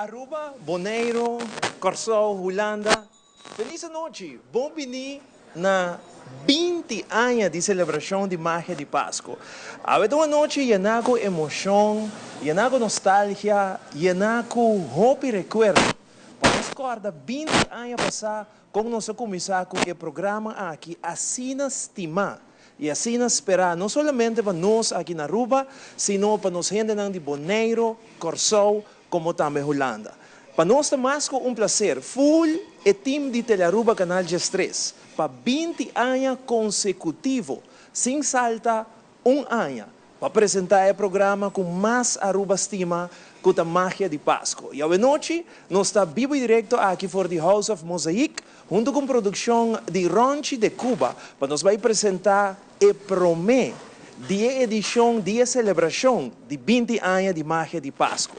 Aruba, Boneiro, Corsou, Hulanda. Feliz nochi, bon bini na 20 aña di celebracion di Magia di Pasco. Awe ta un anochi yena cu emocion, yena cu nostalgia, yena cu hopi recuerdo. Pa nos corda 20 aña pasa con nos a cuminsa cu e programa aki asina stima y asina spera, no solamente pa nos aki na Aruba, sino pa nos hendenan di Boneiro, Corsou, como tambe Hulanda. Pa nos ta mas cu un placer, full e team di Telearuba Canal 13, pa 20 aña consecutivo, sin salta un aña, pa presenta e programa cu mas Aruba stima, cu ta Magia di Pasco. Y anochi, nos ta bibo y directo aki for di House of Mosaic, hunto cu produccion di Ronchi de Cuba, pa nos bay presenta e prome di edicion di celebracion di 20 aña di Magia di Pasco.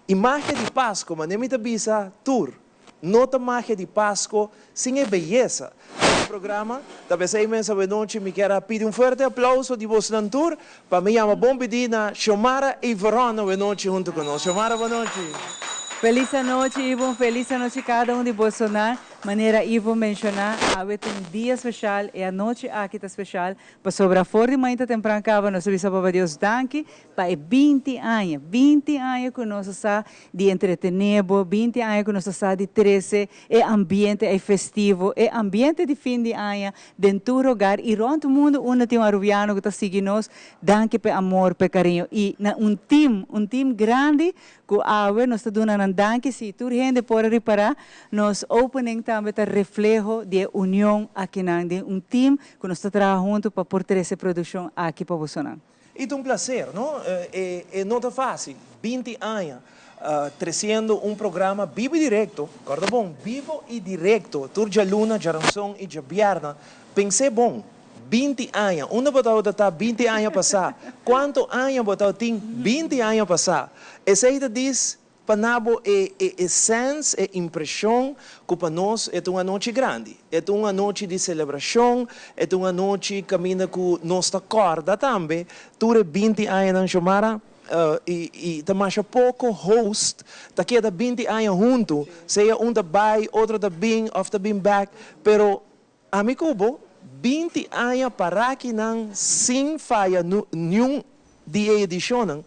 Y Magia di Pasco, manera mi ta bisa tur, no ta Magia di Pasco sin e beyesa. E programa, talbes ey mes anochi mi kier pidi un fuerte aplauso di boso tur, pa mi yama bon bini na Xiomara y Verona anochi hunto cu nos. Xiomara, bon nochi. Feliz nochi, Ivo. Feliz nochi cada un di boso. Manera Ivo menciona, awe ta un dia special y anochi aki ta special. Pasobra for di mainta tempran caba, nos a bisa Papa Dios danki pa e 20 aña, 20 aña cu nos sa di entretene bo, 20 aña cu nos sa di trece e ambiente e festivo, e ambiente di fin di aña, den tur hogar y rond mundo unda tin un Arubiano cu ta sigui nos, danki pa amor, pa cariño. Y na un team grandi, cu awe nos ta duna nan danki, si tur hende por ripara, nos opening tambe ta refleho di union aki nan, di un team cu nos ta traha hunto pa por trece produccion aki pa boso. Y ta un placer, no? E no ta facil, 20 aña treciendo un programa bibo y directo, corda bon, bibo y directo, tur dialuna, diaranson y diabierna. Pensa bon, 20 aña, unda bo ta 20 aña pasa? Cuanto aña bo tin 20 aña pasa? Esey ta djis pa duna bo e sense, e impresion cu pa nos ta un anochi grandi, ta un anochi di celebracion, ta un anochi caminda cu nos ta corda tambe, tur 20 aña nan, Xiomara, y ta mas poco host, ta keda 20 aña hunto, sea un ta bay, otro ta bin, of ta bin back, pero ami cu bo, 20 aña para aki nan sin faya ningun di edicion.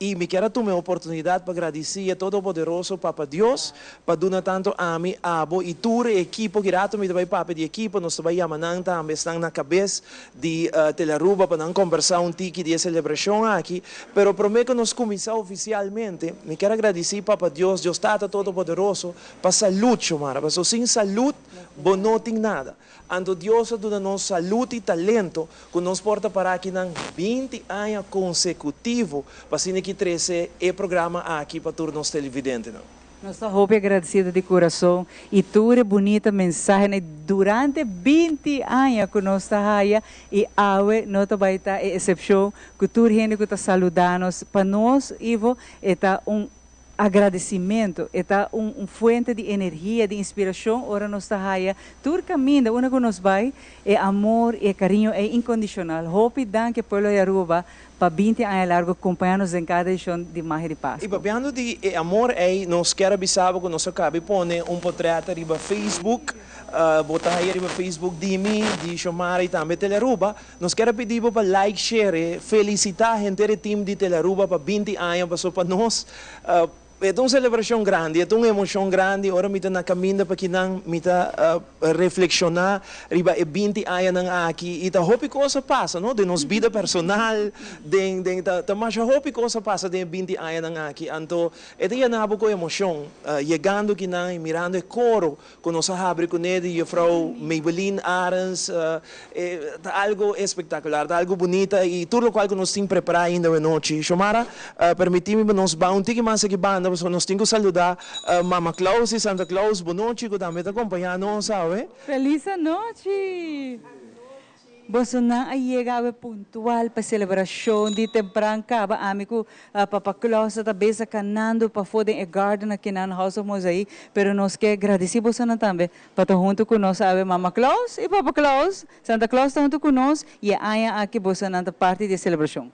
Y mi kier tuma e oportunidad pa gradici e Todopoderoso Papa Dios, pa duna tanto ami, abo y tur ekipo, cu rato mi ta bay papia di ekipo, nos ta bay yama nan tambe, ta na cabes di Telearuba pa nan combersa un tiki di celebracion aki, pero prome cu nos cuminsa oficialmente, mi kier gradici Papa Dios, Dios Tata Todopoderoso, pa salud, Xiomara, paso sin salud, bo no tin nada. Anto Dios a duna nos salud y talento, cu nos por ta para aki nan 20 aña consecutivo, pa asina aki trece e programa aki pa tur nos televidente. No? Nos ta hopi agradecido di curason y tur bunita mensahe durante 20 aña cu nos ta haya y awe no ta bay ta excepcion cu tur hende cu ta saluda nos. Pa nos, Ivo, ta un agradecimento, ta un fuente di energia, di inspiracion, ora nos ta haya tur caminda, unda cu nos bay, e amor y cariño ta incondicional. Hopi danki pueblo di Aruba pa 20 aña largo acompaña nos den cada edicion di Magia di Pasco. Y papiando di amor ey, nos kier avisa cu nos a caba di pone un portret riba Facebook, bo ta haya riba Facebook di mi, di Xiomara y tambe Telearuba. Nos kier pidi pa like, share, felicita henter e team di Telearuba pa 20 aña, paso pa nos ta un celebracion grandi, ta un emocion grandi. Ora mi ta na caminda pa aki nan mi ta reflexiona riba e 20 aña nan aki y ta hopi cos a pasa, no? Den nos bida personal, den ta mas hopi cos a pasa den 20 aña nan aki. Anto, e ta yena bo cu emocion, yegando aki nan y mirando e coro cu nos a habri cu ne di juffrouw Maybelline Arends, ta algo espectacular, ta algo bunita y tur loke cu nos tin prepara ainda anochi. Xiomara, permiti mi nos bay un tiki mas aki banda, pasobra nos tin cu saluda Mama Claus y Santa Claus, bon nochi, cu tambe ta acompaña nos, sabe? Feliz nochi! Boso nan a yega puntual pa celebracion di tempran caba ami cu Papa Claus ta beza canando pa for den e garden aki na House of Mosaic, pero nos kier gradici boso nan tambe pa ta hunto cu nos awe. Mama Claus y Papa Claus, Santa Claus ta hunto cu nos y aña aki boso nan ta parti di celebracion.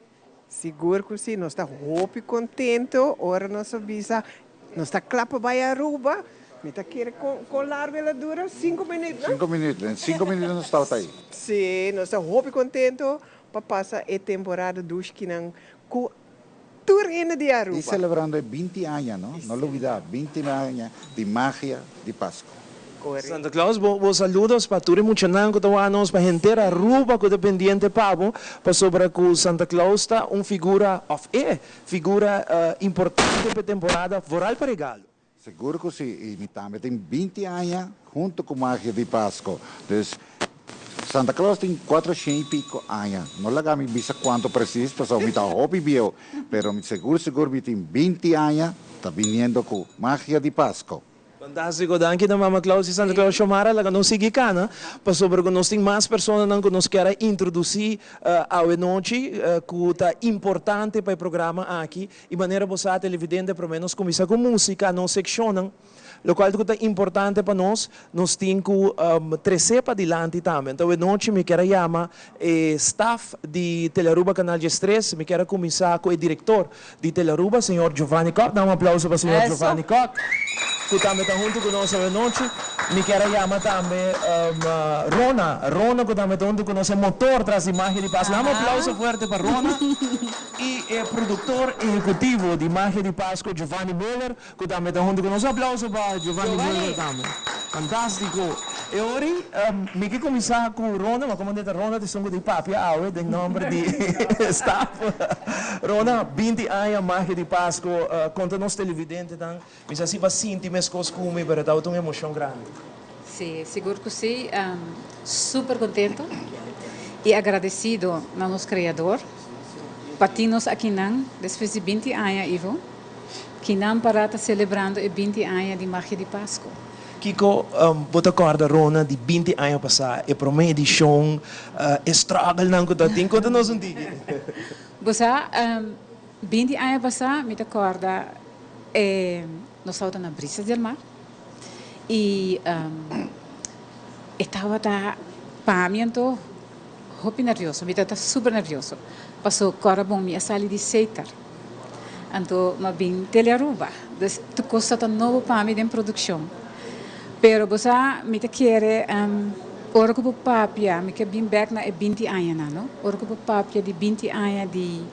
Sigur cu si, nos ta hopi contento, ora nos a bisa. Nos ta cla pa bay Aruba. Mi ta kere con con largo el a dura? Cinco minuut, no? 5 minuut, den 5 minuut nos tabata ey. Si, nos ta hopi contento pa pasa e temporada dushi cu tur hende di E Aruba. celebrando 20 aña, no? No lubida, 20 aña di Magia di Pasco. Correcto. Santa Claus, bo saludos pa tur muchanan cu ta wak nos, pa henter Aruba cu ta pendiente pa bo, pasobra cu Santa Claus ta un figura, of e figura importante pa temporada, vooral pa regalo. Sigur cu si, y mi tambe tin 20 aña hunto cu Magia di Pasco. Dus, Santa Claus tin 400 y pico aña. No laga mi bisa cuanto precies, pasobra mi ta hopi bieu, pero mi sigur sigur mi tin 20 aña, ta biniendo cu Magia di Pasco. Fantastico, danki na Mama Claus y Santa Claus Xiomara, laga nos sigui cana, pasobra cu nos tin mas personanan cu nos kier introduci awe nochi, cu ta importante pa e programa aki, y manera bo sa, televidente, por lo menos cuminsa cu musica, nos seccionnan, locual ta importante pa nos, nos tin cu trece padilanti tambe. Anto, awe nochi mi kier yama staff di Telearuba Canal 3, mi kier cuminsa cu e director di Telearuba, señor Giovanni Kock. Da un aplauso pa señor Giovanni Kock, cu tambe ta hunto cu nos awe nochi. Mi kier yama tambe Rona, Rona cu tambe ta hunto cu nos, motor tras di Magia di Pasco. Da un aplauso fuerte pa Rona. Y e productor ehecutivo di Magia di Pasco, Giovanni Miller, cu tambe ta hunto cu nos. Un aplauso pa Giovanni Giovanni. Miller tambe. Fantastico. Y awor, mi kier cuminsa cu Rona, ma como ta Rona di songo di papia awe, den nomber di staff. Rona, 20 aña Magia di Pasco, conta nos televidentenan, mi sa si bo a sinti mescos cu mi, pero ta un emocion grandi. Si, sigur cu si. Super contento y agradecido na nos creador. Pa tin nos akinan, despues di 20 aña, Ivo, cu nan pa ta celebrando e 20 aña di Magia di Pasco. Kiko, bo ta corda, Rona, di 20 aña pasa, e prome edicion, e struggle nan cu tin, conta nos un tiki. Bo, 20 aña pasa, mi ta corda, nos tabata na Brisa del Mar y tabata pa mi anto hopi nervioso, mi tabata super nervioso. Paso corda bon, mi a sali di Setar. Anto m'a bin Telearuba. Dus tur cos ta nobo pa mi den produccion. Pero bo sa, mi ta kere ora cu papia, mi kier bin back na e 20 aña na, no? Ora cu papia di 20 aña di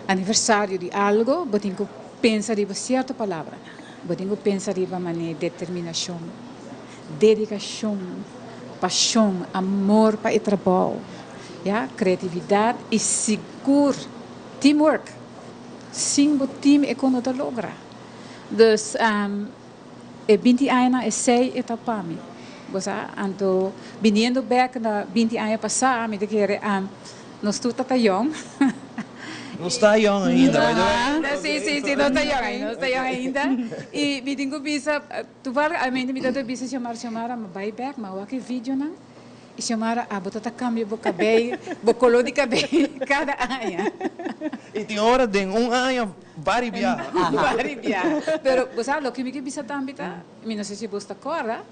aniversario di algo, bo tin cu pensa riba cierto palabra. Bo tin cu pensa riba manera determinacion, dedicacion, pasion, amor pa e trabou, ja, creatividad y sigur teamwork. Sin bo team e no ta logra. Dus e 20 aña esey e ta pa mi. Bo sa, anto biniendo back na 20 aña pasa, mi ta kere nos tur ta young. No ta young ainda, by the way. Si, no ta young ainda, no ta young ainda. Y mi tin cu bisa, toevallig, mi ta bisa Xiomara, Xiomara, m'a bay back, m'a wak video nan. Y Xiomara, ah, bo ta cambia bo cabey, bo color di cabey cada aña. Y tin ora den un aña, varios biaha. Varios biaha. Pero, bo sabi, loke mi kier bisa tambe ta, mi no sa si bo ta corda,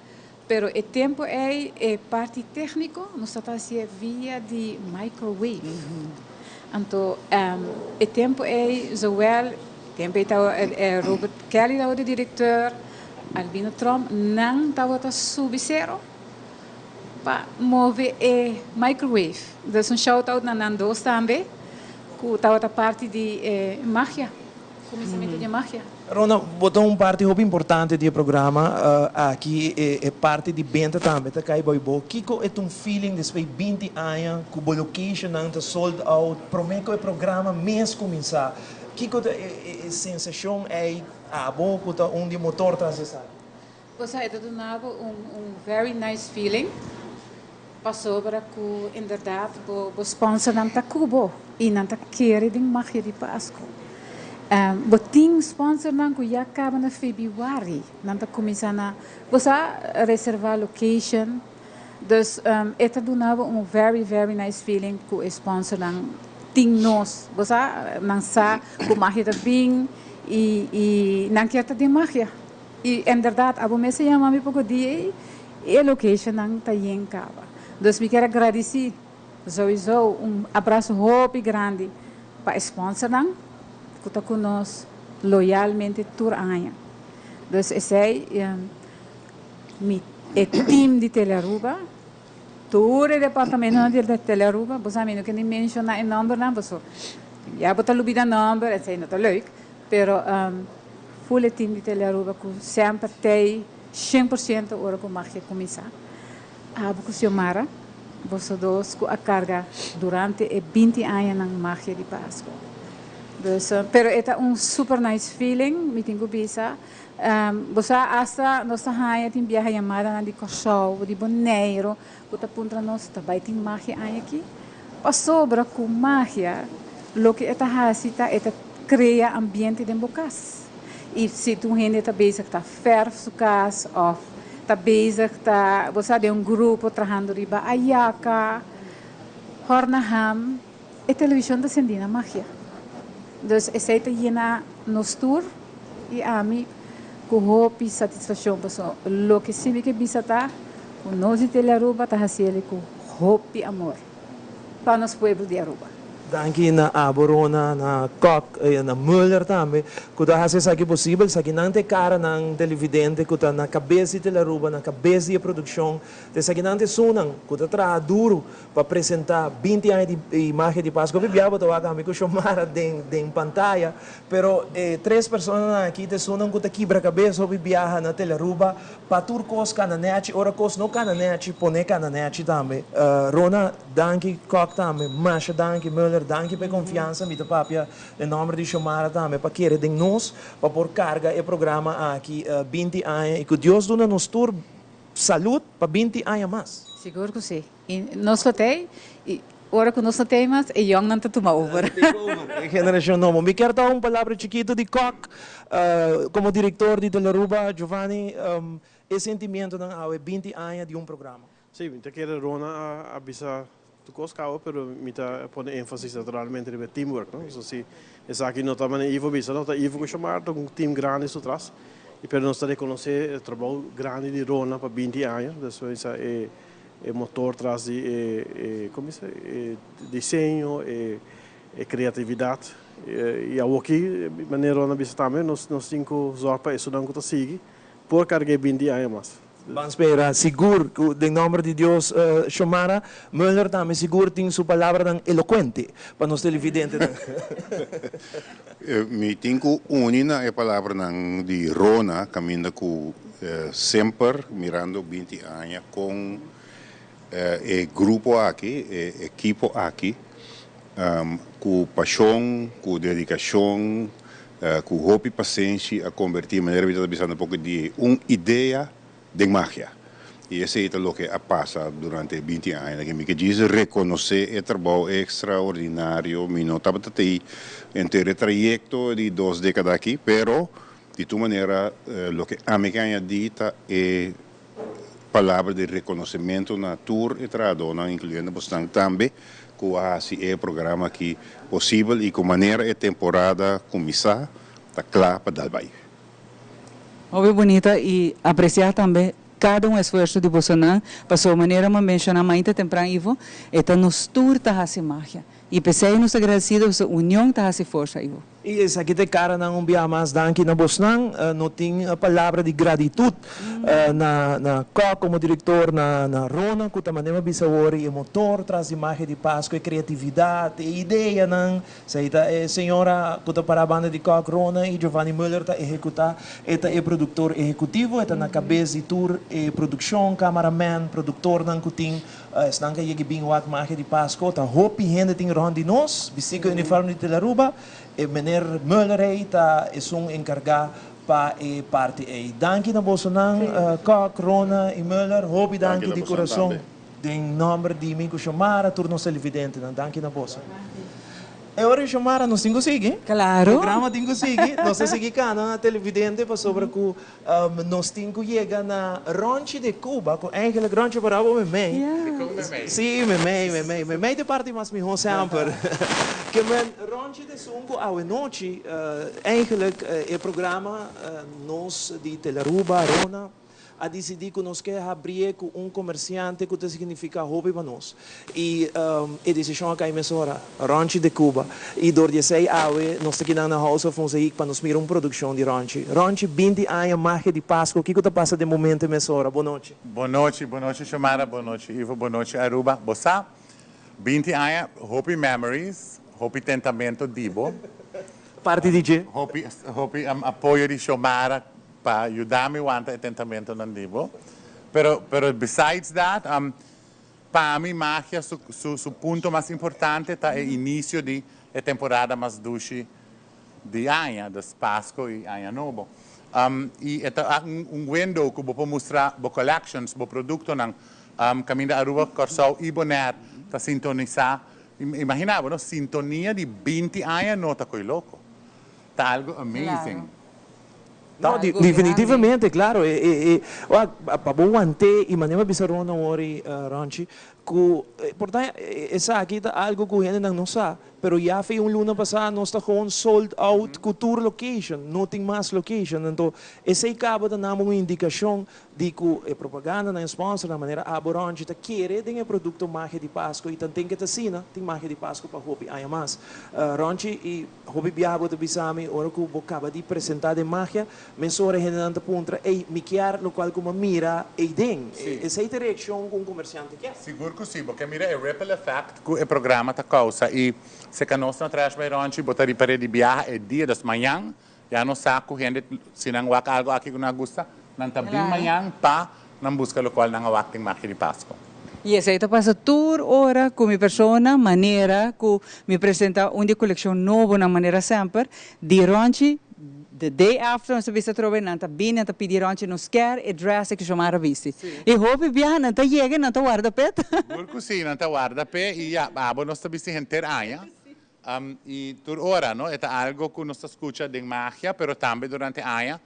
pero e tempo ey e parti tecnico, nos ta haci via di microwave. Anto, e tempo ey, zowel, tempo ey Robert Kelly tabata e director, Albino Trump, nan tabata subi cero pa move e microwave. Dus un shout out na nan dos tambe, cu tabata parti di magia, cuminsamento di magia. Rona, bo ta un parti hopi importante di e programa aki, e parti di benta tambe, ta cay bay bo. Kiko e un feeling despues 20 aña, cu bo location nan ta sold out, prome cu e programa mes cuminsa. Kiko e sensacion ey abo cu ta un di motor tras esaki? Bo sa, e un very nice feeling. Pasobra cu inderdaad bo sponsor nan ta cu bo y nan ta kere den Magia di Pasco. Bo tin sponsor nan cu ya caba na februari, nan ta cuminsa na bo sa reserva location. Dus e ta duna bo un very very nice feeling cu e sponsor nan tin nos. Bo sa nan sa cu magia ta bin y nan kier ta den magia. Y inderdaad, abo mes a yama mi poco dia e location nan ta yen caba. Dus mi kier gradici sowieso, un abraso hopi grandi pa sponsor nan, cu ta cu nos loyalmente tur aña. Dus esey mi e team di Telearuba, tur e departamentonan di Telearuba, bo sa mi no ke ni menciona e nombernan paso ya bo ta lubida nomber, esey no ta leuk, pero full e team di Telearuba cu semper tey 100% ora cu magia cuminsa. Abo cu Xiomara, boso dos cu a carga durante e 20 añanan Magia di Pasco. Dus, pero e ta un super nice feeling, mi tin cu bisa. Bo sa hasta nos ta haya tin biaha yamadanan di Corsou, di Boneiro, cu ta puntra nos ta bay tin magia aña aki? Pasobra cu magia loke e ta haci ta e ta crea ambiente den bo cas. Y si tur hende ta bezig ta verf su cas of ta bezig ta, bo sa, den un grupo trahando riba ayaca, horna ham, e television ta sendi na magia. Dus esey ta yena nos tur y ami cu hopi satisfaccion paso loke si mi ke bisa ta cu nos di Telearuba ta haciele cu hopi amor pa nos pueblo di Aruba. Danki na abo Rona, na Kok, na Muller tambe cu ta haci esaki posibel. Esakinan ta e caranan televidente cu ta na cabes di Telearuba, na cabes di e produccion. Ta esakinan ta esunnan cu ta traha duro pa presenta 20 aña di Magia di Pasco. Hopi bia bo ta wak ami cu Xiomara den pantaya, pero e tres personanan aki ta esunnan cu ta kibra cabes hopi biaha na Telearuba pa tur cos cana nechi. Ora cos no cana nechi, pone cana nechi tambe. Rona, danki. Kok tambe, masha danki. Muller, danki pa e confiansa. Mi ta papia den nomber di Xiomara tambe pa kere den nos pa por carga e programa aki 20 aña y cu Dios duna nos tur salud pa 20 aña mas. Sigur cu si. Y nos lo tey y ora cu nos no tey mas e yongnan ta tuma over. Take over, e generacion nobo. Mi kier ta un palabra chikito di Kok como director di Telearuba, Giovanni, e sentimientonan awe 20 aña di un programa. Si, mi ta kere Rona a bisa tur cos caba, pero mi ta pone enfasis naturalmente riba e teamwork, no? So si esaki no ta manera Ivo bisa, no ta Ivo cu Xiomara, ta un team grandi su tras, y pero nos ta reconoce e trabou grandi di Rona pa 20 aña, dus mi bisa e e motor tras di e e como bisa e diseño, e e creatividad, y awoki manera Rona bisa tambe nos nos tin cu zorg pa esunnan cu ta sigui por carga e 20 aña mas. Ban spera sigur cu den nomber di Dios Xiomara Muller tambe sigur tin su palabranan elocuente pa nos televidentenan. Mi tin cu uni na e palabranan di Rona caminda cu semper mirando 20 aña con e grupo aki, e ekipo aki cu pasion, cu dedicacion, cu hopi pasenshi a converti, manera mi ta bisando poco di un idea den magia. Y esey ta loke a pasa durante e 20 aña. Aki mi ke djis reconoce e trabou extraordinario. Mi no tabata tey henter e trayecto di 2 decada aki, pero di tur manera loke ami ke añadi ta e palabra di reconocimento na tur e trahadornan, incluyendo bosnan tambe, cu a haci e programa aki posibel y cu manera e temporada cuminsa ta cla pa dal bay. Hopi bunita y aprecia tambe cada un esfuerzo di bosonan, pasobra manera mi a menciona mainta tempran Ivo, e ta nos tur ta haci magia y p'esey nos ta agradecido pasobra union ta haci forsa Ivo. Y esaki ta e caranan un bia mas danki na bosnan. No tin palabra di gratitud na na Kok como director, na na Rona cu ta manera mi a bisa awor y e motor tras di Magia di Pasco, e creatividad, e ideanan. Esaki ta e señora cu ta para banda di Kok, Rona y Giovanni Muller ta ehecuta. E ta e productor ehecutivo, e ta na cabes di tur e produccion, cameraman, productornan cu tin. Esnan ka yega bin wak Magia di Pasco ta hopi hende tin rond di nos, bisti cu uniform di Telearuba. E meneer Muller ey ta esun encarga pa e parti ey. Danki na bosonan, Kok, Rona y Muller. Hopi danki di curason den nomber di mi cu Xiomara, tur nos televidentenan. Danki na boso. E ora Xiomara nos tin cu sigui. Claro. Programa tin cu sigui. Nos ta sigui cana na televidente pasobra cu Nos tin cu yega na Ronchi de Cuba, cu eigenlijk Ronchi por abo memey. Si, memey, memey. Memey ta e parti mas miho semper. Ke men Ronchi ta esun cu awe nochi eigenlijk e programa nos di Telearuba, Rona, A disidí ku nos ke habrié ku un komersiante ku ta signifiká hopi pa nos. I e desishon a kai mesora, Ronchi de Cuba. I dor di esei awe nos ta kinan na House of Mosaic pa nos mira un produkshon di Ronchi. Ronchi, binti aña magia di Pasku, kiko ta pasa den bo mente mesora? Bon nochi. Bon nochi, bon nochi Xiomara, bon nochi Ivo, bon nochi Aruba. Bo sa, binti aña, hopi memories, hopi tentamento di bo. Parti di dje. Hopi, hopi apoyo di Xiomara pa yuda mi wanta e tentamentonan di bo. Pero, pero besides that, pa mi magia su, su, su punto mas importante ta e inicio di e temporada mas dushi di aña, dus Pasco y Aña Nobo. Y e ta un, un window cu bo por mustra bo collections, bo productonan, caminda Aruba, Corsou y Bonaire ta sintonisa. Imagina bo, no? Sintonia di 20 aña no ta coi loco. Ta algo amazing. No, Algo definitivamente, claro. E, wak, pa bo want'é i manera bisa Ron awor, Ronchi, ku por ta esaki ta algo ku hendenan no sa, pero ya fe un luna pasá nos ta gewoon sold out ku tur location, no tin mas location. Anto, esei kaba ta duna un indikashon di ku e propaganda na sponsor na manera abo Ronchi ta kere den e produkto Magia di Pasco i tanten ku ta asina, tin Magia di Pasco pa hopi aña mas. Ronchi, i hopi biaha bo ta bisami ora ku bo kaba di presentá den magia, mesora hendenan ta puntra, "Ei, mi kier lokual ku m'a mira eiden." Esei ta reakshon ku un komersiante kier. Sigur ku si, porque mira e ripple effect ku e programa ta kousa i se ka nos na Trash by Ronchi, bo ta ripar'é di biaha e dia, dus mañan, ya nos sa ku hende si nan wak algo aki ku nan gusta, nan ta bin mañan pa nan buska lokual nan a wak den Magia di Pasco. I esei ta pasa tur ora ku mi persona, manera ku mi presentá un di kolekshon nobo na manera semper, di Ronchi, the day after nos ta bisa atrobe, nan ta bini, nan ta pidi Ronchi, nos kier e dress ku Xiomara bisti. I hopi biaha nan ta yega, nan ta warda p'e. Sigur ku si, nan ta warda p'e i ya, abo nos ta bisti henter aña. I tur ora, no? E ta algo ku nos ta skucha den magia, pero tambe durante aña,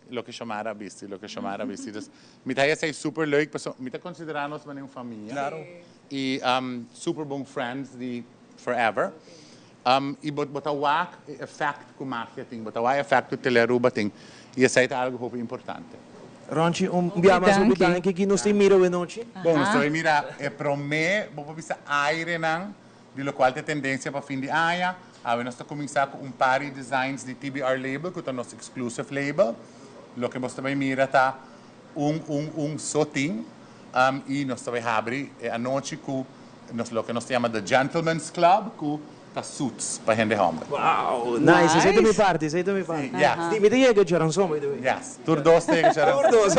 loke Xiomara bisti, loke Xiomara bisti. Dus, mi ta esei super leuk, paso mi ta konsiderá nos manera un famia. I super bon friends di forever. I bo, bo ta wak e effect ku magia tin, bo ta wak e effect ku Telearuba tin. I esei ta algo hopi importante. Ronchi, un biaha mas hopi danki ku nos ta mira awe nochi. Bon, nos ta mira e promé, bo por bisa airenan, di lokual ta tendensia pa fin di aña. Awe nos ta kuminsá ku un par di designs di TBR label, ku ta nos exclusive label. Loke bo ta bai mira ta un, un, un so tin. I nos ta bai habri e anochi ku nos loke nos ta yama The Gentleman's Club, ku ta suits pa hende hòmber. Wow, nice. Esei ta mi parti, esei ta mi parti. Yes. Mi ta yega djaranson, by the way. Yes, tur dos ta yega djaranson. Tur dos.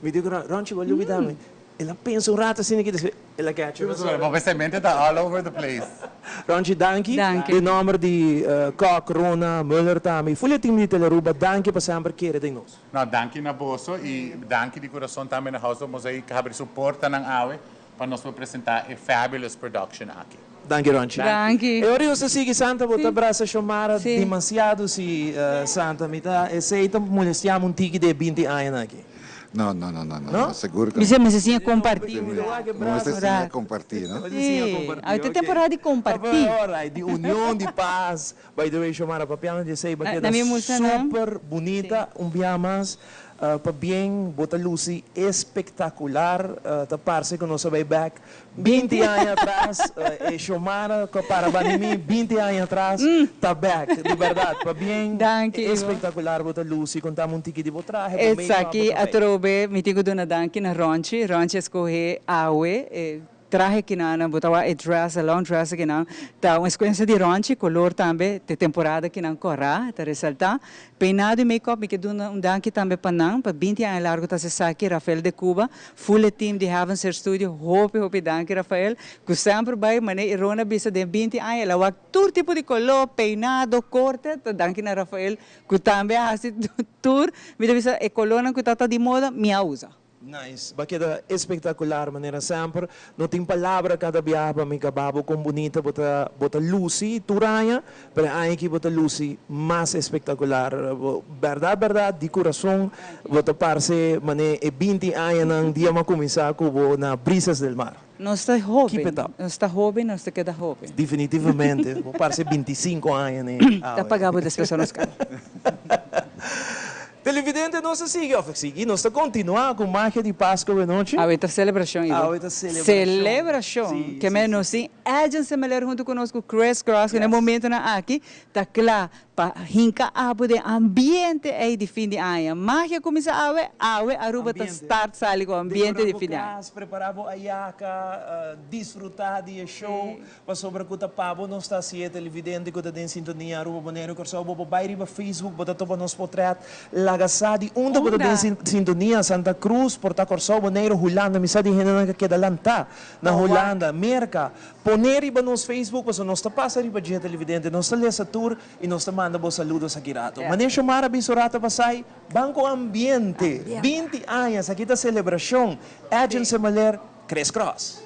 Mi di ku Ronchi, bo lubidá mi. El a pensa un rato asina ki despues el a catch. Bo pensamentu ta all over the place. Ronchi, danki. Danki. Den nòmber di Kok, Rona, Muller tambe i full e team di Telearuba, danki pa semper kere den nos. No, danki na boso i danki di kurason tambe na House of Mosaic ku habri su portanan awe pa nos por presentá e fabulous production aki. Danki, Ronchi. Danki. E ora nos ta sigui, Santa, bo ta brasa Xiomara demasiado si, Santa. Mi ta, esei ta molestiá mi un tiki di e 20 añanan aki. No, no, sigur ku Mi no. se mi siña kompartí. No se siña kompartí, no? Si, awor ta temporada di kompartí. Alright, di union, di pas. By the way, Xiomara, papiando di esei, Na keda na mi muchanan. super bunita, un biaha mas, pabien, bo ta lusi espektakular, ta parse ku nos a bai back 20 aña atras, e Xiomara ku a para banda di mi 20 aña atras, ta back, di bèrdat, pabien, Danki, Ivo. espektakular bo ta lusi, kontami un tiki di bo trahe, bo make-up, bo Esaki kabei. Atrobe mi tin ku duna danki na Ronchi. Ronchi a skohe awe e trahe kinan, bo ta wak e dress, e long dress kinan, ta un eskuensia di Ronchi, kolor tambe, te temporada kinan kòrá, ta resaltá. Peinado i make-up, mi ke duna un danki tambe pa nan, pa 20 aña largu ta hasi esaki, Rafael de Cuba, full e team di Heaven's Hair Studio, hopi hopi danki Rafael, ku semper bai, manera Irona bisa den 20 aña el a wak tur tipo di koló, peinado, korte, ta danki na Rafael ku tambe a hasi tur, mi ta bisa e kolónan ku ta di moda, mi a usa. Nice, ba keda espektakular manera semper. No tin palabra kada biaha pa mi kaba bo kon bunita bo ta bo ta lusi tur aña, pero e aña aki bo ta lusi mas espektakular. Bo bèrdat bèrdat di kurason bo ta parse manera e 20 añanan dia m'a kuminsá ku bo na Brisas del Mar. Nos ta Keep hóben, it up. Nos ta hóben, nos ta keda hóben. Definitivamente, bo parse 25 aña ne Ta awe. paga bo despues nos kaba. Televidente nos ta sigui of sigui nos ta continua cu magia di Pasco awe nochi. Awe ta celebracion Ivo. Awe ta celebracion. Celebracion. Si, Ke si, men si. nos tin Edjean Semeleer hunto cu nos cu Chris Cross cu na e Yes. momentonan aki ta cla pa hinca abo den ambiente ey di fin di aña. Magia cuminsa awe, awe Aruba ta Ambiente. start sali cu ambiente Decora di bo fin di aña. cas, prepara bo ayaca, disfruta di e show. Pasobra ku ta pa bo nos ta hasié, televidente ku ta den sintonia Aruba, Boneiru, Kòrsou, bo por bai riba Facebook, bo ta topa nos potrèt, laga sa di unda bo ta den sintonia, Santa Cruz, por ta Kòrsou, Boneiru, Hulanda, mi sa di hendenan ka keda lantá na Hulanda, Merka, poné riba nos Facebook pasobra nos ta pasa riba dje, televidente, nos ta lesa tur i nos ta manda bo saludos aki rato. Mané Shomar a bisa un rato pasai, ban ku ambiente, 20 aña, esaki ta selebrashon, Edjean Semeleer, Chris Cross.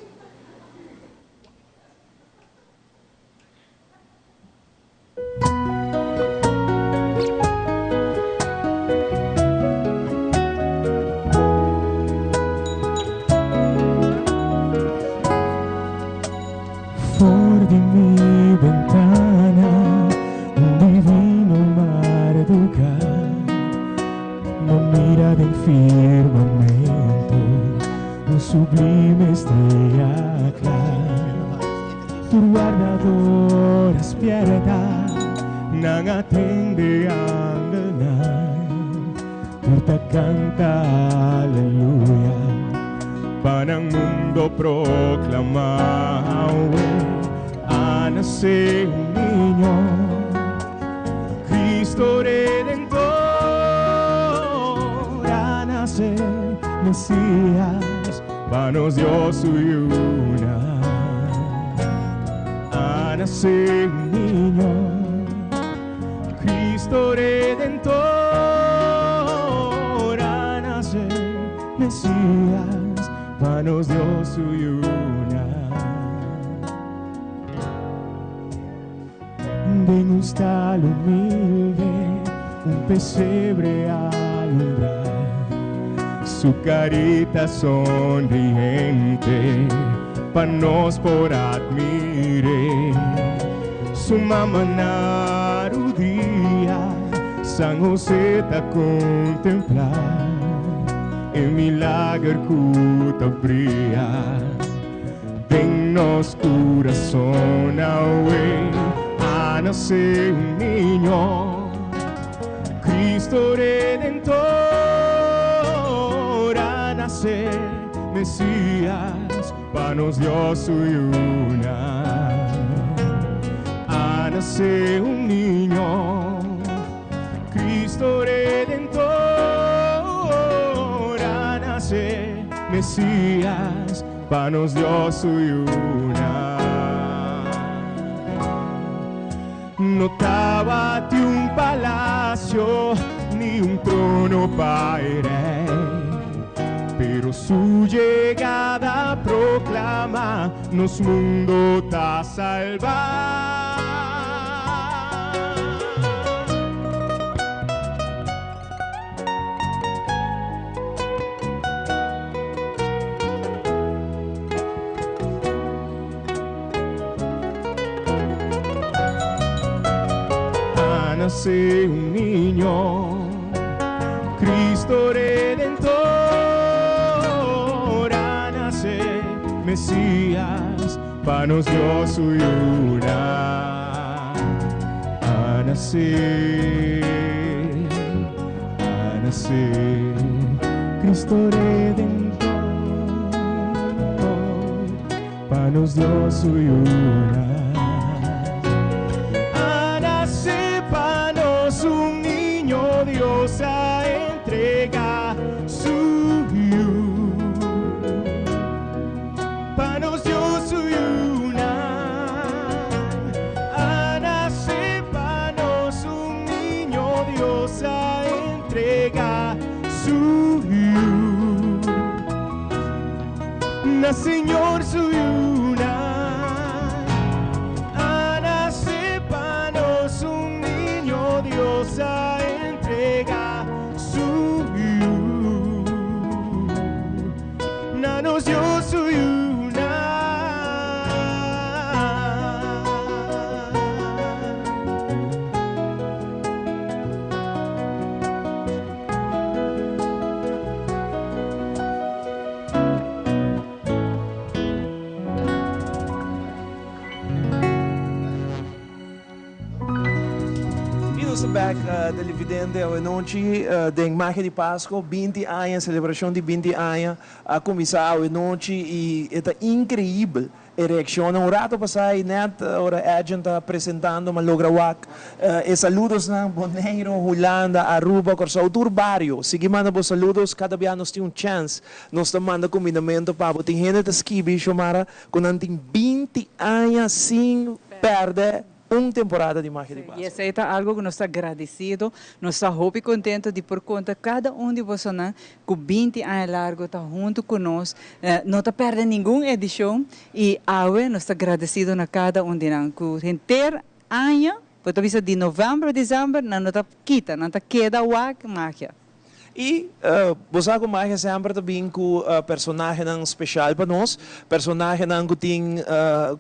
For di mi bentana un divino marduka No mira den firmamento un sublime estrella cla. Tur wardador a spierta, nan a tende angelnan, tur ta canta aleluya, pa nan mundo proclama. Awe a nace un niño, Cristo Redentor, a nace Mesías, pa nos Dios su yuna. A nace un niño, Cristo Redentor, a nace Mesías, pa nos Dios su yuna. Den un stal humilde, un pesebre alumbra, su carita sonriente, pa nos por admire. Su mama na rudia, San José ta contempla, e milager cu ta bria den nos curason. Awe a nace un niño, Cristo Redentor, a nace Mesías, pa nos Dios su yuna. A nace un niño, Cristo Redentor, a nace Mesías, pa nos Dios su yuna. No tabati un palacio ni un trono pa e rey, pero su llegada proclama nos mundo ta salva. A nace un niño, Cristo Redentor, a nace Mesías, pa nos Dios su yuna. A nace, a nace, Cristo Redentor, pa nos Dios su yuna. A nace pa nos un niño, Dios a entrega su yu. Pa nos Dios su yuna. A nace pa nos un niño, Dios a entrega su yu. Na Señor su yuna. A nace pa nos un niño, Dios a entrega su yu. Na nos Dios su yuna. Nos ta bek televidente awe nochi den Magia di Pasco, 20 aña, celebracion di 20 aña a cuminsa awe nochi y e ta increibel e reaccionnan. Un rato pasa y net ora Edjean ta presentando m'a logra wak e saludosnan, Boneiro, Hulanda, Aruba, Corsou, tur bario. Sigui manda bo saludos, cada bia nos tin un chance nos ta manda cumbinamento pa bo. Tin hende ta skibi, Xiomara, cu nan tin 20 aña sin perde un temporada di Magia di Pasco. Y esey ta algo cu nos ta agradecido, nos ta hopi contento di por conta cada un di bosonan cu 20 aña largo ta hunto cu nos, no ta perde ningun edicion y awe nos ta agradecido na cada un di nan cu henter aña, bo ta bisa di november a december, nan no ta kita, nan ta keda wak Magia. Y bo sa cu magia semper ta bin cu personahenan special pa nos, personahenan cu tin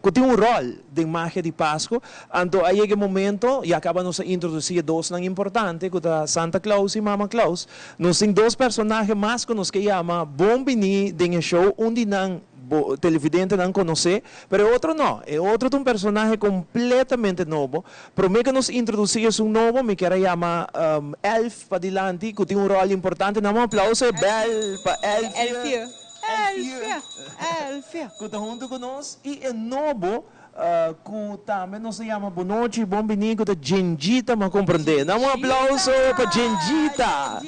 cu tin un rol den magia di Pasco. Anto a yega e momento, ya caba nos a introduci e dosnan importante cu ta Santa Claus y Mama Claus. Nos tin dos personahe mas cu nos ke yama bon bini den e show, un di nan bo televidentenan conoce, pero e otro no. E otro ta un personahe completamente nobo. Prome cu nos introduci esun nobo, mi kier a yama Elf Padilanti cu tin un rol importante. Nan un aplauso e bel pa Elfie. Elfie, Elfie. Cu ta hunto cu nos y e nobo cu tambe nos ta yama bonochi, bon bini cu ta Djendjita m'a comprende. Nan un aplauso pa Djendjita.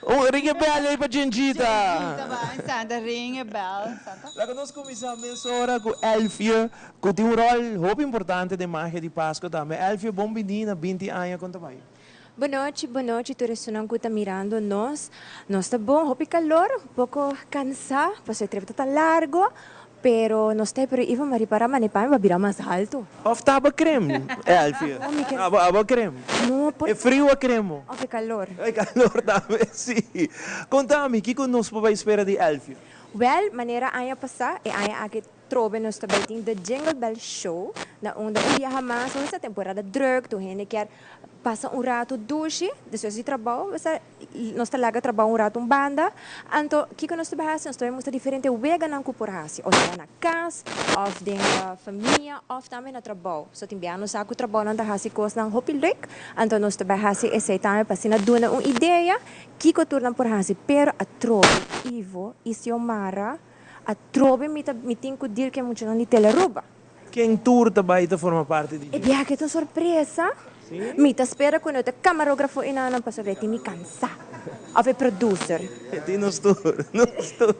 Un ring e bel ey pa Djendjita. Djendjita bay Santa ring e bel Santa. Laga nos cuminsa mesora cu Elfie cu tin un rol hopi importante den magia di Pasco tambe. Elfie bon bini na 20 aña con ta bay? Bonochi, bonochi tur esunnan ku ta mirando nos. Nos ta bon, hopi kalor, un poko kansá, pasobra e trip ta tan largo, pero nos ta pero Ivo m'a ripará manera pa mi bo a bira mas haltu. Of ta abo krem, Elfie? Abo abo krem? No, por. E friu a krem bo? Of e kalor? E kalor tambe, si. Konta mi, kiko nos por bai spera di Elfie? Wèl, manera aña pasá, e aña aki Trobe nos ta bai tin The Jingle Bell Show na unda un biaha mas unda esta temporada druk tur hende kier pasa un rato dushi despues di trabou besa nos ta laga trabou un rato un banda anto kiko nos ta bai hasi nos ta bai mustra diferente weganan ku por hasi o sea na kas of den famia of tambe na trabou so tin biaha nos sa ku trabounan ta hasi kosnan hopi leuk anto nos ta bai hasi esei tambe pa asina duna un idea kiko tur nan por hasi pero atrobe Ivo y Xiomara Atrobe mi ta mi tin cu deal cu e muchanan di Telearuba. Ken tur ta bay ta forma parti di E dje? biaha ta un sorpresa. Sí? Mi ta spera cu no ta camarógrafo y nan pasobra e tin mi cansa. Of e producer. E tin nos tur, nos tur.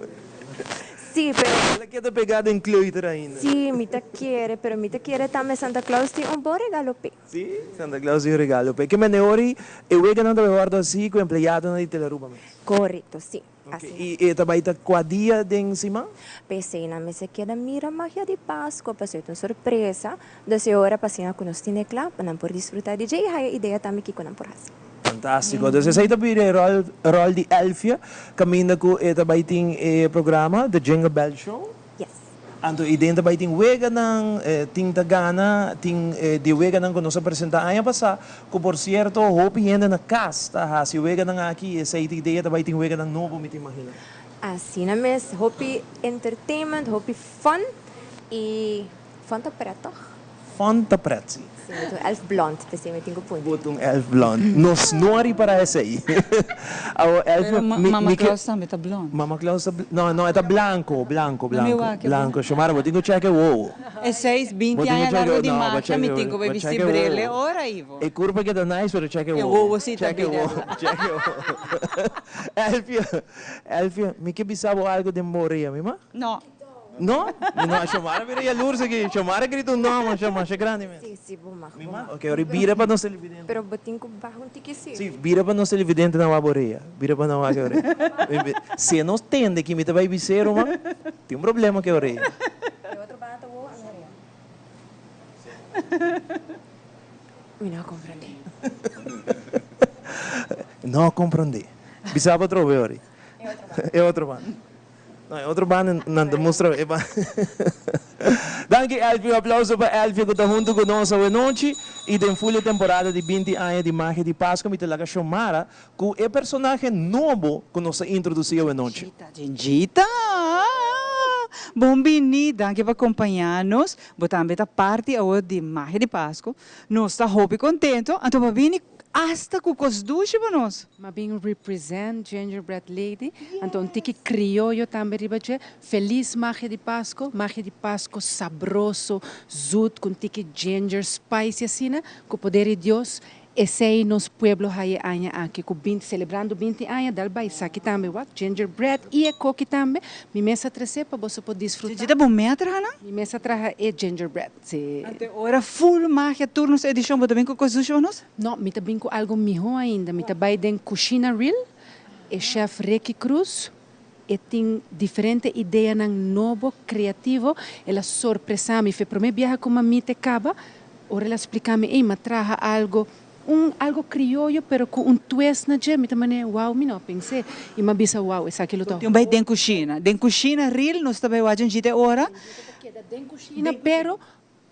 Sí, pero. El a keda pega den kleuter ainda. Sí, mi ta kere, pero mi ta kere tambe Santa Claus tin un bon regalo p'e. Sí, Santa Claus tin un regalo p'e. Ke mende ori e weganan ta bay wordo haci cu empleadonan di Telearuba mes? Correcto, sí. Ok, i e ta bai ta kua dia den siman? P'esei nan mester keda mira magia di Pascua, pasobra e ta un sorpresa. Dus e ora pa asina ku nos tene kla pa nan por disfrutá di dje i haya idea tambe kiko nan por hasi. Fantástiko. Dus esei ta bira e ròl ròl di Elfia kaminda ku e ta bai tin e programa The Jingle Bell Show. Yes. Anto i den ta bai tin weganan, tin ta gana, tin di e weganan ku nos a presentá aña pasá, ku por sierto hopi hende na kas ta hasi weganan aki i esei ta idea ta bai tin weganan nobo mi ta imaginá. Asina mes, hopi entertainment, hopi fun i fun ta pret tòg? Fun ta pret, si. Si, mi ta un elf blond, p'esei mi tin ku puntra. Bo ta un elf blond. Nos no a ripará esei. Awor, elf, Pero mi, mi Mama ke. Claus tambe ta blond. Mama Claus ta bl-, no, no, e ta blanko, blanko, No mi blanko, wak e blanko. bo. Xiomara, bo tin ku chèk e wowo. E seis, Bo binti tin ku aña chèk e largo wowo. di No, bo magia chèk mi e tin ku bai bo bisti chèk e bril e wowo. ora, Ivo. E kurpa keda nice, pero chèk e E wowo. wowo si ta Chèk e bira. wowo, chèk e wowo. Elfia, Elfia, mi ke bisa bo algu den bo orea, mi ma? No. No? Mi no a Xiomara bira yalurs aki. Xiomara grita un no masha masha grandi mes. Sí, sí, bo mag, Mi bo mag? mag. Ok, ora bira pa nos televidente. Pero bo tin ku baha un tiki sí. Sí, bira pa nos televidente nan wak bo orea. Bira pa nan wak e orea. Si e nos tende ki mi ta bai bis'é ruman, tin un problema ku e orea. E otro banda ta wowo ami orea. Mi no a komprondé. No a komprondé. Bisa bo atrobe ori. E otro banda. No, e otro banda nan ta mustra e banda. Danki Elfie, un aplauso pa Elfie ku ta huntu ku nos awe nochi i den ful e temporada di 20 aña di Magia di Pasco mi ta laga Xiomara ku e personahe nobo ku nos a introdusí awe nochi. Gingita, Gingita! Bon bini, danki pa acompaña nos. Bo tambe ta parti awor di Magia di Pasco. Nos ta hopi contento, anto bo bini hasta cu cos dushi pa nos. M'a bin represent Gingerbread Lady, anto un tiki crioyo tambe riba dje. Feliz Magia di Pasco, Magia di Pasco sabroso, zoet, cu un tiki ginger, spicy asina, cu poder di Dios. Esey nos pueblo haya aña aki cu 20, celebrando 20 aña, dal bay esaki tambe wak, gingerbread y e koki tambe. Mi mes a trece pa boso por disfruta. Dje ta bo mes a traha nan? Mi mes a traha e gingerbread, si. Ante ora full magia tur nos edicion, bo ta bin cu cos dushi pa nos? No, mi ta bin cu algo miho ainda. Mi ta bay den Cushina Real, e chef Ricky Cruz, e tin diferente ideanan nobo, creativo. El a sorpresa mi. Fe prome biaha cu mami te caba, ora el a splica mi, ey, m'a traha algo, un algo crioyo pero cu un twist na dje. Mi ta mane, wow, mi no a pens'e. Y m'a bisa, wow, esaki lo ta Tin bay den cushina. Den cushina real nos ta bay wak dje djite ora. Ta keda den cushina, pero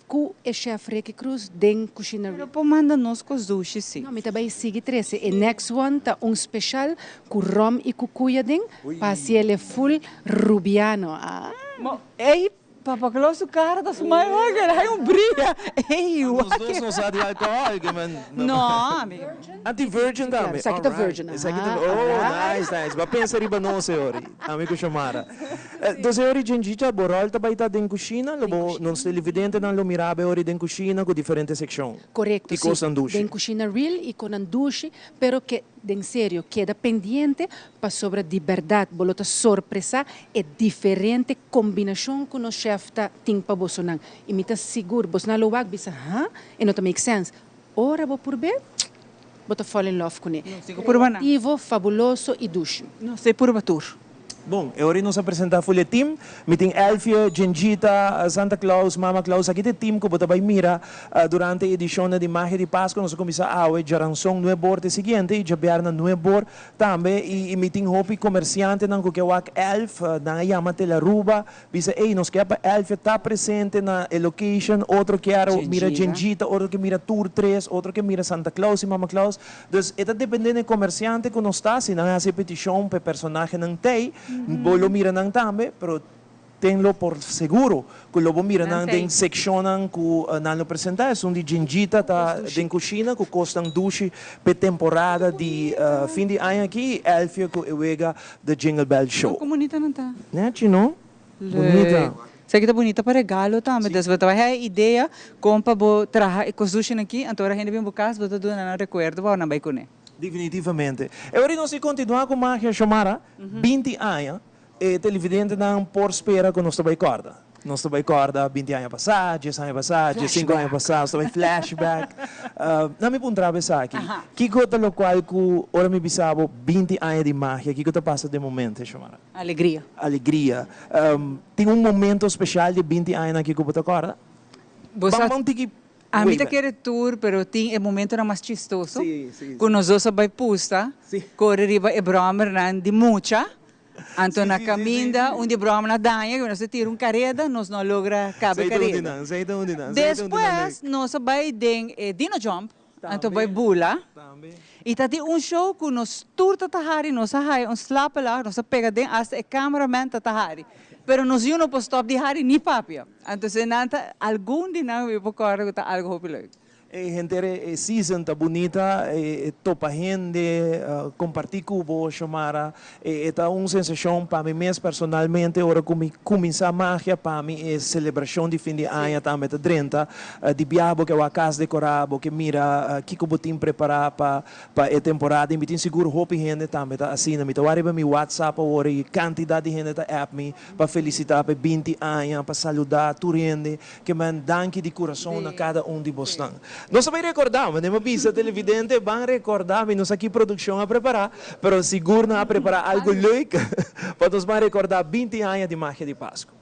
Ku e chef Ricky Cruz den Cushina Pero por manda nos cos dushi si. No, mi ta bay sigui trece. E next one ta un special cu rom y cucuy aden pa haciele full rubiano. Ah. Mo, ey, Papa Claus su cara ta smile wak, el hay un bria. Ey, Nos wak. dos no sa di alcohol, ke men. No, amigo. Anti virgin tambe. Esaki ta virgin. Esaki ta, oh, nice, nice. Bo a pensa riba nos e ora. Ami cu Xiomara. Dus e ora Djendjita, bo ròl ta bai ta den kushina, lo bo nos televidentenan lo mira bo e ora den kushina ku diferente sekshon Korekto, i si. kosnan dushi. Den kushina real i konan dushi, pero ke den serio keda pendiente pasobra di bèrdat bo lo ta sorpresá e diferente kombinashon ku nos chèf ta tin pa bosonan. I mi ta sigur bosnan lo wak bisa, ha? E no ta make sense. Ora bo purb'é, bo ta fall in love kuné. Nos tin ku purba nan. Kreativo, fabuloso i dushi. Nos ta purba tur. Bon, e ora nos a presenta full e team. Mi tin Elfie, Djendjita, Santa Claus, Mama Claus. Aki ta e team ku bo ta bai mira durante e edishonnan di Magia di Pasku. Nos a kuminsá awe djaranson nuebor te siguiente i djabièrnè nuebor tambe. I mi tin hopi komersiantenan ku ke wak Elf. Nan a yama Telaruba Bisa ey nos kier pa Elfia ta presente na e location, otro kier mira Djendjita, otro ke mira tur tres, otro ke mira Santa Claus y Mama Claus. Dus e ta depende na e comerciante cu nos ta, si nan haci e peticion pa e personahenan t'ey, bo lo mira nan tambe, pero tenlo por seguro cu lo bo mira nan den seccionnan cu nan lo presenta. Esun di Djendjita ta den cushina cu cosnan dushi p'e temporada di fin di aña aki y Elfia cu e wega The Jingle Bell Show. Con bunita nan ta. Nechi no? Bunita. Leuk. Esaki ta bunita pa regalo tambe. Dus bo ta bai haya idea con pa bo traha e cos dushinan aki, anto ora hende bin bo cas bo ta duna nan recuerdo pa nan bai cune. Definitivamente. E ora nos di continua cu magia Xiomara, 20 aña, e televidentenan por spera cu nos ta bai corda. Nos ta bai kòrda 20 aña pasá, 10 aña pasá, 15 aña pasá, nos ta bai flashback. Na mi puntra bo esaki, kiko ta lokual ku ora mi bisa bo 20 aña di magia, kiko ta pasa den momento, Xiomara? Alegria. Alegria. Tin un momento speshal di e 20 añanan aki ku bo ta kòrda? Bo sa. Ban un tiki Ami ta way back. kere tur, pero tin e momentonan mas chistoso ku nos dos a bai pusta, kore riba e bròmernan di mucha. Anto na caminda un di broma na daña cu nos a tira un careda nos no a logra caba e careda. Despues nos a bay den e Dino Jump anto bay bula y ta tin un show cu nos tur ta ta hari nos a haya un slapela nos a pega den hasta e cameraman ta ta hari pero nos yu no por stop di hari ni papia anto nan ta algun di nan mi por corda cu ta algo hopi leuk. E henter e season ta bunita, e topa hende, comparti cu bo, Xiomara. E ta un sensacion pa mi mes personalmente ora cu mi cuminsa magia, pa mi e celebracion di fin di aña tambe ta drenta. Di biaha bo ke wak cas decora, bo ke mira kico bo tin prepara pa pa e temporada y mi tin sigur hopi hende tambe ta asina. Mi ta wak riba mi WhatsApp awor y cantidad di hende ta app mi pa felicita pa e 20 aña, pa saluda tur hende. Ke men danki di kurason na kada un di bosnan. Nos ta bai rekordá, manera mi a bisa televidente, ban rekordá, mi no sa ki produkshon a prepará, pero sigur nan a prepará algu leuk pa nos ban rekordá 20 aña di Magia di Pasku.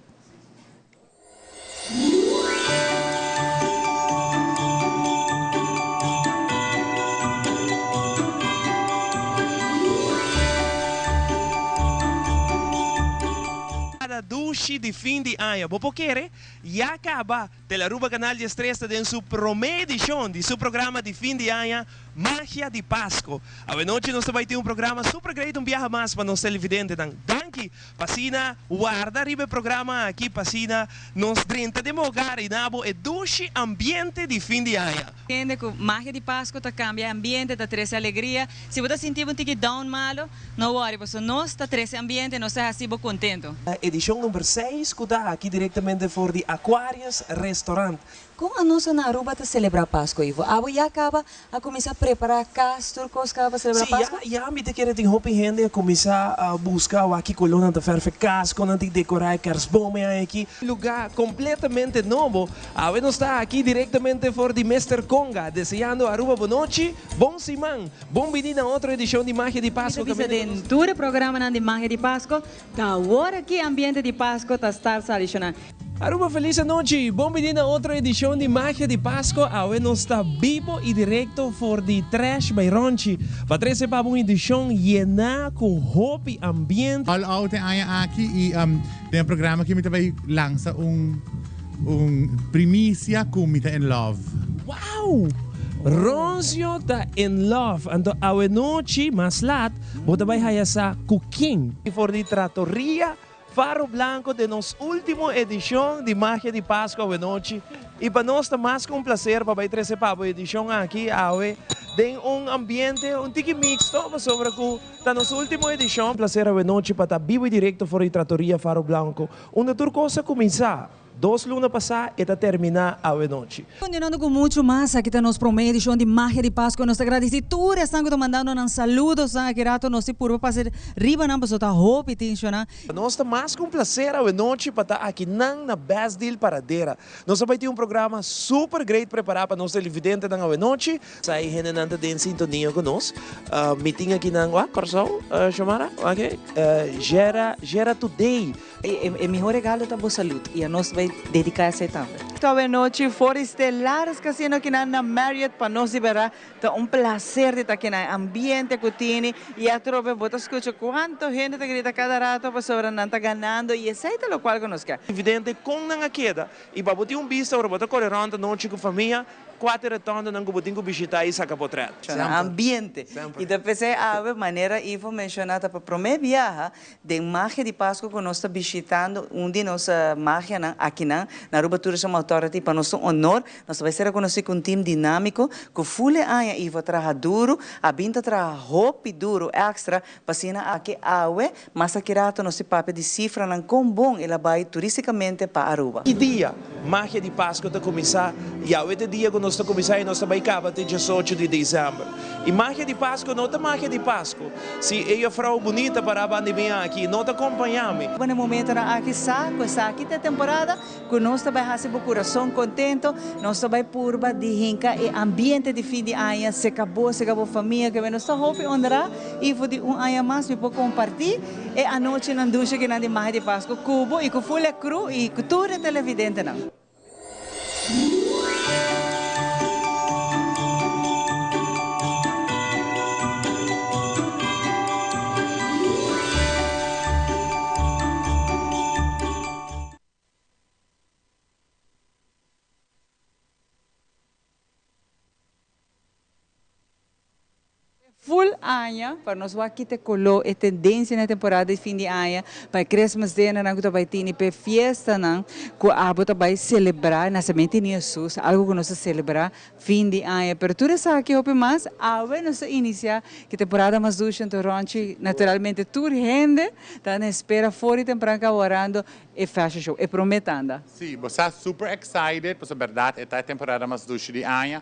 Kada dushi di fin di aña, bo por kere? Ya caba, Telearuba Canal 13 ta den su prome edicion di su programa di fin di aña, Magia di Pasco. Awe nochi nos ta bai tin un programa super great un biaha mas pa nos televidentenan. Danki pa asina warda riba e programa aki pa asina nos drenta den bo hogar y na bo e dushi ambiente di fin di aña. Hende cu Magia di Pasco ta cambia e ambiente, ta trece alegria. Si bo ta sinti bo un tiki down malo, no worry pasobra nos ta trece ambiente, nos ta haci bo contento. Edicion number seis cu ta aki directamente for di Aquarius Restaurant. Con anos na Aruba ta celebra Pasco, Ivo? Abo ya caba a cuminsa prepara cas, tur cos caba pa celebra Sí, Pasco? ya, ya mi ta kere tin hopi hende a cuminsa busca wak ki color nan ta verf e cas, con nan tin decora e kerstboom e aña aki. Lugar completamente nobo. Awe nos ta aki directamente for di Mister Conga, deseando Aruba bonochi, bon siman, bon bini na otro edicion di Magia di Pasco Mi ta bisa caminda cu den nos. tur e programanan di Magia di Pasco, ta awor aki ambiente di Pasco ta start salishonan. Aruba feliz anochi! Bon bini na otro edicion di Magia di Pasco. Awe nos ta bibo y directo for di Trash by Ronchi pa trece pa bo un edicion yena cu hopi ambiente. All out e aña aki y den e programa aki mi ta bay lansa un un primicia cu mi ta in love. Wow! Roncio ta in love! Anto awe nochi mas laat bo ta bay haya sa cu ken. For di Trattoria Faro Blanco den nos ultimo edicion di Magia di Pasco awenochi y pa nos ta mas cu un placer pa bay trece pa bo edicion aki awe den un ambiente un tiki mixto pasobra cu ta nos ultimo edicion. Placer awenochi pa ta bibo y directo for di Trattoria Faro Blanco unda tur cos a cuminsa. Dos luna pasá e ta terminá awenochi. Continuando cu mucho mas, aki ta nos prome edicion di Magia di Pascua. Nos ta gradici tur esnan cu ta mandando nan saludosnan. Aki rato nos tin purba pasa riba nan pasobra ta hopi tincionan. Pa nos ta mas cu un placer awenochi pa ta aki nan na Best Deal Paradera. Nos a bay tin un programa super great prepara pa nos televidentenan awenochi. Sa e hendenan ta den sintonia cu nos. Mi tin aki nan, wak, Corsou, Xiomara? Wak, Gera, Gera Today. E mihó regalo ta bo salud y anos ta bay dedica esey tambe. Awe nochi for di Stellaris Casino kinan na Marriott pa nos di berdad ta un placer di ta kinan e ambiente cu tini y atrobe bo ta scucha cuanto hende ta grita cada rato pasobra nan ta ganando y esey ta locual cu nos kier. Evidente con nan a keda y pa bo tin un bista ora bo ta core rond anochi cu famia Kuater retondonan ku bo tin ku bishitá i saka potrèt. Ambiente. I ta p'esei awe, manera Ivo menshoná, ta pa promé biaha den Magia di Pasku ku nos ta bishitando un di nos magianan akinan na Aruba Tourism Authority. Pa nos ta un honor. Nos ta bai ser rekonosí ku un tim dinámiko ku ful e aña Ivo a traha duru, a bin ta traha hopi duru èkstra pa asina aki awe Mas aki rato nos tin papia di sifranan kon bon el a bai turisticamente pa Aruba. Ki dia Magia di Pasco ta cuminsa? Yahweh ta e dia cu nos ta cuminsa y nos ta bay caba te diesocho di december. Y Magia di Pasco no ta Magia di Pasco si e juffrouw bunita para banda di mi aki no ta compaña mi. Bo na e momentonan aki sa cu esaki ta e temporada cu nos ta bay haci bo curason contento, nos ta bay purba di hinca e ambiente di fin di aña, seca bo, seca bo famia, kebe nos ta hopi honra y for di un aña mas mi por comparti e anochinan dushi kinan di Magia di Pascu cu bo y cu full e crew y cu tur e televidentenan. Full aña pa nos wak kita color e tendencia na e temporada di fin di aña pa e Christmas dinnernan cu ta bay tini pa e fiestanan cu abo ta bay celebra e nacemento di Jesus algo cu nos ta celebra fin di aña pero tur esaki hopi mas awe nos ta inicia ki temporada mas dushi anto Ronchi naturalmente tur hende ta na espera for di tempran caba warando E fashion show, e prome tanda. Sí, bo sa super excited pasobra berdad e ta e temporada mas dushi di aña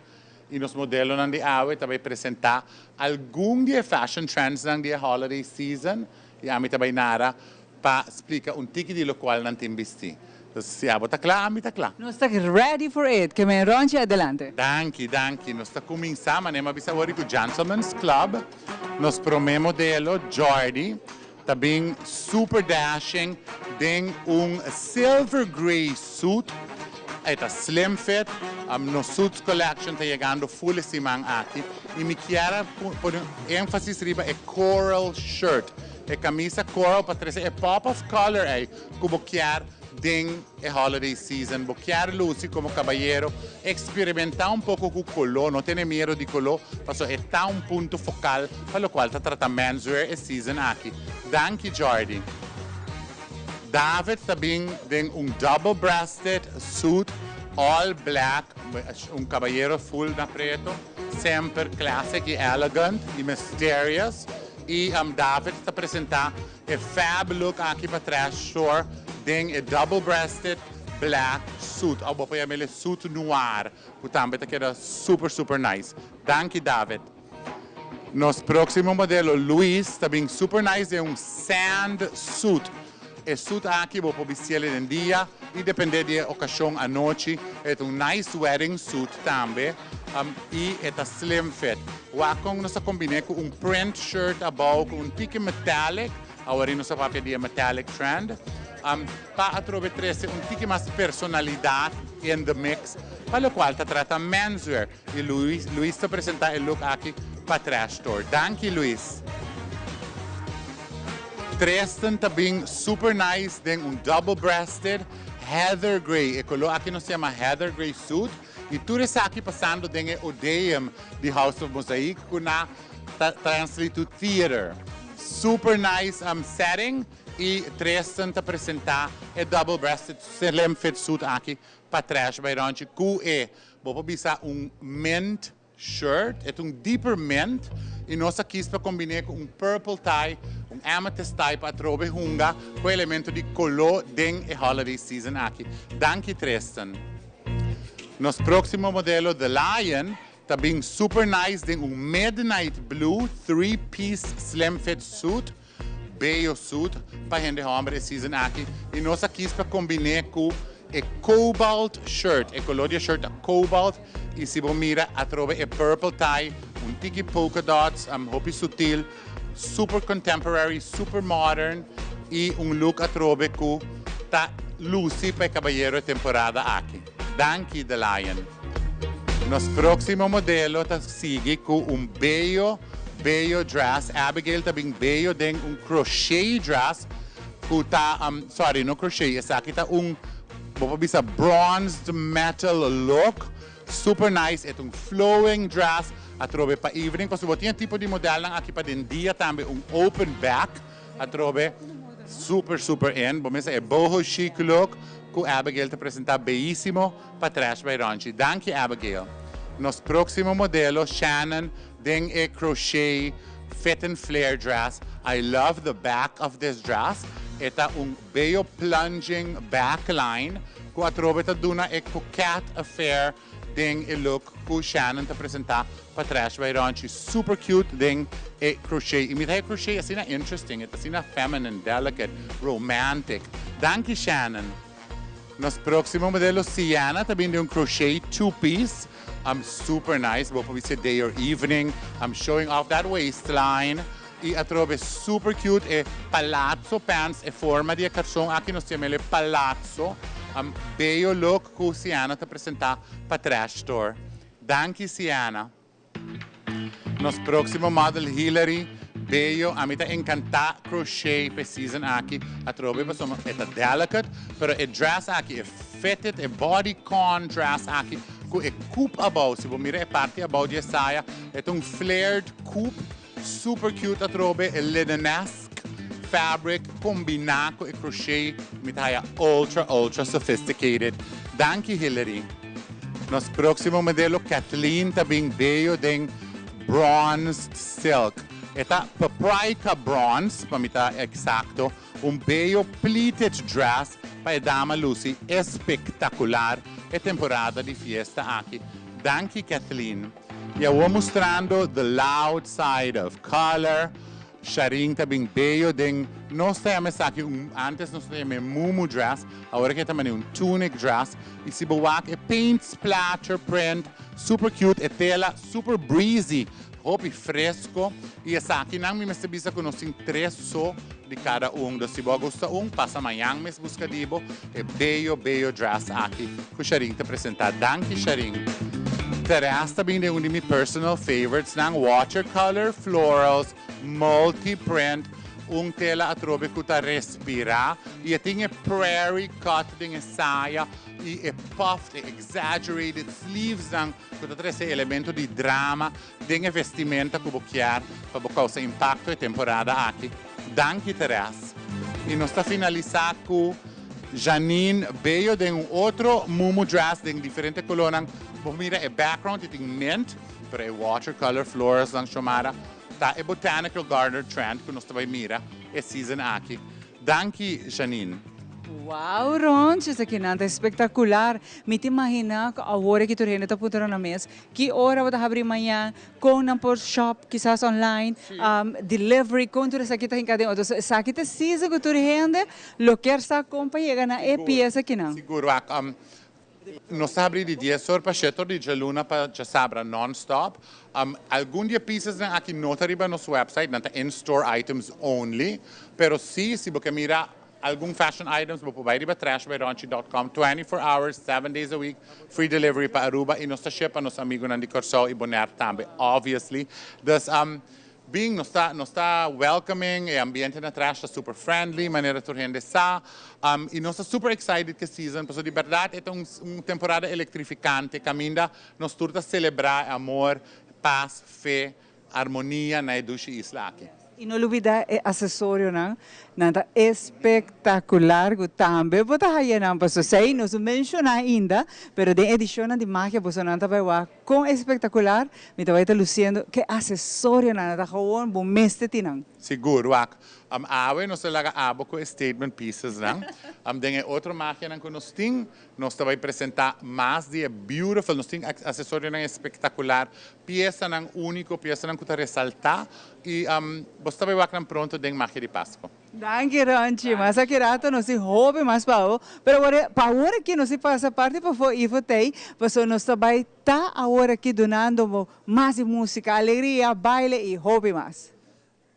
y nos modelonan di awe ta bay presenta algun di e fashion trendsnan di e holiday season y ami ta bay nara pa splica un tiki di locual nan tin bisti. Entonces si abo ta cla, ami ta cla. Nos ta ready for it, ke men Ronchi adelante. Danki, danki. Nos ta cuminsa, manera mi a bisa awor di cu Gentleman's Club, nos prome modelo, Jordy. Ta bin super dashing den un silver grey suit. E ta slim fit. Nos suits collection ta yegando full e siman aki. Y mi kier a pone un enfasis riba e coral shirt. E camisa coral pa trece e pop of color ey cu bo kier. Den e holiday season bo kier luci como cabayero, experimenta un poco cu color, no tene miedo di color, pasobra e ta un punto focal pa locual ta trata menswear e season aki. Danki Jordy. David ta bin den un double breasted suit all black, un cabayero full na preto, semper classic y elegant y mysterious y David ta presenta E fab look aki pa Trash Store den e double breasted black suit of bo por yama el e suit noir cu tambe ta keda super super nice. Danki David. Nos proximo modelo Luis ta bin super nice den un sand suit. E suit aki bo por bistiel den dia y depende di e ocasion anochi. E ta un nice wedding suit tambe. Y e ta slim fit. Wak con nos a combine cu un print shirt abao cu un tiki metallic, awor nos a papia di e metallic trend, pa atrobe trece un tiki mas personalidad in the mix pa locual ta trata menswear. Y Luis, Luis ta presenta e look aki pa Trash Store. Danki Luis. Tristan ta bin super nice den un double breasted heather grey. E color aki nos yama heather grey suit. Y tur esaki pasando den e Odeum di House of Mosaic cu na ta translate to theater. Super nice setting y Tristan ta presenta e double breasted slim fit suit aki pa Trash by Ronchi cu e, bo por bisa un mint shirt, e ta un deeper mint y nos a kies pa combine cu un purple tie, un amethyst tie pa atrobe hunga cu e elemento di colo den e holiday season aki. Danki Tristan. Nos próksimo modelo The Lion ta bin super nice den un midnight blue three piece slim fit suit, beyo suit pa hende hòmber e season aki i nos a kis pa kombin'é ku e cobalt shirt, e kolor di e shirt ta cobalt i si bo mira atrobe e purple tie, un tiki polka dots, hopi sutil, super contemporary, super modern y un look atrobe cu ta luci pa e cabayero e temporada aki. Danki The Lion. Nos proximo modelo ta sigui cu un bello, bello dress. Abigail ta bin bello den un crochet dress cu ta, sorry, no crochet, esaki ta un, bo por bisa bronzed metal look. Super nice, e ta un flowing dress, atrobe pa evening, pasobra bo tin e tipo di modelnan aki pa den dia tambe, un open back, atrobe super super in, bo mester e boho chic look cu Abigail ta presenta beyisimo pa Trash by Ronchi. Danki Abigail. Nos proximo modelo Shannon den e crochet fit and flare dress, I love the back of this dress, e ta un Beyo plunging backline cu atrobe ta duna e coquette affair den e look cu Shannon ta presenta pa Trash by Ronchi. Super cute den e crochet. Y mi ta e crochet asina interesting, e ta asina feminine, delicate, romantic. Danki Shannon. Nos proximo modelo Sienna ta bin den un crochet two piece. Super nice, bo por bisti day or evening. I'm showing off that waistline. Y atrobe super cute e palazzo pants, e forma di e carson aki nos yama el e palazzo. Bello look cu Sienna ta presenta pa Trash Store. Danki Sienna. Nos proximo model Hillary, bello, ami ta encanta crochet p'e season aki atrobe pasobra e ta delicate, pero e dress aki e fitted, e bodycon dress aki cu e coupe abou, si bo mira e parti abou di e saya e ta un flared coupe. Super cute atrobe e linenesque fabric combina cu e crochet mi ta haya ultra ultra sophisticated. Danki Hillary. Nos proximo modelo Kathleen ta bin beyo den bronzed silk. E ta paprika bronze pa mi ta exacto. Un beyo pleated dress pa e dama luci espectacular e temporada di fiesta aki. Danki Kathleen. Y awor mustrando the loud side of color, Sharin ta bin beyo den, nos ta yama esaki un, antes nos ta yama e mumu dress, awor aki e ta mane un tunic dress, y si bo wak e paint splatter print, super cute, e tela super breezy, hopi fresco, y esakinan mi mester bisa cu nos tin tres so di cada un, dus si bo a gusta un, pasa mañan mes busca di bo e beyo beyo dress aki cu Sharin ta presenta. Danki Sharin. Teres ta bin den un di mi personal favorites nan, watercolor florals, multi print. Un tela atrobe ku ta respirá i e tin e prairie cut den e saya i e puffed, e exaggerated sleevesnan ku ta trese elemento di drama den e vestimenta ku bo kier pa bo kousa impakto e temporada aki. Danki Teres. I nos ta finalisá ku Janine Bello den un otro mumu dress den diferente kolónan. Bo mira e background i tin mint, pero e watercolor floresnan Xiomara Ta e Botanical Garden trend ku nos ta bai mira e season aki. Danki Janine. Wow Ronchi, esakinan ta espectacular. Mi ta imagina cu awor aki tur hende ta puntra nan mes ki ora bo ta habri mañan, con nan por shop kisas online, delivery, con tur esaki ta hinca den otro. So esaki ta e season cu tur hende lo kier sa con pa yega na e pies akinan. Sigur, wak. Nos ta habri di dies or pa shete or di djaluna pa djasabra non-stop. Algun di e piesasnan aki no ta riba nos website, nan ta in-store items only. Pero si, si bo ke mira algun fashion items bo por bai riba trashbyronchi dot com 24 hours, 7 days a week, free delivery pa Aruba y nos ta ship pa nos amigunan di Kòrsou y Bonaire tambe obviously. Dus Bin, nos ta nos ta welcoming, e ambiente na Trash ta super friendly, manera tur hende sa, y nos ta super excited cu e season, pasobra di berdad e ta un un temporada electrificante caminda nos tur ta celebra e amor, paz, fe, armonia na e dushi isla aki. Y no lubida e accesorionan, nan ta espectacular cu tambe bo ta haya nan, pasobra esey no su menciona ainda, pero den edicionnan di Magia boso nan ta bay wak. Kon espektakular mi ta bai ta lusiendo ke asesorionan ta gewoon bo mester tin nan. Sigur, wak. Awe nos ta laga abo ku e statement pieces nan. Den e otro magianan ku nos tin, nos ta bai presenta mas di e beautiful, nos tin asesorionan espektakular, piesanan uniko, piesanan ku ta resalta i bo ta bai wak nan pronto den Magia di Pasco. Danki Ronchi, mas aki rato nos tin hopi mas pa bo, pero awor pa awor aki nos tin pasa parti pafó Ivo t'ey, pasobra nos ta bay ta awor aki dunando bo mas di musica, alegria, baile y hopi mas.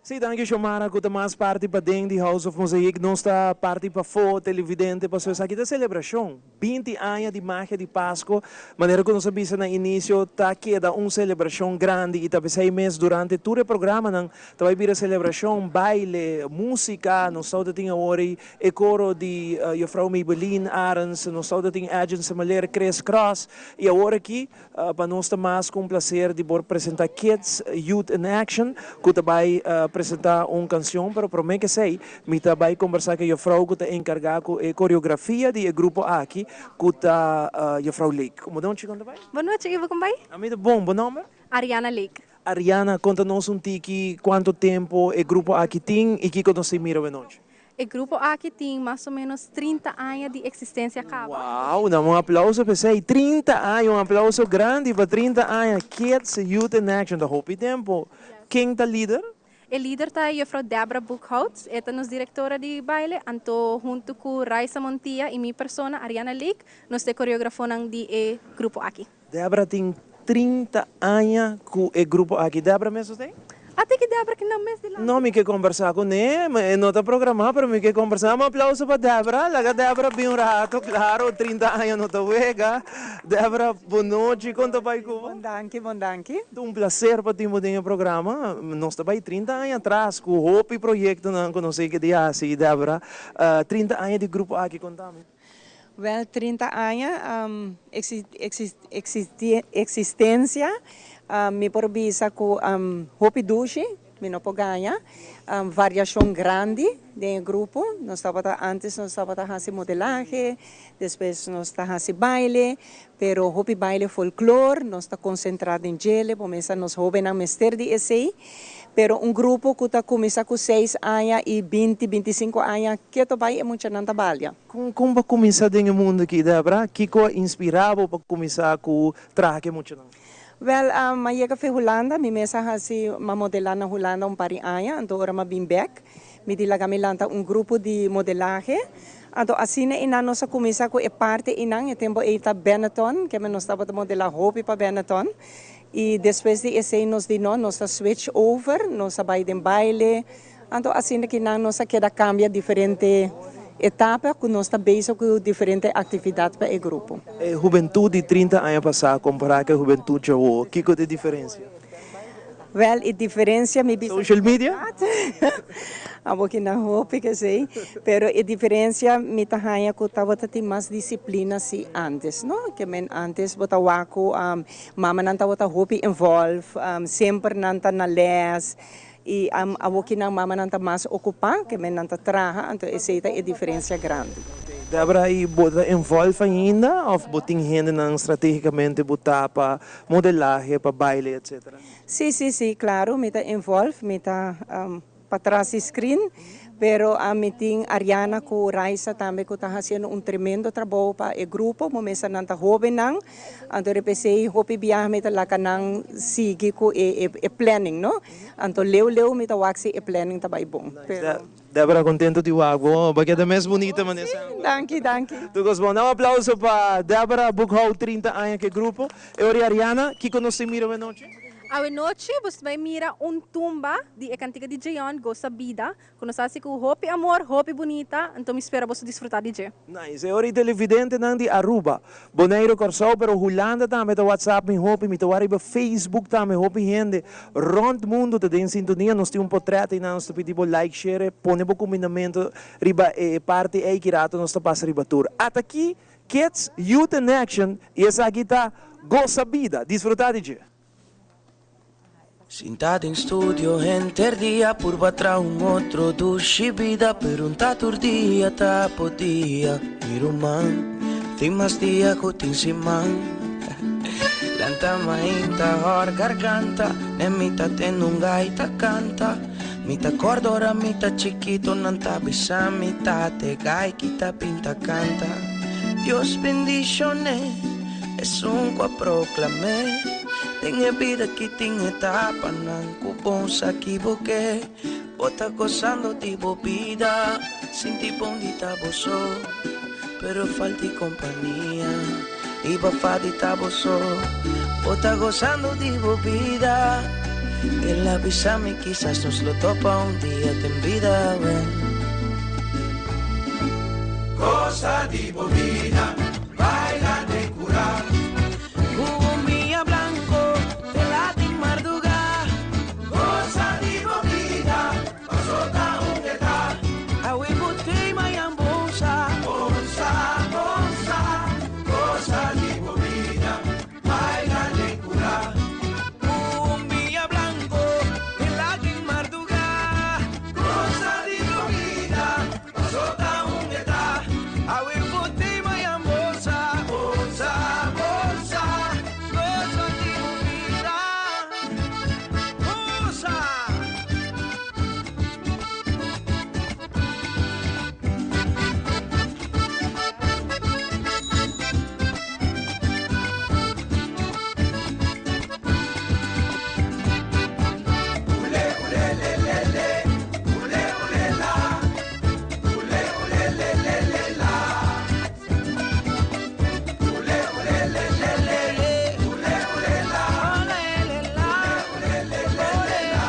Sí, danki Xiomara cu ta mas parti paden di House of Mosaic, nos ta parti pafó televidente pasobra esaki ta celebracion. 20 aña di magia di Pasco, manera cu nos a bisa na inicio, ta keda un celebracion grandi y ta pesey mes durante tur e programanan ta bay bira celebracion, baile, musica, nos tawata tin awor ey e coro di Juffrouw Maybelline Arends, nos tawata tin Edjean Semeleer, Chris Cross y awor aki pa nos ta mas cu un placer di por presenta Kids Youth in Action cu ta bay presenta un cancion, pero prome cu esey mi ta bay combersa cu e juffrouw cu ta encarga cu e coreografia di e grupo aki cu ta juffrouw Lake. Como nochi con ta bay? Bon nochi Ivo, con bay? Ami ta bon, bo nomber? Ariana Lake. Ariana, conta nos un tiki cuanto tempo e grupo aki tin y kico nos tin mira awe nochi? E grupo aki tin mas o menos 30 aña di existencia caba. Wow, dame un aplauso pa esey. 30 aña, un aplauso grandi pa 30 aña. Kids Youth in Action ta hopi tempo. Ken ta lider? E lider ta juffrouw Debra Boekhout, e ta nos directora di baile, anto hunto cu Raisa Montilla y mi persona, Ariana Lake, nos ta e coreografonan di e grupo aki. Debra tin 30 aña ku e grupo aki. Debra mes ta ei? Ate ki Debra ki nan mes dilanti. No, mi ke kombersá kuné. E no ta programá, pero mi ke kombersá. Un aplauso pa Debra. Laga Debra bin un rato. Klaro, 30 aña no ta wega. Debra, bon nochi. Kon ta bai ku bo? Bon danki, bon danki. Ta un plaser pa tin bo den e programa. Nos ta bai 30 aña atras ku hopi proyektonan ku nos a yega di hasi, Debra. 30 aña di grupo aki, konta mi. Wel 30 aña existencia mi por bisa cu hopi dushi mi no por gaña variacion grandi den e grupo nos tabata antes nos tabata haci modelahe despues nos ta haci baile pero hopi baile folklor nos ta concentra den djele por mesa nos hobennan mester di esey pero un grupo cu ta cuminsa cu seis aña y binti 25 aña keto bay e muchanan ta balia. Kon kon bo a kuminsá den e mundu aki, Debra? Kiko a inspirá bo pa kuminsá ku traha ku e muchanan? Wèl, m'a yega fe Hulanda, mi mes a hasi, m'a modelá na Hulanda un par di aña, anto ora m'a bin bèk, mi di laga mi lanta un grupo di modelahe. Anto asina einan nos a kuminsá ku e parti einan, e tempu ei ta Benetton, keme nos tabata modelá hopi pa Benetton. I despues di esei nos di no, nos a switch over, nos a bai den baile, Anto asina ki nan nos a keda kambia diferente etapa ku nos ta bezig ku diferente aktividat pa e grupo. E hubentut di 30 aña pasá kompará ku e hubentut djawo, kiko ta e diferensia? Wel, e diferencia mi bisa. Social media? Abo ki nan hopi ke esey. Pero e diferencia mi ta haña cu tabata tin mas disciplina si antes, no? Ke men antes bo ta wak cu mamanan tabata hopi involve, semper nan ta na les y abo ki nan mamanan ta mas ocupa, ke men nan ta traha, anto esey ta e diferencia grandi. Debra, y bo ta involve ainda of bo tin hendenan strategicamente bo ta pa modelahe, pa baile, etc.? Sí, sí, sí, claro, mi ta involve, mi ta patras di screen, pero mi tin Ariana cu Raisa tambe cu ta haciendo un tremendo trabou pa e grupo, bo mester nan ta hobennan, anto riba esey hopi biaha mi ta laga nan sigui cu e e planning, no? Anto leu leu mi ta wak si e planning ta bay bon, pero. Debra contento di wak bo, bo keda mes bunita manera semper. Danki, danki. Tur cos bon. Un aplauso pa Debra Boekhoudt 30 aña cu e grupo. E ora Ariana, kico nos tin mira awenochi? Awenochi bo ta bay mira un tumba di e cantica di Jeon, Gosa Bida, cu nos haci cu hopi amor, hopi bunita, anto mi spera boso disfruta di dje. Nice. E ora e televidentenan di Aruba, Boneiru, Kòrsou, pero Hulanda tambe ta WhatsApp mi hopi, mi ta wak riba Facebook tambe hopi hende rònt mundu ta den sintonia, nos tin un potrèt einan, nos ta pidi bo like, share, pone bo kumbinamentu riba e parti ei ki rato nos ta pasa riba tur. Ata aki Kids Youth in Action i esaki ta Gosa Bida, disfrutá di dje. Sinta den studio henter dia purba traha un otro dushi bida pero un ta tur dia ta podia mi ruman tin mas dia ku tin siman lanta mainta hor garganta ne mi ta tende un gaita kanta mi ta korda ora mi ta chikito nan ta bisa mi tate gai kita pinta kanta Dios bendishone esun ku a proklam'é. Den e bida ki tin etapanan ku bon sa kiboke. Bo ta gosando di bo bida, sinti bon di ta bo so. Pero falt'i kompania i bo fa di ta bo so. Bo ta gosando di bo bida, el a bisa mi kisas nos lo topa un dia den bida, well. Gosa di bo bida, baila den kura. Ku bombilla blanco te latin marduga. Gosa di bo bida, paso ta un eta. Awe bo tei mayan bonsa. Bonsa, bonsa, gosa di bo bida, baila den kura. Ku bombilla blanco te latin marduga. Gosa di bo bida, paso ta un eta. Awe bo tei mayan bonsa. Bonsa, bonsa, gosa di bo bida, bonsa. Ule, ule, le, le, le, ule, ule, la. Ule, ule, le, le, le, la. Ule, ule, le, le, le, ule, ule, la. Ule, ule, le, le, le, la.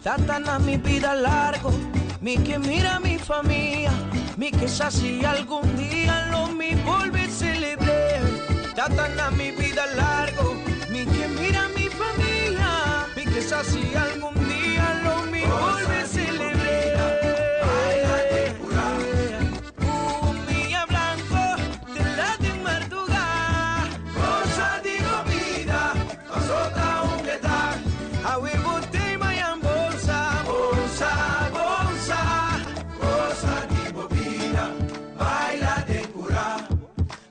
Tata na mi bida largo, mi ke mira mi famia, mi ke sa si algun dia lo mi bolbe celebr'é. Tata na mi bida largo, mi ke mira mi famia, mi ke sa si algun dia lo mi bolbe celebr'é. Cumbia blanco te latin marduga. Gosa di bo bida, paso ta un eta. Awe bo tei mayan bolsa. Bolsa, bolsa, gosa di bo bida, baila den cura.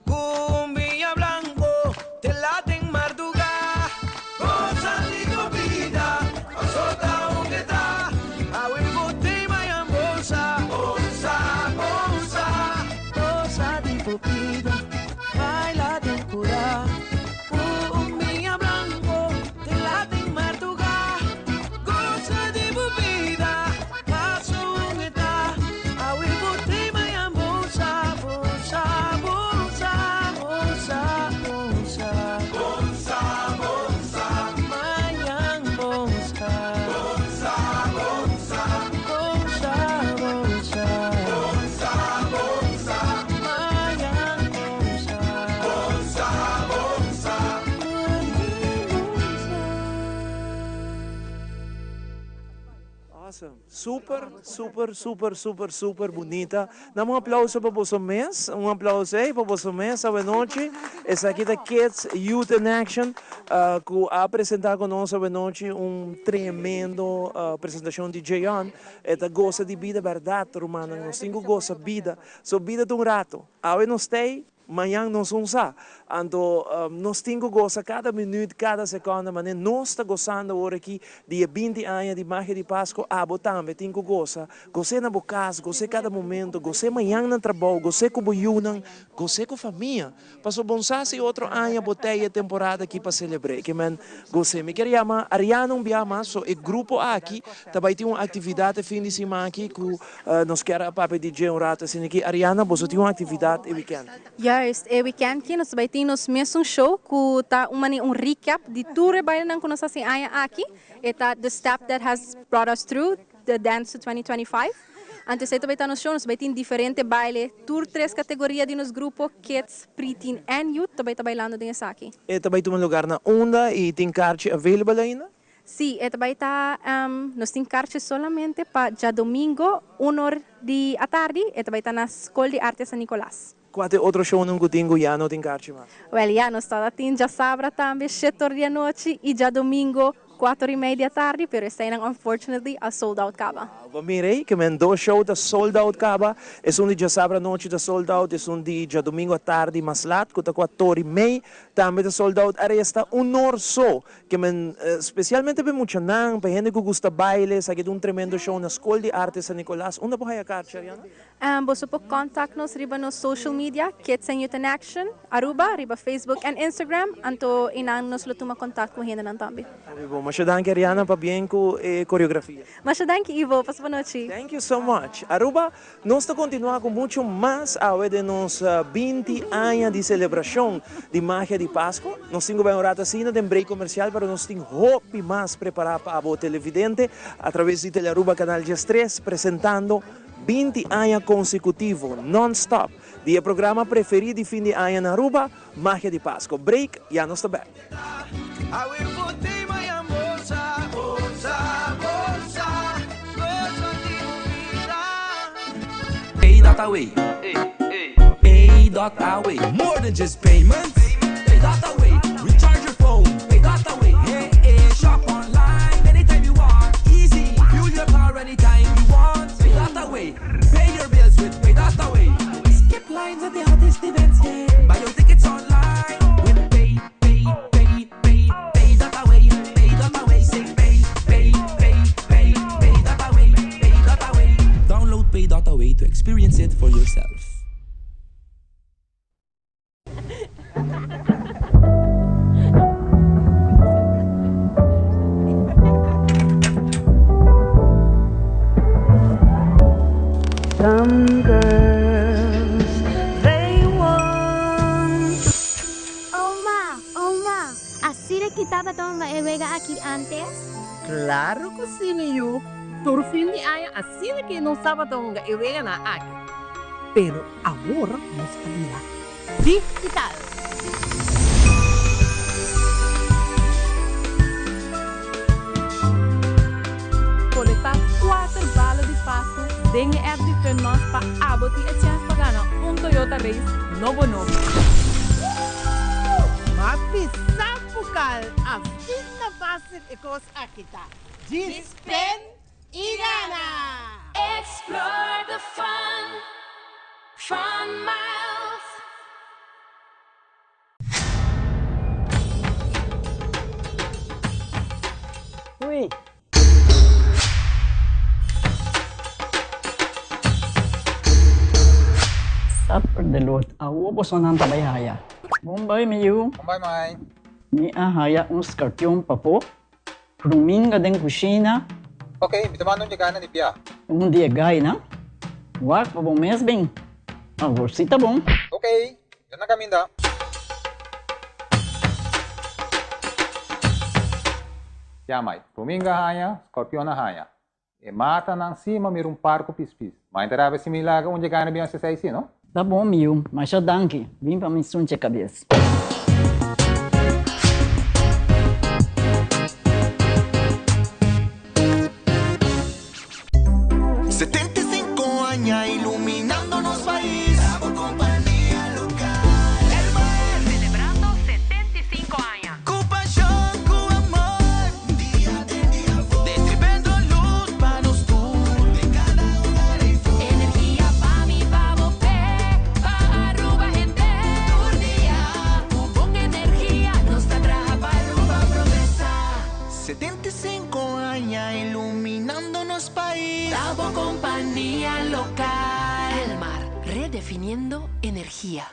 Cumbia blanco te latin marduga. Gosa di bo bida, paso Awesome. Super, super, super, super, super bunita. Dam un aplauso pa boso mes. Un aplauso ey pa boso mes awenochi. Esaki ta Kids Youth in Action cu a presenta cu nos awenochi un tremendo presentacion di Jeon. E ta goza di bida berdad rumannan. Nos tin cu goza bida. So bida ta un rato. Awe nos t'ey. Mañan nos un sa. Anto nos tin ku gosa kada minüt, kada sekònde, manera nos ta gosando awor aki di e 20 aña di Magia di Pasko, abo tambe tin ku gosa. Gos'é na bo kas, gos'é kada momento, gos'é mañan na trabou, gos'é ku bo yunan, gos'é ku famia. Pasobra bon sa si otro aña bo tei e temporada aki pa selebr'é. Ke men gos'é. Mi kier yama Ariana un bia mas, so e grupo aki ta bai tin un aktividat e fin di siman aki ku Nos kier a papia di dje un rato asina ki Ariana boso tin un actividad e weekend. Juist, e weekend ki nos ta bai tin nos mesun show ku ta un manera un recap di tur e bailenan ku nos hasi aña aki. E ta The Step That Has Brought Us Through the Dance to 2025. Anto esei ta bai ta nos show, nos ta bai tin diferente baile, tur tres categoria di nos grupo, kids, preteen en youth ta bai ta bailando den esaki. E ta bai tuma lugar na unda y tin karchi available ainda? Sí, e ta bai ta, nos tin karchi solamente pa djadomingo un or di atardi, e ta bai ta na Skol di Arte San Nicolas. Kua ta e otro shownan ku tin ku ya no tin karchi mas? Wèl, ya nos tabata tin djasabra tambe shete or di anochi i djadomingo kuater or i mei di atardi, pero eseinan unfortunately a sold out kaba. Bo mira ei, ke men dos show ta sold out kaba, esun di djasabra anochi ta sold out, esun di djadomingo atardi mas lat ku ta kuater or i mei tambe ta sold out. A resta un or so. Ke men, spesialmente pa e muchanan, pa e hende ku gusta baile, esaki ta un tremendo show na Skol di Arte San Nicolas. Unda por haya karchi, Ariana? Boso por contact nos riba nos social media, Kids and Youth in Action, Aruba, riba Facebook en Instagram, anto einan nos lo tuma contact ku hendenan tambe. Hopi bon. Masha danki, Ariana, pabien ku e koreografia. Masha danki, Ivo. Pasa bon nochi. Thank you so much. Aruba, Nos ta kontinuá ku muchu mas awe den nos 20 aña di selebrashon di Magia di Pasko. Nos tin ku bai un rato asina den break komersial, pero nos tin hopi mas prepará pa abo televidente a traves di Telearuba Canal 13 presentando 20 aña konsekutivo non-stop di e programa preferí di fin di aña na Aruba, Magia di Pasko. Break, ya nos ta bèk. Pay dot away Pay dot away More than just payments Pay dot away Recharge your phone Pay dot away Hey hey Shop online anytime you want Easy Fuel your car anytime you want Pay dot away Pay your bills with Pay dot away Skip lines at the hottest events yeah Buy your tickets online With Pay Pay Pay Pay Pay dot away Pay dot away Say pay Pay Pay Pay Pay dot away Pay dot away Download Pay dot away to experience it for yourself. Some girls, they want Oma, oma, asina ki tabata hunga e wega aki antes? Claro cu si, mi yu. Tur fin di aña asina ki nos tabata hunga e weganan aki. Pero awor nos a bira digital. Kolektá kuater bala di Pasku den e app di Funmas pa abo tin e chèns pa gana un Toyota Race nobo nobo. Ma bisa bukal asina fásil e kos aki ta. Djis pen i gana! Explore the fun, Fun Miles. Ui. Supper de lot. Awo bosonan ta bai haya. Bon bai mi yu. Bon bai mai. Mi a haya un skarpion papo. Ruminga den kushina. Ok, mi ta manda un di gainan di bia. Un di e gainan? Wak pa bo mes bin. Awor si ta bon. Ok, mi ta na kaminda. Ya mai, ruminga haña, skorpion a haña. E matanan si ma mira un par ku pispis. Mai ta rabia si mi laga un dje gana bin hasi esei si, no? Ta bon mi yu, masha danki. Bin pa mi sunche kabes. 75 aña iluminando nos pais. Ta bo compania local. Elmar, redefiniendo energia.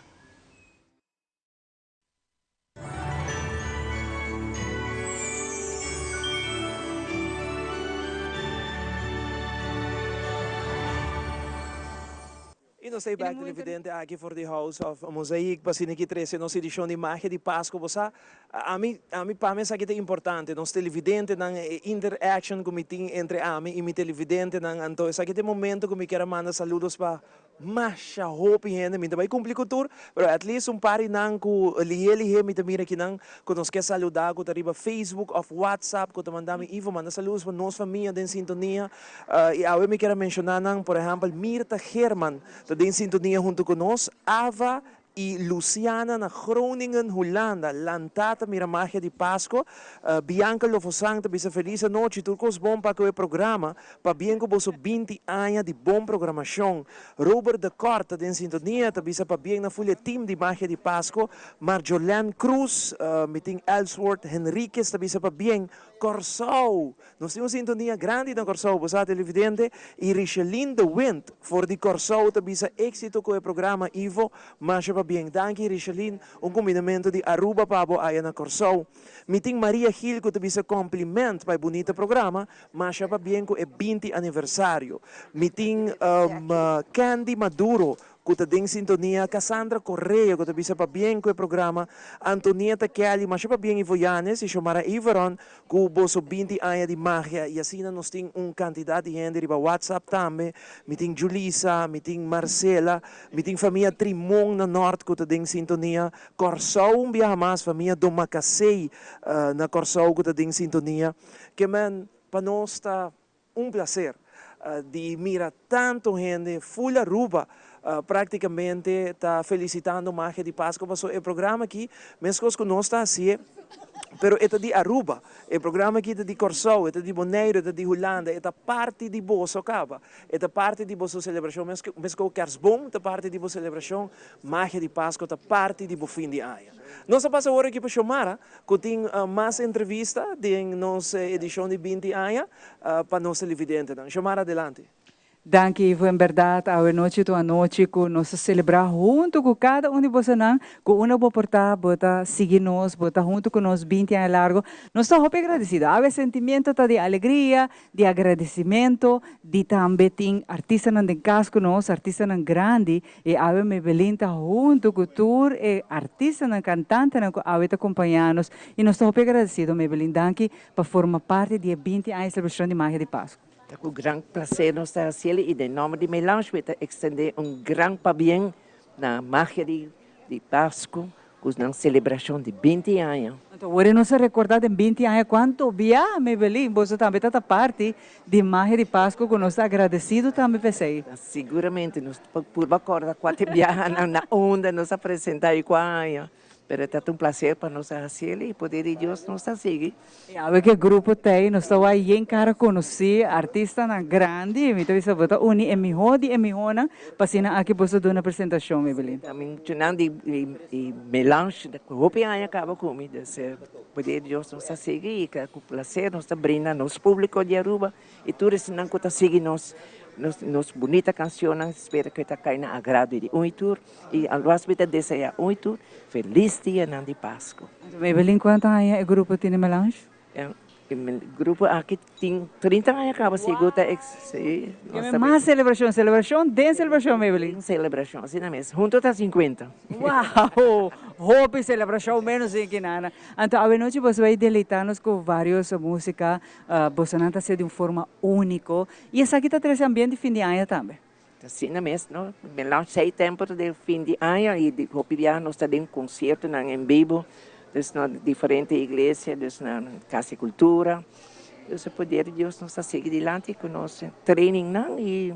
Y nos ta bek televidente aki for di House of Mosaic pa asina ki trece nos edicion di Magia di Pasco. Bo sa, ami, ami pa mi esaki ta importante, nos televidentenan, e interaction cu mi tin entre ami y mi televidentenan, anto esaki ta e momento cu mi kier a manda saludos pa Masha hopi hende, mi ta bai cumpli cu tur, pero at least un par di nan cu lihe lihe mi ta mira kinan cu nos ke saluda cu ta riba Facebook of WhatsApp cu ta manda mi Ivo manda saludos pa nos famia den sintonia y awe mi kier a menciona nan por ehempel Mirta Geerman ta den sintonia hunto cu nos, Ava y Luciana na Groningen Hulanda lanta ta mira magia di Pasco, Bianca Lofosang ta bisa feliz anochi tur cos bon pa cu e programa Pabien ku boso 20 aña di bon programashon. Robert de Kort ta den sintonia, ta bisa pabien na full e team di Magia di Pasco. Marjolaine Cruz, mi tin Ellsworth Henriquez ta bisa pabien. Kòrsou! Nos tin un sintonia grandi na Kòrsou, bo sa televidente. I Richeline de Windt for di Kòrsou ta bisa éksito ku e programa Ivo, masha pabien. Danki Richeline, un kumbinamentu di Aruba pa bo aya na Kòrsou. Mi tin Maria Gil ku ta bisa kòmpliment pa e bunita programa. Masha pabien ku e 20 aniversario. Mi tin Candy Maduro ku ta den sintonia, Cassandra Correa ku ta bisa pabien ku e programa, Antonieta Kelly, masha pabien Ivo Yanes i Xiomara Iveron ku boso 20 aña di magia i asina nos tin un kantidat di hende riba WhatsApp tambe. Mi tin Julisa, mi tin Marcela, mi tin famia Trimon na Nort ku ta den sintonia, Kòrsou un biaha mas, famia Domakasey na Kòrsou ku ta den sintonia. Ke men, pa nos ta un placer di mira tanto hende full Aruba practicamente ta felicitando Magia di Pasco paso e programa aki mescos cu nos ta hacié pero e ta di Aruba, e programa aki ta di Corsou, e ta di Boneiru, e ta di Hulanda, e ta parti di boso caba, e ta parti di boso celebracion mescos cu Kerstboom ta parti di bo celebracion, Magia di Pasco ta parti di bo fin di aña. Nos ta pasa awor aki pa Xiomara Cu tin mas entrevista den nos edicion di 20 aña pa nos televidentenan. Xiomara adelante. Danki Ivo, en berdad awe nochi ta un anochi cu nos ta celebra hunto cu cada un di bosonan cu unda bo por ta, bo ta sigui nos, bo ta hunto cu nos 20 aña largo. Nos ta hopi agradecido. Awe sentimiento ta di alegria, di agradecimento, di tambe tin artistanan den cas cu nos, artistanan grandi I awe Maybelline ta huntu ku tur e artistanan, kantantenan ku awe ta kompañá nos i nos ta hopi agradesido Maybelline danki pa forma parti di e 20 aña selebrashon di Magia di Pasku. Ta ku gran plaser nos ta hasiel i den nòmber di Melange mi ta ekstendé un gran pabien na Magia di Pasku Ku nan selebrashon di 20 aña. Anto awor e nos a rekorda den 20 aña kuantu bia, Maybelline, boso tambe ta ta parti di magia di Pasku ku nos ta agradesido tambe p'esei. Siguramente nos ta purba korda kuater biahanan na unda nos a presenta i kua aña, pero e ta ta un plaser pa nos a hasiel i poder di Dios nos ta sigui. I awe ku e grupo t'ei nos ta wak yen kara konosí, artistanan grandi, mi ta bisa bo ta uni e mihó di e mihónan pa asina aki boso duna presentashon, Maybelline. Ta muchanan di Melange ku hopi aña kaba ku mi, dus poder di Dios nos ta sigui i ku plaser nos ta brinda nos públiko di Aruba i tur esnan ku ta sigui nos nos bunita kanshonnan, spera ku e ta kai na agrado di un i tur. I alwas mi ta deseá un i tur felis dianan di Pasku. Anto Maybelline kuantu aña e grupo tin di Melange? E grupo aki tin 30 aña kaba sigur ta ex si. Keme mas selebrashon, selebrashon den selebrashon Maybelline. Selebrashon asina mes, hunto ta 50. Wow! Hopi selebrashon menos den kinana. Anto awenochi boso bai deleita nos ku varios musika, bosonan ta hasié di un forma uniko i esaki ta trese ambiente di fin di aña tambe. Asina mes no, Melange sei tempo ta den fin di aña y di hopi biaha nos ta den conciertonan en bibo, dus na diferente iglesia, dus na Casa di Cultura, dus e poder di Dios nos ta sigui dilanti cu nos trainingnan y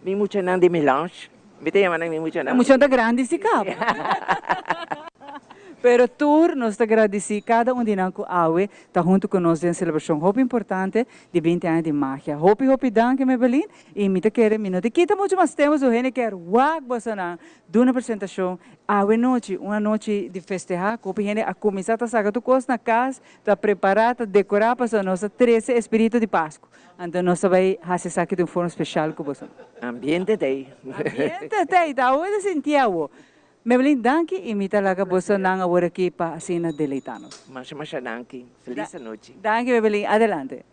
mi muchanan di Melange, mi ta yama nan mi muchanan. E muchanan ta grandi si caba. Pero tur nos ta gradisí kada un di nan ku awe ta huntu ku nos den selebrashon hopi importante di binti aña di magia. Hopi hopi danki Maybelline i mi ta kere mi no ta kita muchu mas tempu so hende kier wak bosonan duna presentashon awe nochi, un anochi di festehá ku hopi hende a kuminsá ta saka tur kos na kas, ta prepará, ta dekorá pasobra nos ta trese e spiritu di Pasku. Anto nos ta bai hasi esaki di un forma speshal ku bosonan. Ambiente t'ei. Ambiente t'ei, ta awe ta sinti awo. Mebelin danki y mi ta laga boso nan awor aki pa asina deleita nos. Masha masha danki. Feliz anochi. Danki Mebelin. Adelante.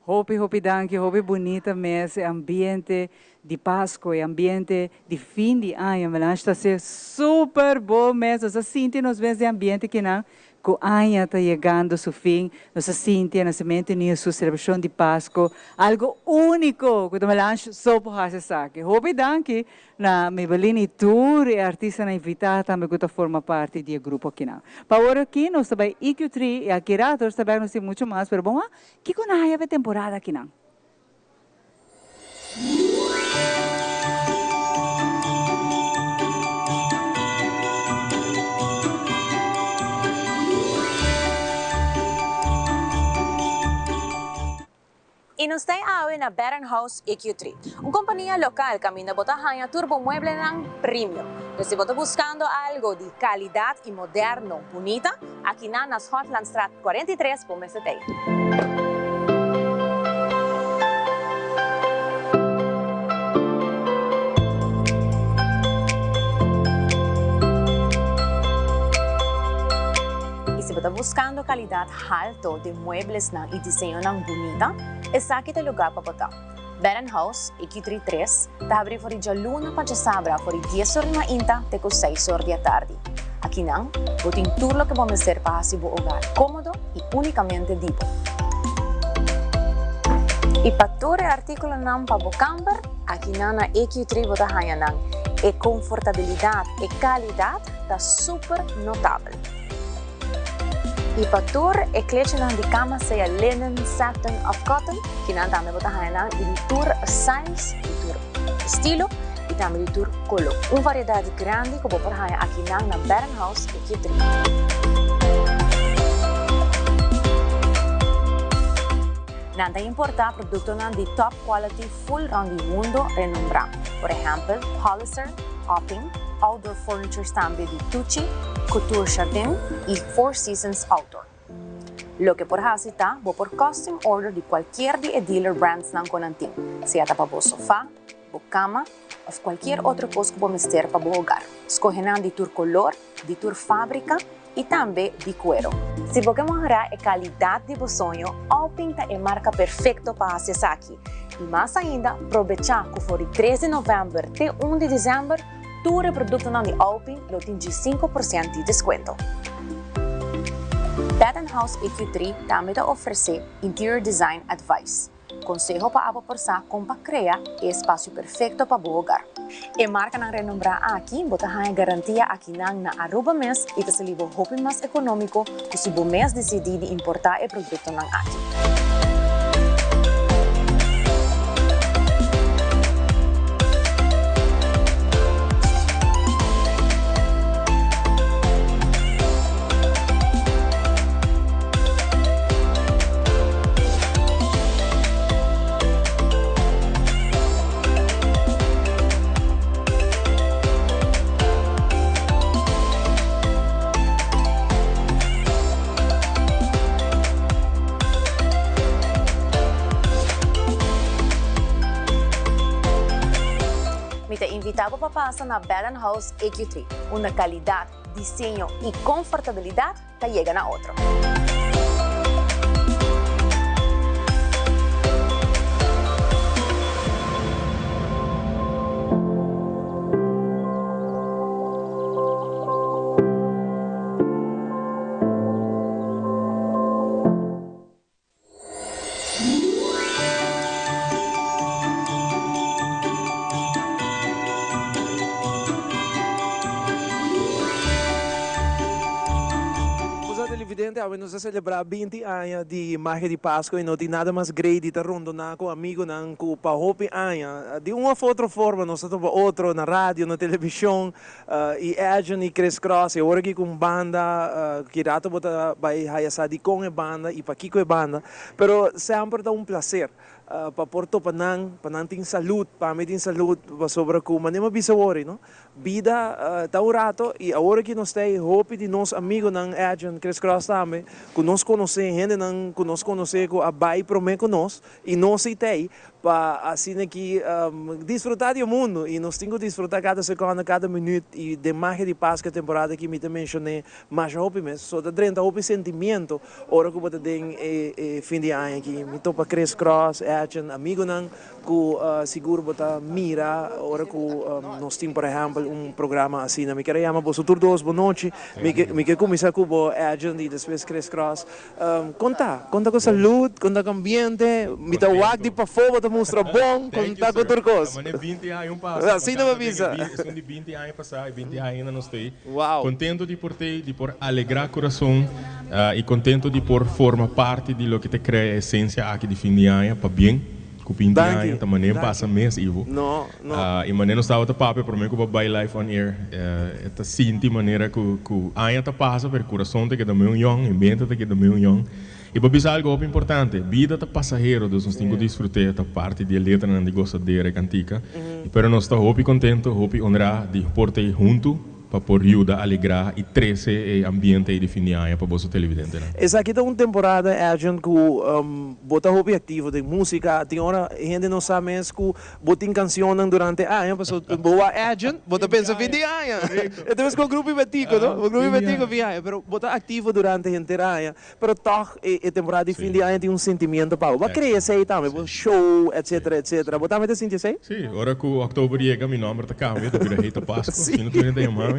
Hopi hopi danki, hopi bunita mes e ambiente di Pasco, e ambiente di fin di aña. Melange ta ser super bon mes, nos a sinti nos mes den ambiente kinan Cu aña ta yegando su fin, nos a sinti e nacimento di Jesus, celebracion di Pasco, algo unico cu ta Melange so por haci esaki. Hopi danki na Maybelline y tur e artistanan invita tambe cu ta forma parti di e grupo akinan. Pa awor aki nos ta bay EQ3 y aki rato nos ta bay nos tin mucho mas, pero bon a kico nan haya pa e temporada akinan? I nos ta awe na Bed and House EQ3, un kompania lokal kaminda bo ta haña tur bo mueblenan premium. Dus si bo ta buskando algo di kalidat i moderno bunita, akinan na Schotlandstraat 43 bo mester ta ei. I si bo ta buskando kalidat halto den mueblesnan i diseñonan bunita, esaki ta e lugá pa bo ta. Bed and House, EQ 33, ta habrí for di djaluna pa djasabra for di dies or di mainta te ku seis or di atardi. Akinan, bo tin tur loke bo mester pa hasi bo hogar kómodo i únikamente di bo. I pa tur e artíkulonan pa bo kamber, Akinan na EQ3 bo ta haña nan. E konfortabilidat, e kalidat ta super notabel. I pa tur e klechinan di kama sea linen, satin òf cotton, kinan tambe bo ta haña nan i di tur size, di tur estilo i tambe di tur koló. Un variedat grandi ku bo por haña akinan na Bed and House EQ3. Nan ta importá produktonan di top quality full rond di mundo renombrá, por ehèmpel Hollister, Hopping, Outdoor Furnitures tambe di Tucci, Couture Jardin i Four Seasons Outdoor. Loke por hasi ta bo por custom order di cualkier di e dealer brandsnan cu nan tin, sea ta pa bo sofa, bo cama of cualkier otro cos cu bo mester pa bo hogar. Scoge nan di tur color, di tur fabrica i tambe di cuero. Si bo ke mehora e calidad di bo soño, Alping ta e marca perfecto pa haci esaki. I mas ainda, probecha cu for di tres di november te un di december, tur e productonan di Alping lo tin 5% di descuento. Bed and House EQ3 tambe ta ofrece Interior Design Advice, conseho pa abo por sa con pa crea e espacio perfecto pa bo hogar. E marcanan renombra aki bo ta haña garantia akinan na Aruba mes y ta sali bo hopi mas economico cu si bo mes dicidi di importa e productonan aki. Mi ta invita bo pa pasa na Bed and House EQ3, unda calidad, diseño y confortabilidad ta yega na otro. Cosa televidente, awe nos ta celebra 20 aña di Magia di Pasco y no tin nada mas grey di ta rondona cu amigonan cu pa hopi aña di un of otro forma nos ta topa otro na radio, na television y Edjean y Chris Cross y awor aki cu un banda ki rato bo ta bay haya sa dicon e banda y pakico e banda. Pero semper ta un placer pa por topa nan, pa nan tin salud, pa mi tin salud, pasobra cu manera mi a bisa awor, no, bida ta un rato y awor aki nos ta ey hopi di nos amigonan, Edjean, Chris Cross tambe, cu nos conoce, hendenan cu nos conoce cu a bay prome cu nos y nos si ta ey pa asina aki disfruta di e mundo y nos tin cu disfruta cada seconde, cada minuut y den magia di Pascua e temporada aki mi ta mencione Masha hopi mes. So ta drenta hopi sentimiento ora ku bo ta den e fin di aña aki. Mi topa Chris Cross, Edjean, amigonan ku sigur bo ta mira ora ku nos tin por ehèmpel un programa asina. Mi kier a yama boso tur dos bonochi. Mi ke mi ke kuminsá ku bo Edjean i despues Chris Cross. Kon ta? Kon ta ku salud? Kon ta ku ambiente? Mi ta wak di pafó bo ta mustra bon. Kon ta ku tur kos? Asina bo a bisa. Esun di binti aña pasá i binti aña ainda nos ta ei. Wow. Contento di por t'ey, di por alegra curason y contento di por forma parti di loke ta crea e esencia aki di fin di aña. Pabien cu 20 Danki. aña, ta manera Danki. pasa mes, Ivo. No, no. Y manera nos tabata papia prome cu bo bay live on air, e ta sinti manera cu cu aña ta pasa pero curason ta keda meun yong, e mente ta keda meun yong. Y bo bisa algo hopi importante, bida ta pasahero, dus nos tin cu disfrut'e, ta parti di e letranan di Gozadera e cantica. Pero nos ta hopi contento, hopi honra di por ta hunto pa por yuda alegra y trece e ambiente ey di fin di aña pa boso televidentenan. Esaki ta un temporada, Edjean, cu bo ta hopi activo den musica. Tin ora hende no sa mes cu Bo tin cancionnan durante aña pasobra bo wak Edjean, bo ta pensa fin di aña. E ta mes con Grupo Ibetico, no? Bo Grupo Ibetico fin aña, pero bo ta activo durante henter aña, pero toch e temporada di fin di aña tin un sentimiento pa bo. Bo a crea esey tambe, bo show, etcetera, etcetera. Bo tambe ta sinti esey? Sí, ora cu october yega mi nomber ta cambia, ta bira Heito Pasco, asina tur hende ta yama mi.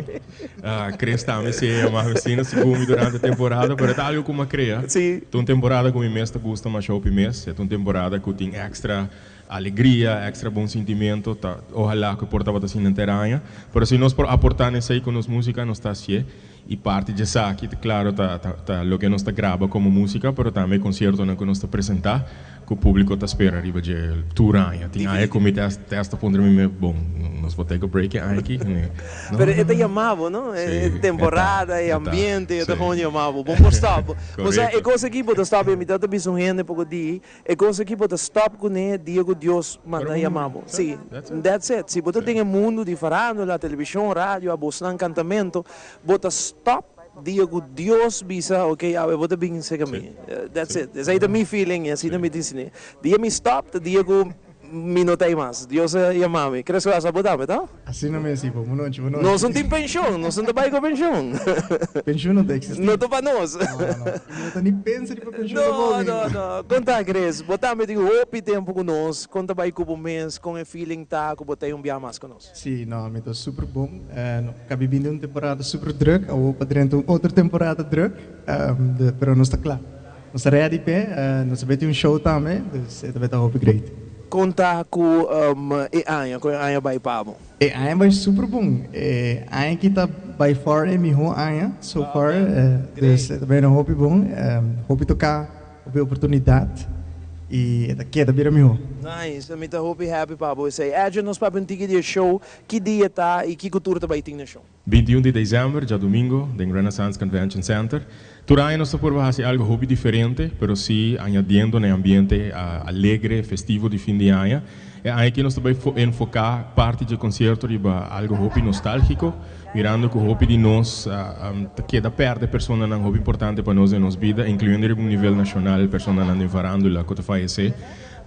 Chris tambe si e yama mi asina segun mi durante temporada, pero e ta algo cu mi a crea. Ta un temporada cu mi mes ta gusta masha hopi mes, e ta un temporada cu tin extra. alegria, extra bon sentimento, ta ohala cu por tabata asina henter aña, pero si nos por aporta n'esey cu nos musica nos ta hacié y parti djesaki ta claro ta ta loke nos ta graba como musica pero tambe e conciertonan cu nos ta presenta cu publico ta spera riba dje tur aña. Tin aña cu mi ta hasta puntra mi mes, bon, nos por take a break e aña aki? No, Pero e ta yama bo, no? E temporada, e ambiente, e ta gewoon yama bo. Bo por stop. Bo sa, e cos aki bo ta stop, e mi ta ta bisa un hende poco di, e cos aki bo ta stop cune dia cu Dios manda yama bo. Si, that's it. Si bo ta den e mundo di farándula, television, radio, abosnan, cantamento, bo ta stop dia cu Dios bisa, ok, awe bo ta bin cerca mi. That's it. Esai ta mi feeling y asina mi ta sinti. Dia mi stop ta dia cu mi no ta ey mas. Dios a yama mi. Crees cu asa bo tambe, ta? Asina mes, Ivo. Bo nochi, bo nochi. Nos no tin pension. Nos no ta bay cu pension. Pension no ta existi. No ta pa nos. No, no, no. Y mi no ta ni pensa riba pension tampoco. No, no, no. Con ta, Chris? Bo tambe tin hopi tempo cu nos. Con ta bay cu bo mes? Con e feeling ta cu bo ta ey un bia mas cu nos? Sí, no, mi ta super bon. No ka bibi den un temporada super druk, awor pa drenta un otro temporada druk, pero nos ta kla. Nos ta ready p'e, nos ta bai tin un show tambe, dus e ta bai ta hopi great. Kon ta ku e aña? Kon e aña bai pa bo? E aña bai super bon. E aña aki ta by far e mihó aña so far, dus e ta bai na hopi bon. Hopi toká. Hopi oportunidat y e ta keda bira miho. Nice, mi ta hopi happy pa bo esey. Edwin nos papia un tiki di e show, ki dia ta y kico tur ta bay tin na show? 21 di december, djadumingo, den Renaissance Convention Center. Tur aña nos ta purba haci algo hopi diferente, pero si añadiendo na e ambiente alegre, festivo di fin di aña. E aña aki nos ta bay enfoca parti dje concierto riba algo hopi nostalgico, mirando cu hopi di nos ta keda perde personanan hopi importante pa nos den nos bida, incluyendo riba un nivel nacional personanan den farandula cu ta fayece.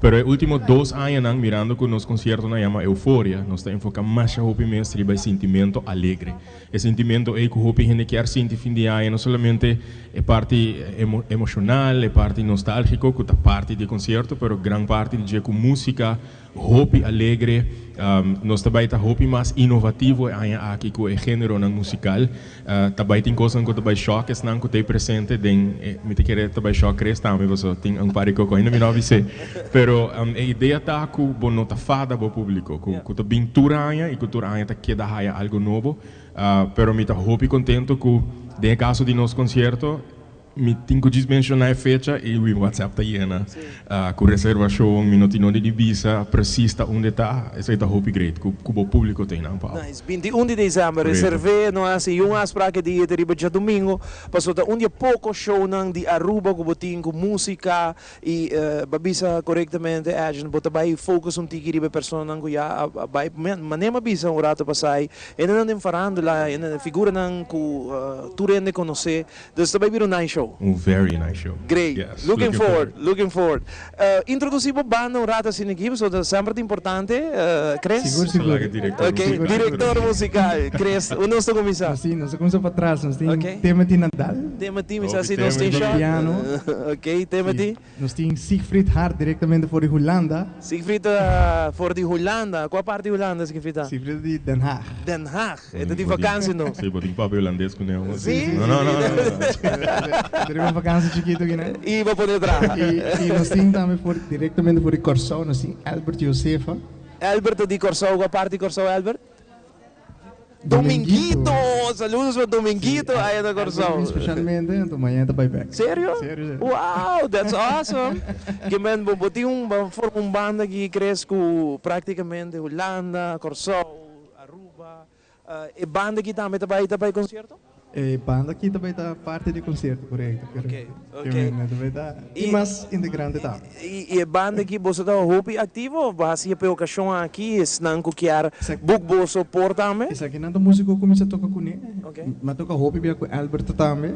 Pero e ultimo dos añanan, mirando cu nos conciertonan yama Euforia, nos ta enfoca masha hopi mes riba e sintimento alegre. E sintimento ei cu hopi hende kier sinti fin di aña, no solamente e parti emocional, e parti nostalgico cu ta parti di e concierto, pero gran parti di dje cu musica hopi alegre. Nos ta bay ta hopi mas innovativo e aña aki cu e generonan musical. Ta bay tin cosnan cu ta bay shock esnan cu ta ei presente den e, mi ta kere ta bay shock Chris tambe pasobra tin un par di coco ainda mi no a bis'é. Pero e idea ta cu bo no ta fada bo publico, cu cu ta bin tur aña y cu tur aña ta keda haya algo nobo. Pero mi ta hopi contento cu den e caso di nos concierto mi tin cu djis menciona e fecha y mi WhatsApp ta yena cu reservacion, mi no tin nodi di bisa precies ta unda e ta, esey ta hopi great cu cu bo publico ta eynan pa. Nice, 21 di december, reserve, no haci yun afspraak e dia ta riba djadomingo, pasobra ta un di e poco shownan di Aruba cu bo tin cu musica Y bo a bisa corectamente Edjean, bo ta bay focus un tiki riba e personanan cu ya a bay, manera mi a bisa un rato pasai, hendenan den farandula, hende, figuranan cu tur hende conoce, dus ta bay bira un nice show. Un very nice show. Great. Yes, Looking forward, looking forward. Introduci bo banda un rato asina aki, pasobra ta semper ta importante, Chris? Sigur, sigur. Ok, director musical, Chris, unda nos ta cuminsa? Nos tin, nos ta cuminsa patras, nos tin Timothy Nadal. Timothy, mi sa si nos tin shot. Piano. Ok, Timothy. Nos tin Siegfried Hart directamente for di Hulanda. Siegfried ta for di Hulanda. Cua parti di Hulanda Siegfried ta? Siegfried ta di Den Haag. Den Haag. E ta di vakantie no? Si, bo tin papia Hulandes cu ne. Si? No, no, no, no. E ta riba un vakantie chikito aki nan. Y bo pone traha. Y nos tin tambe for directamente for di Corsou nos tin Albert Josefa. Albert ta di Corsou. Cua parti di Corsou Albert? Dominguito! Saludos pa Dominguito aya na Kòrsou. Specialmente, anto mañana ta bai bek. Serio? Serio, serio. Wow, that's awesome! Ke men bo bo tin un bo forma un banda ki kres ku praktikamente Hulanda, Kòrsou, Aruba. E banda ki tambe ta bai ta bai konsierto? E banda aki ta bai ta parti di e concierto, corecto, corecto. Ok, ok. Ke men ta bai ta y mas integrante tambe. Y e banda aki boso ta hopi activo of bo haci pa e ocasion aki esnan cu kier boek boso por tambe? Esaki nan ta musico cu mi sa toca cune. Ok. Mi a toca hopi bia cu Albert tambe.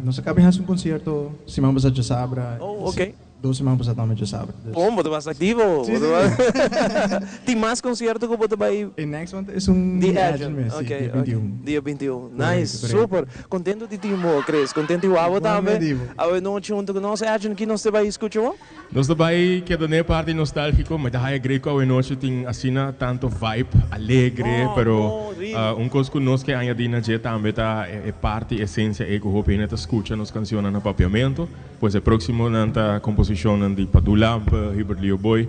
Nos a caba di haci un concierto siman pasa djasabra. Oh, ok. Dos siman pasa tambe djasabra. Dus. Bon, bo ta basta activo. Sí, sí, sí. Tin mas concierto cu bo ta bay? E next one ta esun di di Edgen Edgen mes, sí, Ok, dia ok. 21. Dia 21. Correcto, Nice, correcto. super. Contento di tin bo, Chris. Contento di wou bo tambe. Igualmente, Ivo. Awe nochi hunto cu nos. Edgen, ki nos ta bay scucha bo? Nos ta bay keda n'e parti nostalgico, mi ta haya great cu awe nochi tin asina tanto vibe alegre, Oh, pero oh, really? un cos cu nos ke añadi na dje tambe ta e parti esencia ey cu hopi hende ta scucha nos cancionnan na papiamento. Pues e proximo nan ta composicion. komposishonnan di Padu Lampe, Hubert Leo Boy,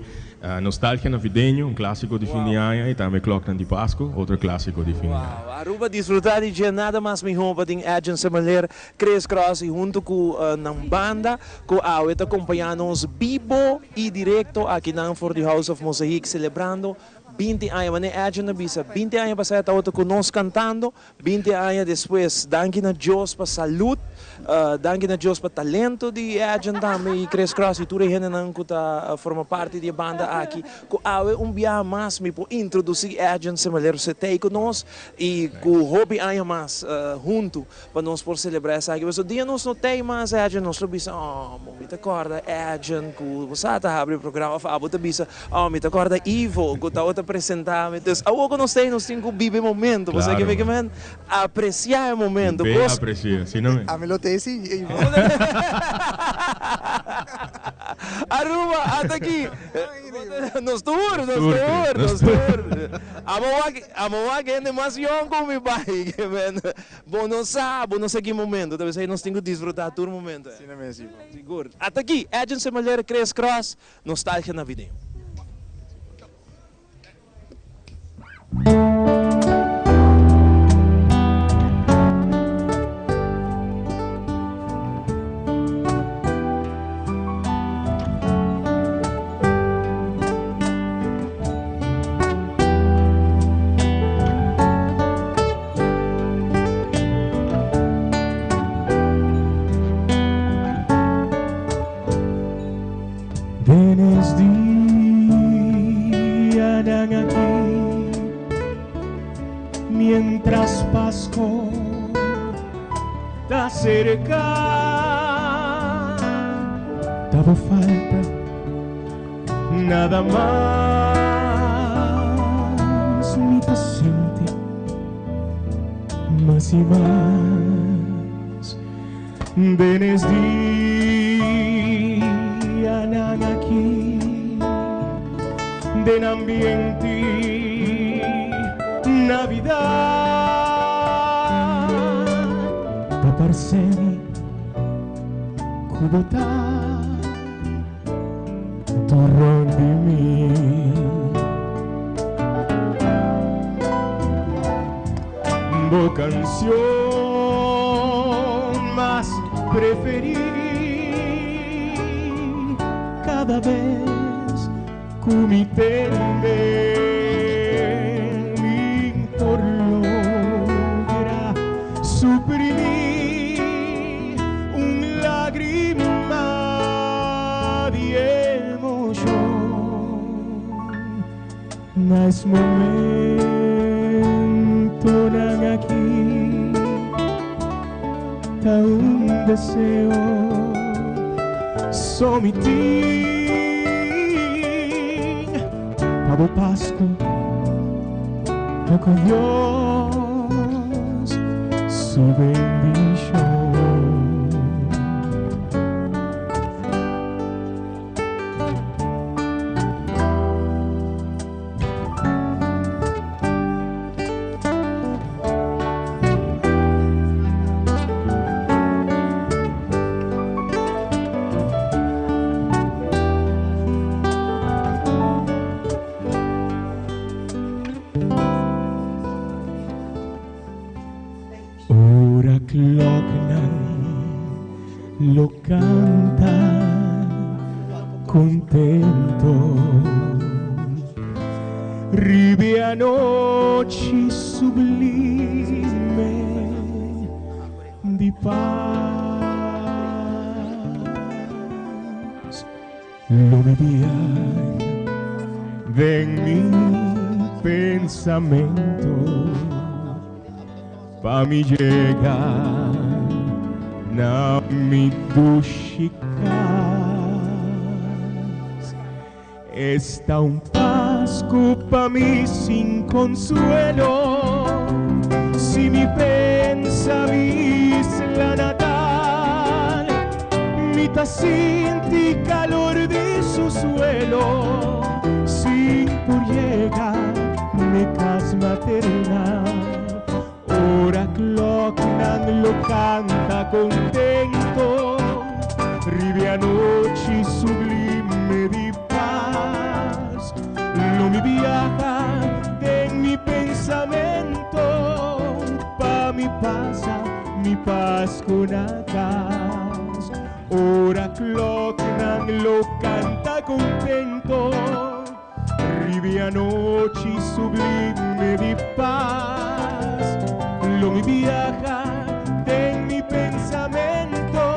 Nostalgia Navideño, un klásiko di fin di aña i tambe Klòknan di Pasku, otro klásiko di fin di aña. Wow! Aruba disfrutá di dje nada mas mihó pa tin Edjean Semeleer, Chris Cross i huntu ku nan banda ku awe ta kompañá nos bibo i direkto akinan for di House of Mosaic selebrando 20 aña. Manera Edjean a bisa, 20 aña pasá e tabata ku nos kantando, 20 aña despues, danki na Dios pa salud, danki na Dios pa talento di Edjean tambe y Chris Cross y tur e hendenan cu ta forma parti di e banda aki, cu awe un biaha mas mi por introduci Edjean Semeleer Setey cu nos y cu hopi aña mas hunto pa nos por celebra esaki. Pasobra dia nos no tey mas Edjean nos lo bisa, oh, bo mi ta corda Edjean cu bo sa ta habri e programa of abo ta bisa, Oh, mi ta corda Ivo cu tabata presenta mi. Dus awor cu nos ta ey nos tin cu biba e momento. Bo sa ke mi ke men? Aprecia e momento. Be aprecia, si no? Ami lo ta ey si, Ivo. Aruba, ata aki. Nos tur, nos tur, nos tur. Amo wak, amo wak hende mas yong cu mi bai. Ke men, bo no sa, bo no sa ki momento. Ta besey nos tin cu disfruta tur momento. Asina mes, Ivo. Sigur. Ata aki, Edjean Semeleer, Chris Cross. Nostalgia navideño. Den es dianan aki, mientras Pasco ta serca, ta bo falta nada mas mi ta sinti mas y mas. Den es dianan aki, den ambiente Navidad, ta parse mi ku bo ta tur rond di mi. Bo canción mas preferí cada bes cu mi tende mi por logra suprimí un lágrima di emoción. Na es momentonan aki ta un deseo so mi tin pa bo Pascu ta cu Dios su bendicion. Ora kloknan lo kanta kontento riba e anochi sublime di pas, lo mi biaha den mi pensamento. Pa mi yega na mi dushi kas. Esta un Pasku pa mi sin konsuelo si mi pensa mi isla natal mi ta sinti kalor di su suelo sin por yega mi kas maternal. Ora kloknan lo kanta kontento riba e anochi sublime. Pasku na kas. Ora kloknan lo kanta kontento riba e anochi sublime di pas. Lo mi biaha den mi pensamento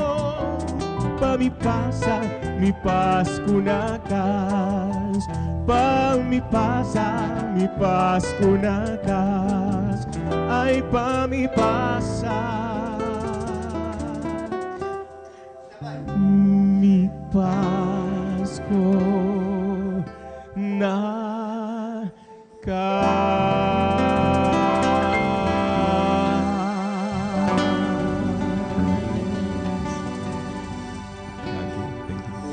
pa mi pasa mi Pasku na kas. Pa mi pasa mi Pasku na kas. Ai pa mi pasa mi Pasku na kas.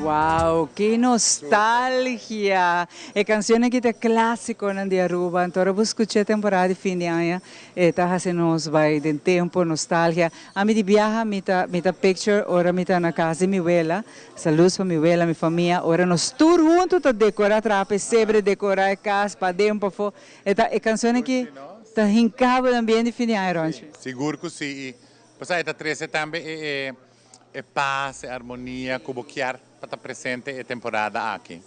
Wow, ki nostalgia! E cancionnan aki ta clasiconan di Aruba, anto ora bo scucha e temporada di fin di aña e ta haci nos bay den tempo, nostalgia. Ami di biaha mi ta mi ta picture ora mi ta na cas di mi wela, saludos pa mi wela, mi famia, ora nos tur hunto ta decora traha pesebre, decora e cas paden pafo, e ta e cancionnan aki ta hinca bo den ambiente di fin di aña Ronchi. Sigur cu si y pasobra e ta trece tambe e e e paz, e armonia cu bo kier pa ta presente e temporada aki.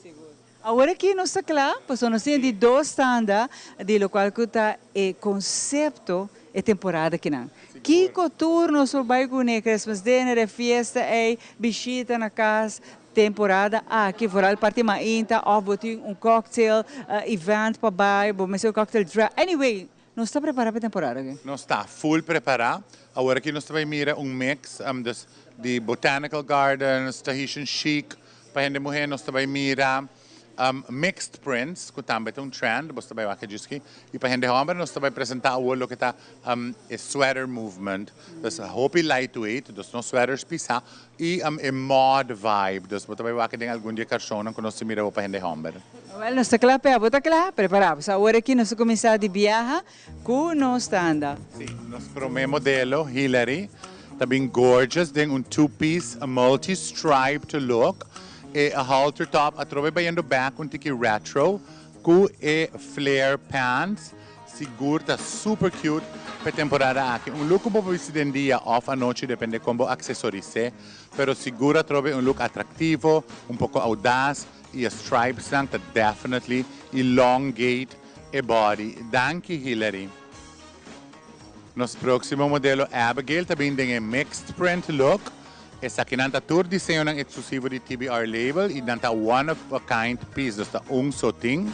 Awor aki nos ta kla, pasobra nos tin di dos tanda di lokual ku ta e konsepto e temporada akinan. Kiko tur nos por bai kuné, Christmas dinner, e fiesta ei, bishita na kas, temporada aki, vooral parti mainta òf bo tin un cocktail event pa bai, bo mester un cocktail dress, anyway, nos ta prepará pa e temporada aki. Nos ta full prepará. Awor aki nos ta bai mira un mix dus di botanical gardens, Tahitian chic, Pa hende muhé nos ta bai mira mixed prints ku tambe ta un trend, bos ta bai wak e djis aki. I pa hende hòmber nos ta bai presentá awor loke ta e sweater movement. Dus hopi lightweight, dus no sweaters pisá, i e mod vibe. Dus bo ta bai wak den algun di e karshonnan ku nos ta mira awor pa hende hòmber. Wèl, nos ta kla p'e. Abo ta kla? Prepará bo. So awor aki nos ta kuminsá di biaha Ku nos ta anda. Sí, nos promé modelo, Hillary, ta bin gorgeous den un two piece multi striped look. E halter top atrobe bayendo back un tiki retro ku e flare pants. Sigur ta super cute p'e temporada aki. Un look ku bo por bisti den dia of anochi depende kon bo aksesoris'é, pero sigur atrobe un look atraktivo, un poko audaz i e stripesnan ta definitely elongate E body. Danki Hillary. Nos proximo modelo Abigail ta bin den e mixed print look. Esakinan ta tur diseñonan exclusivo di TBR Label y nan ta one of a kind piece, dus ta un so tin.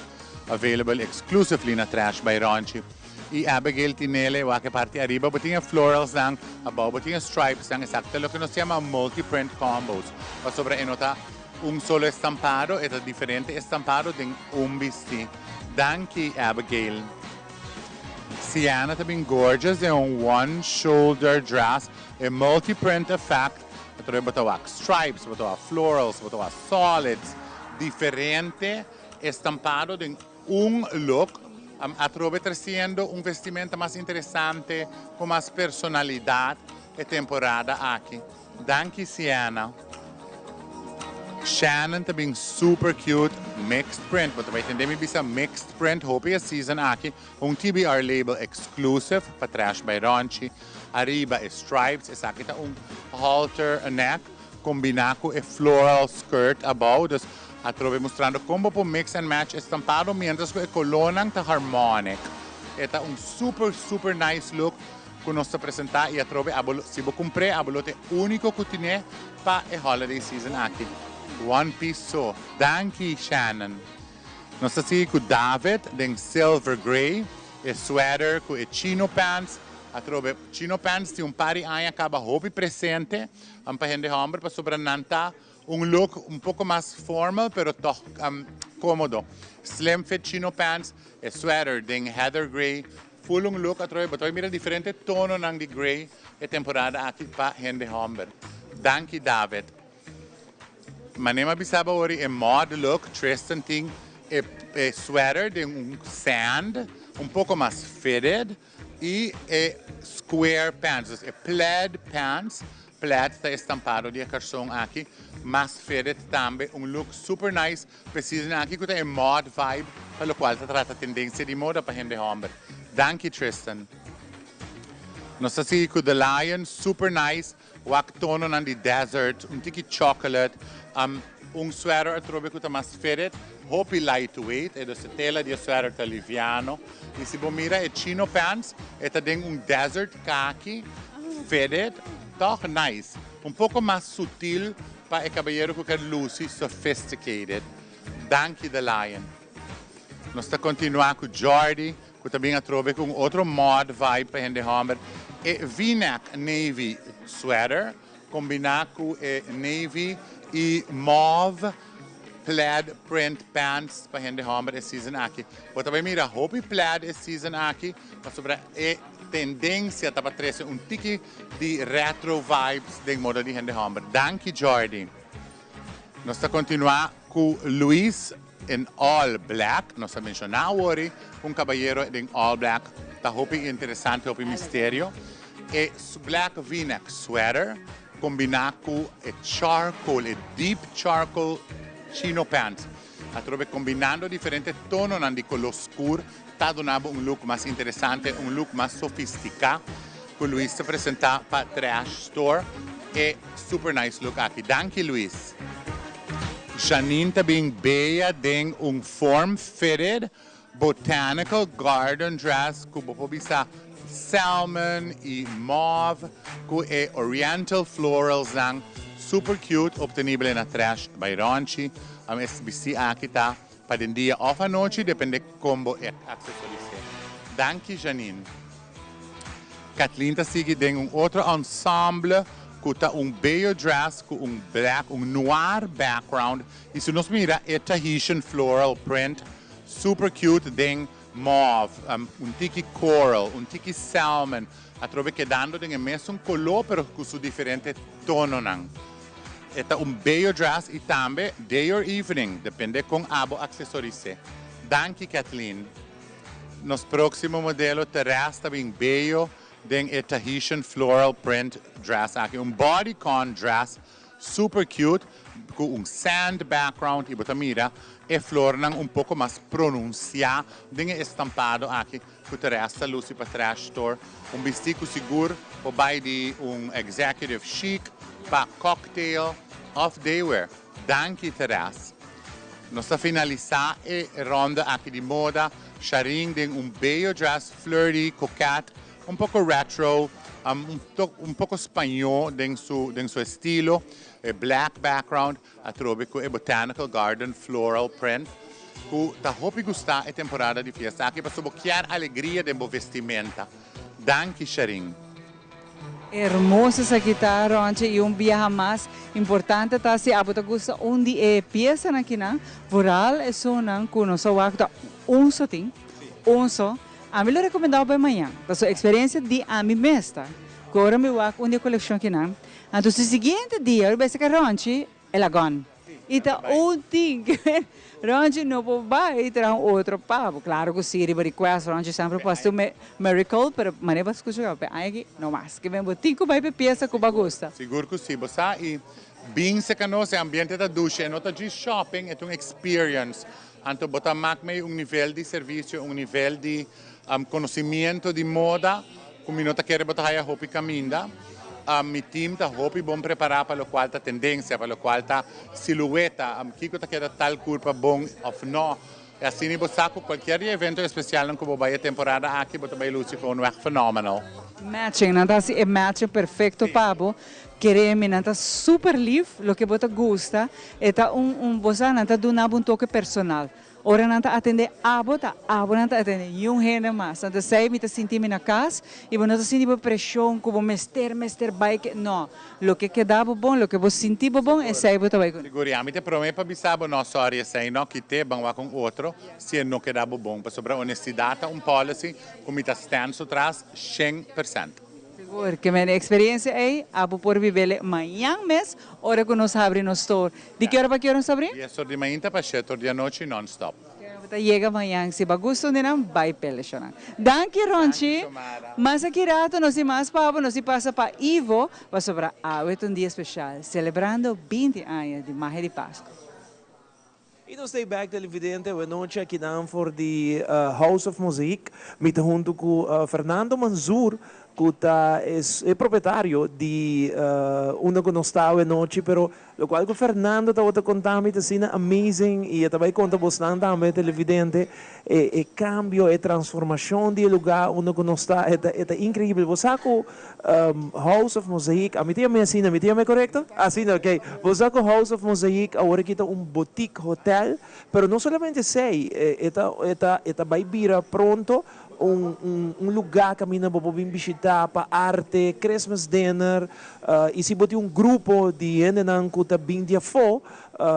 Available exclusively na Trash by Ronchi. Y Abigail tinele wak e parti ariba bo tin e florals nan, abao bo tin e stripes nan, esaki ta loke nos yama multi print combos pasobra e no ta un solo estampado, e ta diferente estampado den un bisti. Danki Abigail. Sienna ta bin gorgeous den un one shoulder dress e multi print effect pasobra bo ta wak stripes, bo ta wak florals, bo ta wak solids diferente estampado den un look atrobe treciendo un vestimenta mas interesante cu mas personalidad e temporada aki. Danki Sienna. Shannon ta bin super cute mixed print. Bo ta bai tende mi bisa mixed print hopi e season aki. Un TBR label exclusive pa Trash by Ronchi. Ariba e stripes, esaki ta un halter neck combina cu e floral skirt abou. Dus atrobe mustrando con bo por mix and match estampado mientras cu e colornan ta harmonic. E ta un super super nice look. Ku nos ta presentá i atrobe abo lo, si bo kumpr'é abo lo ta e úniko ku tin'é pa e holiday season aki. One piece so. Danki Shannon. Nos ta sigui ku David den silver grey, e sweater ku e chino pants. Atrobe chino pants tin un par di aña kaba hopi presente pa hende hòmber pasobra nan ta un look un poko mas formal pero tòg kómodo. Slim fit chino pants, e sweater den heather grey Full un look atrobe bo ta bay mira diferente tononan di grey e temporada aki pa hende homber. Danki David. Mane m'a bisa bo ori e mod look Tristan tin e e sweater den un sand un poco mas fitted y e square pants dus e plaid pants plaid ta estampado di e carson aki mas fitted tambe un look super nice Precies aki ku ta e mod vibe pa lokual ta trata tendensia di moda pa hende hòmber. Danki Tristan. Nos ta sigui ku The Lion, super nice, wak tononan di desert, un tiki chocolate, un sweater atrobe ku ta mas fitted, hopi lightweight, e dus e tela di e sweater ta liviano. I si bo mira e chino pants, e ta den un desert khaki, fitted, tòg nice. Un poko mas sutil pa e kabayero ku ker lusi sophisticated. Danki The Lion. Nos ta kontinuá ku Jordy, ku ta bin atrobe ku un otro mod vibe pa hende hòmber, e V-neck navy sweater kombiná ku e navy i mauve plaid print pants pa hende hòmber e season aki. Bo ta bai mira hopi plaid e season aki pasobra e tendensia ta pa trese un tiki di retro vibes den moda di hende hòmber. Danki Jordy. Nos ta kontinuá ku Luis in all black. Nos a menshoná awor un kabayero den all black ta hopi interesante, hopi misterio. E black V-neck sweater kombiná ku e charcoal, e deep charcoal chino pants. Atrobe kombinando diferente tononan di koló skur ta duna bo un look mas interesante, un look mas sofistiká ku Luis ta presentá pa Trash Store. E super nice look aki. Danki Luis. Janine ta bin bea den un form fitted botanical garden dress ku bo por bisa salmon i mauve ku e oriental florals nan super cute obtenible na Trash by Ronchi. E bisti aki ta pa den dia of anochi depende kon bo e aksesoris'é. Danki Janine. Kathleen ta sigui den un otro ensemble ku ta un beyo dress ku un black un noir background i si nos mira e Tahitian floral print super cute den mauve, un tiki coral, un tiki salmon, atrobe kedando den e mesun koló pero ku su diferente tononan. E ta un beyo dress i tambe day or evening, depende kon abo aksesoris'é. Danki Kathleen. Nos próksimo modelo Therese ta bin beyo den e Tahitian floral print dress aki. Un bodycon dress super cute ku un sand background i bo ta mira e flornan un poko mas pronunsiá den e estampado aki ku Therese ta lusi pa Trash Store. Un bistí ku sigur por bai di un executive chic pa cocktail òf daywear. Danki Therese. Nos ta finalisá e ronda aki di moda, Sharin den un beyo dress flirty, coquette, un poko retro, un poko spañó den su den su estilo, e black background atrobe ku e botanical garden floral print ku ta hopi gustá e temporada di fiesta aki pasobra bo kier alegria den bo vestimenta. Danki Sharin. Hermoso esaki ta Ronchi y un biaha mas importante ta si abo ta gusta un di e piesanan kinan vooral esunnan cu nos a wak ta un so tin un so ami lo recomenda bo bay mañan pasobra experiencia di ami mes ta cu ora mi wak un di e coleccion kinan anto su siguiente dia ora bay saca Ronchi El a gone. I ta un tin ke Ronchi no por bai traha un otro pa bo. Claro cu si riba request Ronchi semper por haci un miracle, pero manera bo a scucha caba pe aña aki no mas. Ke men bo tin cu bai pe pieza cu bo a gusta. Sigur cu si. Bo sa y bin cerca nos e ambiente ta dushi. E no ta djis shopping, e ta un experience. Anto bo ta mak mey un nivel di servicio, un nivel di conocimiento di moda cu mi no ta kere bo ta haya hopi caminda. Mi team ta hopi bon prepara pa locual ta tendencia, pa locual ta silueta, kico ta keda tal curpa bon of no. Y asina bo sa cu cualkier di evento especialnan cu bo bay e temporada aki bo ta bay luci con un weg phenomenal. Matching, nan ta haci e matching perfecto pa bo. Kere mi, nan ta super lief, loke bo ta gusta, e ta un, un, bo sa, nan ta duna bo un toke personal. Ora nan ta atende abo, ta abo nan ta atende, niun hende mas. Anto esei mi ta sinti mi na kas i bo no ta sinti bo preshon ku bo mester, mester bai ke, no. Loke keda bo bon, loke bo sinti bo bon, esei bo ta bai kuné. Sigur, i ami ta promé pa bisa bo, no, sorry, esei no, kite, ban wak un otro, si e no keda bo bon. Pasobra honestidat ta un policy ku mi ta stand su tras 100%. Sigur, ke men e eksperensia ei abo por bibele mañan mes ora ku nos habri nos store. Di ki ora pa ki ora nos ta abri? Dies or di mainta pa shet or di anochi non stop. Bo ta yega mañan. Si bo a gusta un di nan, bai pele shonan. Danki Ronchi. Mas aki rato nos tin mas pa bo, nos tin pasa pa Ivo, pasobra awe ta un dia speshal, selebrando binti aña di Magia di Pasku. I nos ta bek televidente awe nochi akinan for di House of Mosaic. Mi ta huntu ku Fernando Manzur. ku ta e propietario di unda ku nos ta awe nochi, pero lokual ku Fernando tabata konta mi ta asina amazing i e ta bai konta bosnan tambe televidente e e kambio, e transformashon di e lugá unda ku nos ta e ta e ta inkreibel. Bo sa ku House of Mosaic, ami ta yam'é asina, mi ta yam'é korekto? Asina, ok. Bo sa ku House of Mosaic awor aki ta un boutique hotel, pero no solamente esei, e ta e ta e ta bai bira pronto Un un lugá kaminda bo por bin bishitá pa arte, Christmas dinner, i si bo tin un grupo di hendenan ku ta bin di afó,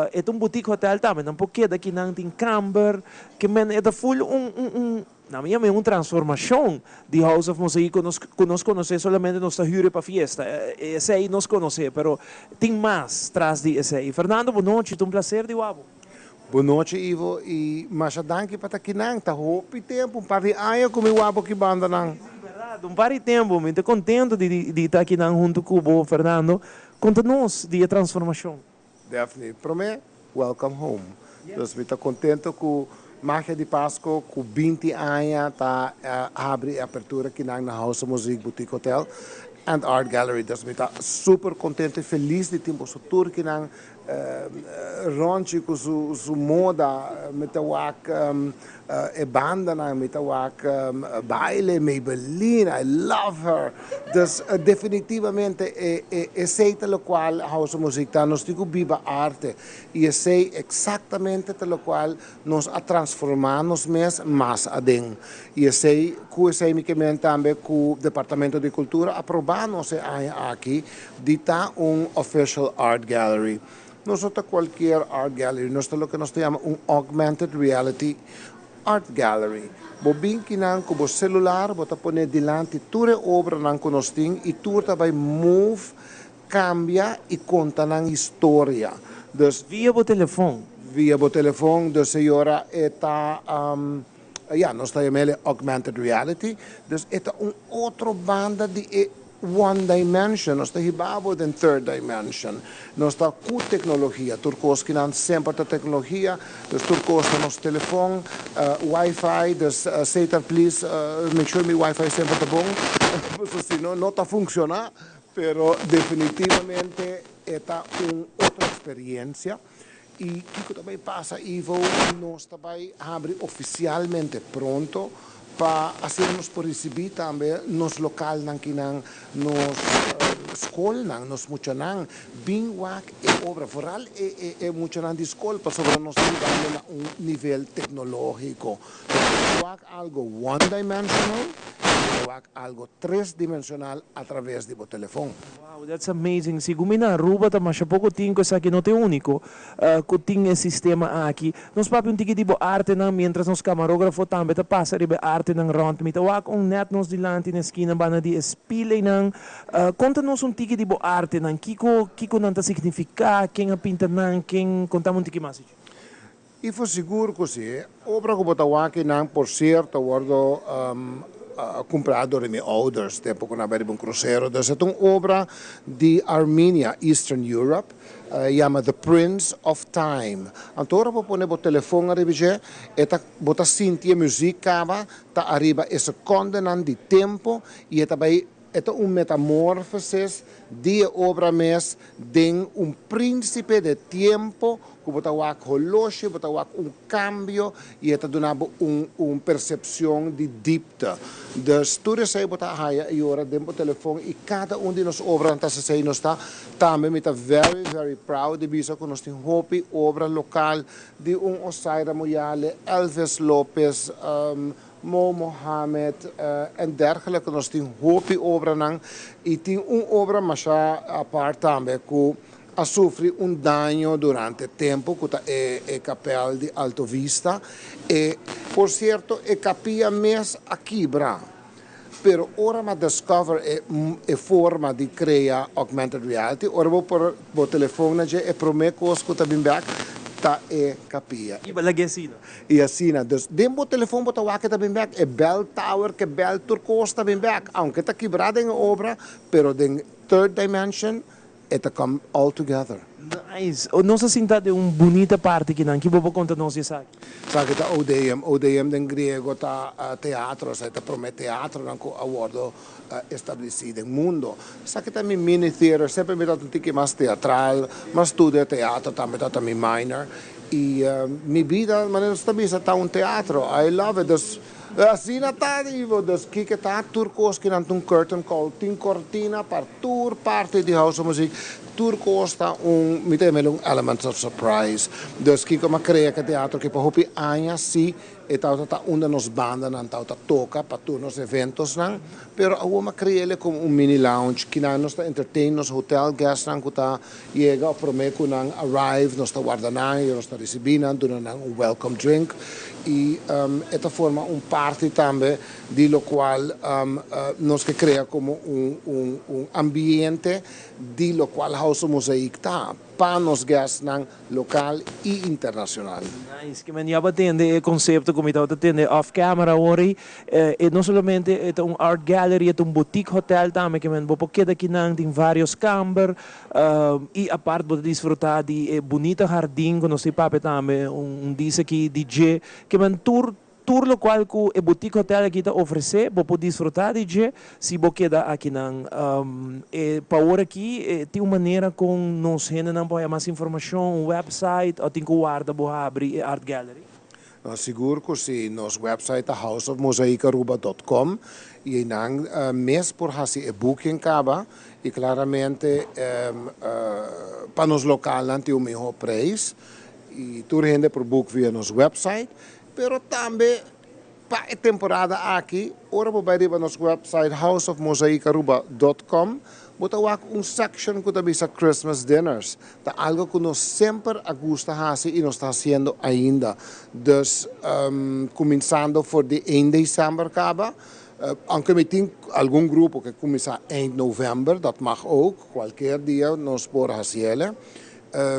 e ta un boutique hotel tambe, nan por keda aki, nan tin kamber, ke men e ta ful un un un, na mi yam'é un transformashon di House of Mosaic ku nos ku nos konosé solamente nos ta hür e pa fiesta, esei nos konosé, pero tin mas tras di esei. Fernando, bo nochi, ta un plaser di wak bo. Bon nochi Ivo y masha danki pa ta kinan. Ta hopi tempo, un par di aña cu mi wak bo ki bandanan. Si berdad, un par di tempo. Mi ta contento di di ta kinan hunto cu bo Fernando. Conta nos di e transformacion. Daphne, prome, welcome home. Dus mi ta contento cu Magia di Pasco cu 20 aña ta habri e apertura kinan na House of Mosaic Boutique Hotel and Art Gallery. Dus mi ta super contento y feliz di tin boso tur kinan. Ronchi ku su su moda, mi ta wak e bandanan, mi ta wak baile, Maybelline, I love her. Dus definitivamente e e esei ta lokual House of Muziek ta, nos tin ku biba arte i esei eksaktamente ta lokual nos a transformá nos mes mas aden. I esei ku esei mi ke men tambe ku Departamento di Kultura a probá nos e aña aki di ta un official art gallery. Nos no ta cualkier art gallery, nos ta loke nos ta yama un augmented reality art gallery. Bo bin kinan cu bo celular, bo ta pone dilanti tur e obranan cu nos tin y tur ta bay move, cambia y conta nan historia. Dus. Via bo telefon. Via bo telefon, dus señora e ta, ya, nos ta yama el augmented reality. Dus e ta un otro banda di e One dimension, nos ta hiba bo den third dimension. Nos ta ku teknologia, tur kos kinan semper ta teknologia, dus tur kos ta nos telefon, wifi, dus Satan please make sure mi wifi semper ta bon, pasobra si no, no ta funciona, pero definitivamente e ta un otro experiencia. Y kico ta bay pasa Ivo, nos ta bay habri oficialmente pronto pa asina nos por ricibi tambe nos localnan kinan, nos scolnan, nos muchanan bin wak e obra, vooral e e muchanan di scol pasobra nos ta hibando na un nivel tecnologico. Nos ta wak algo one dimensional y nos ta wak algo tres dimensional a traves di bo telefon. Wow, that's amazing. Segun mi na Aruba ta masha poco tin cu esaki no ta e unico cu tin e sistema aki. Nos papia un tiki di bo artenan mientras nos camarografo tambe ta pasa riba e artenan rond. Mi ta wak un net nos dilanti na esquina banda di e spileynan. Conta nos un tiki di bo artenan. Kico kico nan ta significa? Ken a pinta nan? Ken? Contami un tiki mas. I for sigur ku si. Obra ku bo ta wak einan por sierto a wordo kumprá dor di mi ouders tempu ku nan bai riba un krusero. Dus e ta un obra di Armenia, Eastern Europe, yama The Prince of Time. Anto ora bo pone bo telefon ariba dje, e ta bo ta sinti e muzik kaba ta ariba e sekondenan di tempu i e ta bai E ta un metamorfosis di e obra mes den un principe de tiempo cu bo ta wak holoshi, bo ta wak un cambio y e ta duna bo un un percepcion di diepte. Dus tur esey bo ta haya e ora den bo telefon y cada un di nos obranan ta esey nos ta. Tambe mi ta very very proud di bisa cu nos tin hopi obra local di un Osaira Muyale, Elvis Lopez, Mo Mohamed en dergelijke. Nos tin hopi obranan y tin un obra masha apart tambe cu a sufri un daño durante tempo cu ta e e kapel di Alto Vista. E por cierto e capilla mes a kibra pero ora m'a discover e e forma di crea augmented reality ora bo por bo telefon na dje e prome cos cu ta bin bek ta e capilla. Y bala asina. I asina, dus den bo telefon bo ta wak e ta bin bek, e bell tower ke bell tur kos ta bin bek, aunke ta kibrá den e obra, pero den third dimension e ta come all together. Nice. Nos a sinta den un bunita parti kinan. Ki bo por konta nos di esaki? Esaki ta Odeum. Odeum den griego ta teatro. Esaki ta prome teatronan ku a wordo estableci den mundo. Esaki ta mi mini theater. Semper mi tabata un tiki mas teatral. M'a studia teatro tambe tabata mi minor. Y mi bida, manera nos ta bisa, ta un teatro. I love it. Dus asina ta, Ivo. Dus kiko ta tur cos kinan ta un curtain call. Tin cortina pa tur parti di House of Mosaic. Tur cos ta un, mi ta yama un element of surprise. Dus kiko m'a crea cu e teatro aki pa hopi aña, si e tabata ta unda nos bandanan tabata toca pa tur nos eventosnan, pero awor m'a crea'le como un mini lounge kinan nos ta entertain nos hotel guestnan cu ta yega of prome cu nan arrive nos ta warda nan y nos ta ricibi nan, duna nan un welcome drink y e ta forma un parti tambe di locual nos ke crea como un un ambiente di locual House of Mosaic ta pa nos guestnan local y internacional. Nice, ke men ya bo a tende e concepto cu mi tabata tende off camera awor ey. E no solamente e ta un art gallery, e ta un boutique hotel tambe ke men bo por keda kinan, tin varios kamber y apart bo ta disfruta di e bunita hardin cu nos tin papia tambe un dice aki di dje. Ke men tur Tur lokual ku e boutique hotel aki ta ofresé, bo por disfrutá di dje si bo keda akinan. E pa ora aki tin un manera kon nos hendenan por haña mas informashon, un website òf tin ku warda bo habri e art gallery? No, sigur ku si. Nos website ta houseofmosaicaruba dot com i einan mes por hasi e booking kaba i klaramente pa nos lokalnan tin un mihó prijs i tur hende por book via nos website. Pero tambe pa e temporada aki, ora bo bai riba nos website houseofmosaicaruba dot com, bo ta wak un section cu ta bisa Christmas Dinners. Ta algo cu nos semper a gusta haci y nos ta haciendo ainda. Dus, cuminsando for di een december caba, aunke mi tin algun grupo cu cuminsa eind november, dat mag ook, cualkier dia nos por haciele.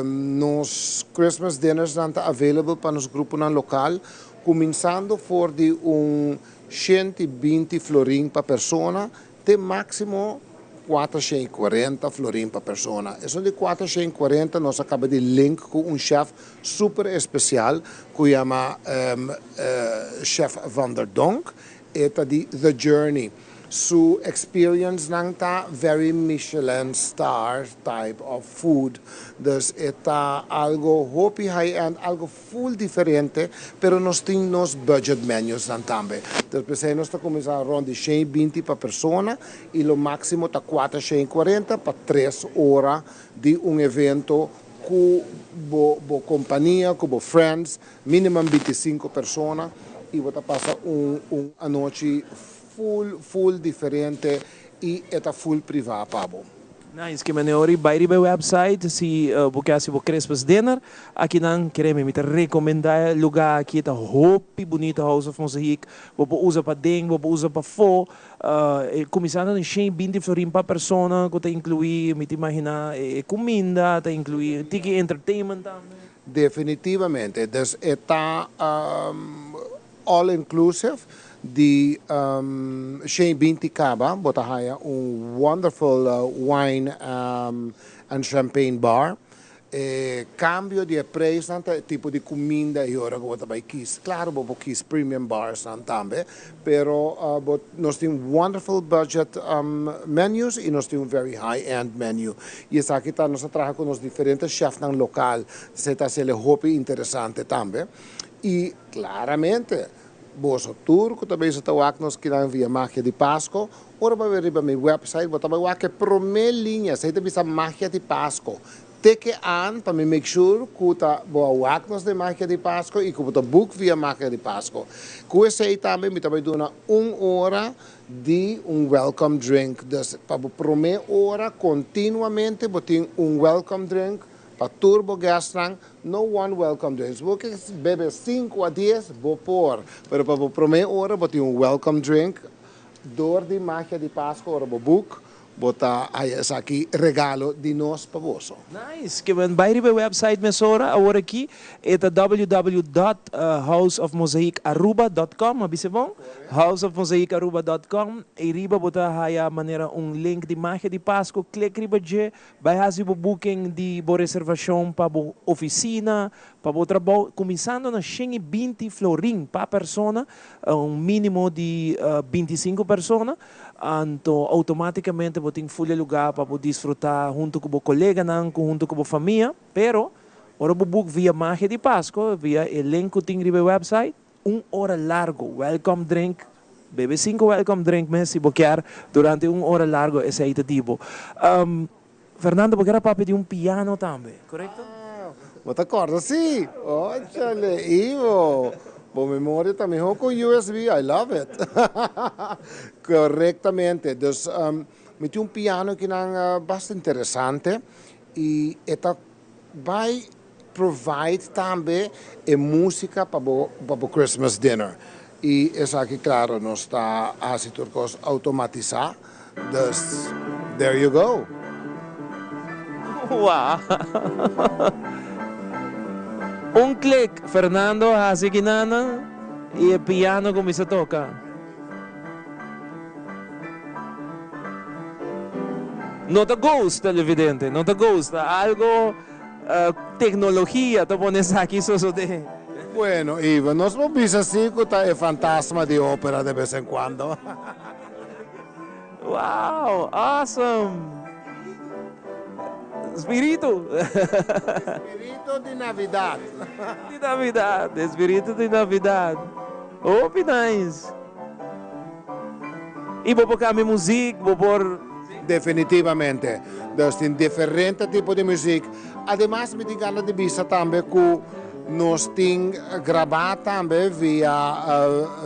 Nos Christmas dinnersnan ta available pa nos gruponan lokal, kuminsando for di un 120 florin pa persona te máksimo 440 florin pa persona. Esun di 440 nos a kaba di link ku un chef super espesial ku yama Chef Van der Donk. E ta di The Journey. Su experience nan ta very Michelin star type of food, dus e ta algo hopi high end, algo full diferente, pero nos tin nos budget menus nan tambe. Dus p'esei nos ta cuminsa rond di 120 pa persona y lo maximo ta 440 pa tres ora di un evento cu bo bo compania, cu bo friends, minimum 25 persona y bo ta pasa un un anochi full full diferente y e ta full priva pa bo. Nice, ke mane ora bai riba e website si bo ke hasi bo Christmas dinner aki nan kere mi mi ta recomenda e luga aki e ta hopi bunito House of Mosaic bo por usa paden bo por usa pafo cuminsando den 120 florin pa persona cu ta inclui mi ta imagina e cuminda ta inclui tiki entertainment tambe. Definitivamente dus e ta all inclusive di 120 caba bo ta haya un wonderful wine and champagne bar. E cambio di e prijsnan ta e tipo di cuminda y ora cu bo ta bay kies. Claro bo por kies premium barsnan tambe, pero bo nos tin wonderful budget menus y nos tin un very high end menu. Y esaki ta nos a traha cu nos diferente chefnan local, esey ta haciele hopi interesante tambe. Y claramente boso tur cu ta bezig ta wak nos kinan via Magia di Pasco, ora bo a riba mi website bo ta bay wak e prome linea, esey ta bisa Magia di Pasco. Teke aan pa mi make sure cu ta bo a wak nos den Magia di Pasco y cu bo ta book via Magia di Pasco. Cu esey tambe mi ta bay duna un ora di un welcome drink. Dus pa bo prome ora continuamente bo tin un welcome drink pa tur bo guestnan, no one welcome drink. Si bo ke bebe 5 a 10 bo por, pero pa bo prome ora bo tin un welcome drink door di Magia di Pasco ora bo book. Bo ta haya esaki regalo di nos pa boso. Nice! Ke men bai riba e website mesora awor aki, e ta www dot houseofmosaicaruba dot com, a bisa bon? Houseofmosaicaruba dot com, ei riba bo ta haya manera un link di Magia di Pasco, klik riba dje, bai hasi bo booking di bo reservacion pa bo oficina, pa bo trabou, cuminsando na 120 florin pa persona, un minimo di 25 persona. Anto automáticamente bo tin full e lugar pa bo disfruta hunto cu bo coleganan, cu hunto cu bo famia. Pero, ora bo book via Magia di Pasco, via e link cu tin riba e website, un ora largo, welcome drink, bebe cinco welcome drink mes si bo kier, durante un ora largo esey ta di bo. Fernando, bo kier a papia di un piano tambe, corecto? Ah, bo ta corda si! Ochale, Ivo! Bo memoria ta miho cu USB, I love it! Corectamente. Dus, mi tin un piano kinan basta interesante y e ta bay provide tambe e musica pa bo pa bo Christmas dinner. Y esaki claro nos ta haci tur cos automatisa, dus there you go. Wow! Un click Fernando a haci kinana y e piano cuminsa toca. No ta ghost televidente, no ta ghost, ta algo Tecnologia ta pone esaki sosode. Bueno, Ivo, nos por bisa si cu ta e fantasma di opera de bes en cuando. Wow, awesome! Spiritu! Spiritu di Navidad. Di Navidad, e spiritu di Navidad. Hopi nice! Y bo por cambia muziek, bo por. Definitivamente. Dus tin diferente tipo di muziek. Ademas mi tin gana di bisa tambe cu nos tin graba tambe via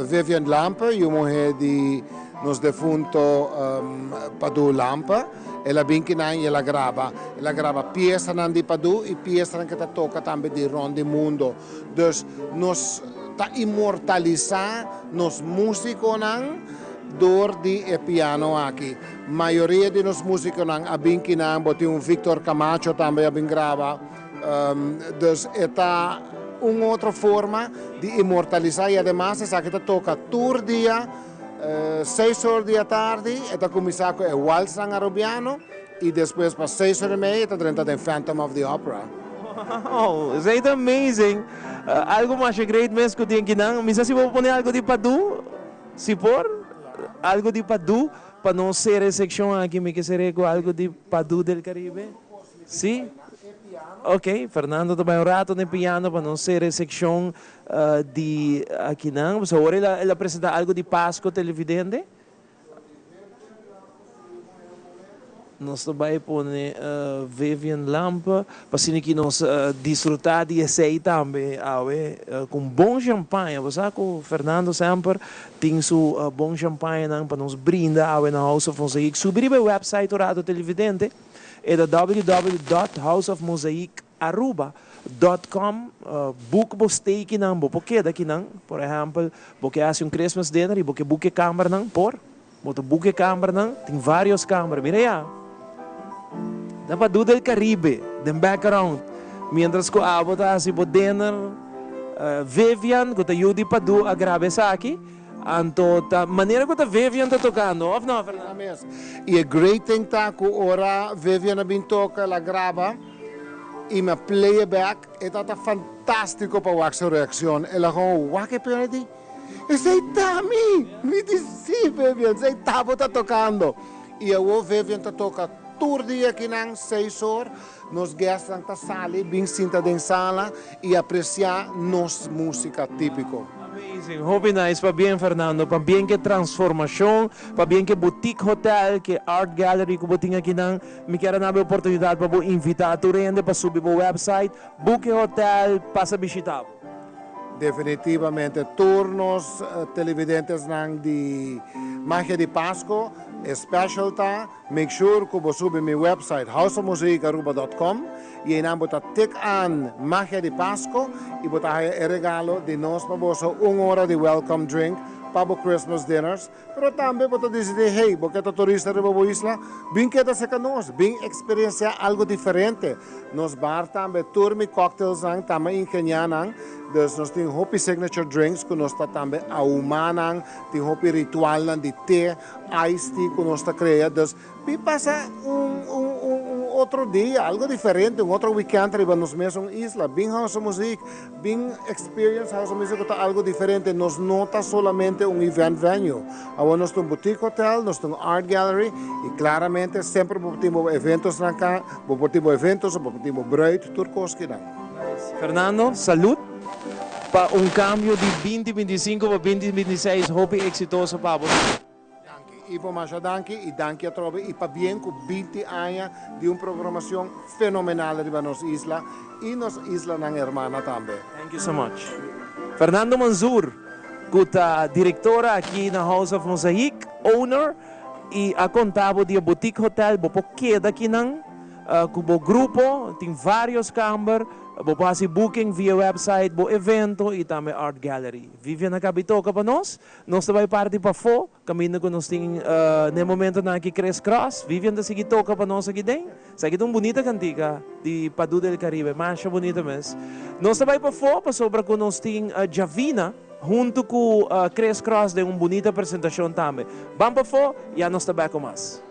Vivian Lampe, yu muhe di nos defunto Padu Lampe. El a bin kinan y el a graba. El a graba piesanan di Padu y piesanan cu ta toca tambe di rond di mundo. Dus nos ta inmortalisá nos músikonan dor di e piano aki. Mayoria di nos músikonan a bin kinan, bo tin un Victor Camacho tambe a bin graba. Dus e ta un otro forma di inmortalisá i ademas esaki ta toka tur dia seis or di atardi e ta kuminsá ku e walsnan arubiano i despues pa seis or i mei e ta drenta den Phantom of the Opera. Wow, esei ta amazing. Algo masha great mes cu tin akinan. Mi sa si bo por pone algo di Padu, si por? Algo di Padu pa nos cera e seccion aki. Mi ke cere cu algo di Padu del Caribe. Si? Ok, Fernando ta bay un rato na e piano pa nos cera e seccion di akinan. Pasobra awor el a presenta algo di Pasco televidente. Nos ta bai pone Vivian Lampe pa asina ki nos disfruta di esey tambe awe cu un bon champaña. Bo sa cu Fernando semper tin su bon champañanan pa nos brinda awe na House of Mosaic. Subi riba e website un rato televidente, e ta www dot houseofmosaicaruba dot com. Book bo stay kinan, bo por keda kinan. Por ehempel, bo ke haci un Christmas dinner y bo ke book e kambernan, por. Bo ta buka e kambernan, tin varios kamber. Mira ya! Ta Padu del Caribe den background. Mientras ku abo ta hasi bo dinner, Vivian ku ta yu di Padu a graba esaki. Anto ta manera ku ta Vivian ta tokando, of no, Fernando? Mes. I e great thing ta ku ora Vivian a bin toka, el a graba i mi a play e back, e tabata fantástiko pa wak su reakshon. El a gewoon wak e piano i di, Esei ta mi! Mi di, Sí, Vivian, esei ta bo ta tokando. I awor Vivian ta toka tur dia akinan, seis or. Nos guestnan ta sali bin sinta den sala i apresiá nos músika típiko. Amazing! Hopi nice! Pabien Fernando, pabien ku e transformashon, pabien ku e boutique hotel, ku e art gallery ku bo tin akinan. Mi kier a na bo e oportunidat pa bo invitá tur hende pa subi bo website, book e hotel, pasa bishitá bo. Definitivamente tur nos televidentesnan di Magia di Pasco e special ta make sure cu bo subi mi website houseofmosaicaruba dot com y eynan bo ta tik aan Magia di Pasco y bo ta haya e regalo di nos pa boso un ora di welcome drink. pa bo Christmas dinners, pero tambe bo ta disidí, hey, bo ke ta turista riba bo isla? Bin keda serka nos, bin eksperensiá algu diferente. Nos bar tambe tur mi cocktailsnan ta mi ingeniá nan, dus nos tin hopi signature drinks ku nos ta tambe ahumá nan, tin hopi ritualnan di te, iced tea ku nos ta krea, dus bin pasa un un un un otro dia, algo diferente, un otro weekend riba nos mesun isla, bin House of Muziek, bin experience House of Music ku ta algo diferente, nos no ta solamente un event venue, awor nos ta un boutique hotel, nos ta un art gallery y claramente semper bo por tin bo eventosnan ka, bo por tin bo eventos, bo por tin bo bruid, tur cos kinan. Fernando, salud pa un cambio di binti 25 pa binti 26 hopi exitoso pa bo. Danki Ivo, masha danki y danki atrobe y pabien cu 20 aña di un programacion fenomenal riba nos isla y nos islanan hermana tambe. Thank you so much. Fernando Manzur cu ta director aki na House of Mosaic, owner y a conta bo di e boutique hotel, bo por keda akinan cu bo grupo, tin varios kamber, bo por haci booking via website, bo evento y tambe art gallery. Vivian a cabi toca pa nos. Nos ta bai parti pafó, kaminda ku nos tin na e momentonan aki Chris Cross. Vivian ta sigui toka pa nos aki den. Esaki ta un bunita kantika di Padu del Caribe, masha bunita mes. Nos ta bai pafó pasobra ku nos tin Javina huntu ku Chris Cross den un bunita presentashon tambe. Ban pafó, ya nos ta bek ku mas.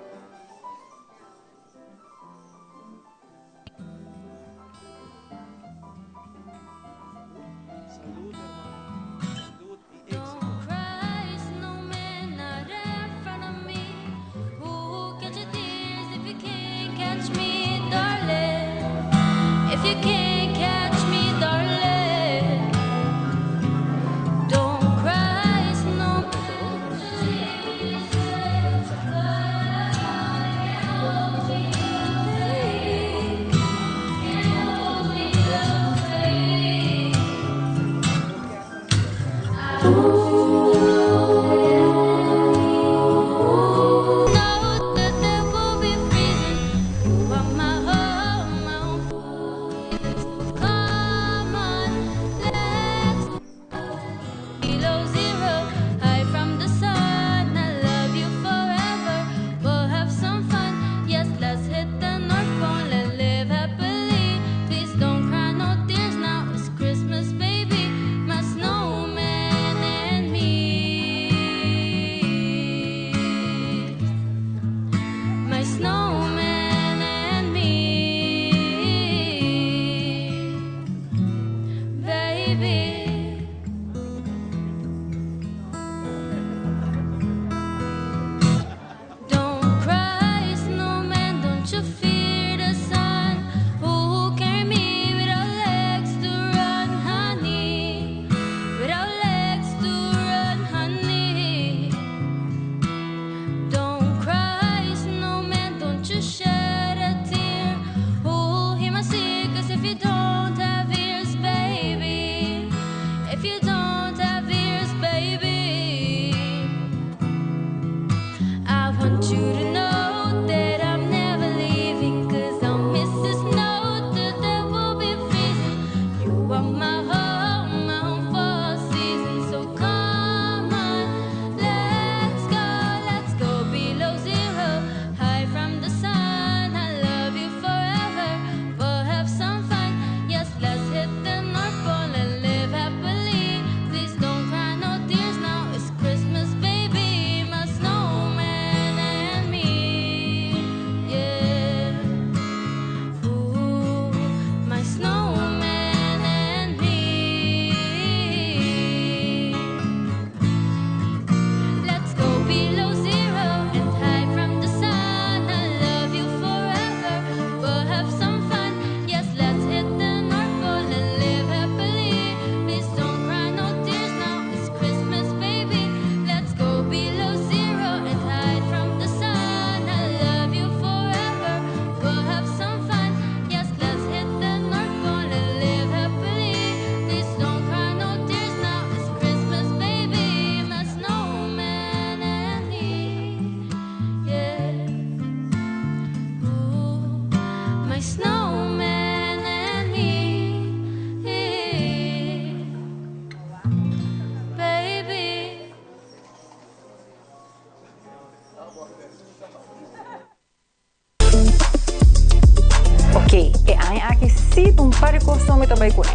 Aña aki sí ta un par di kos mi ta bai kuné.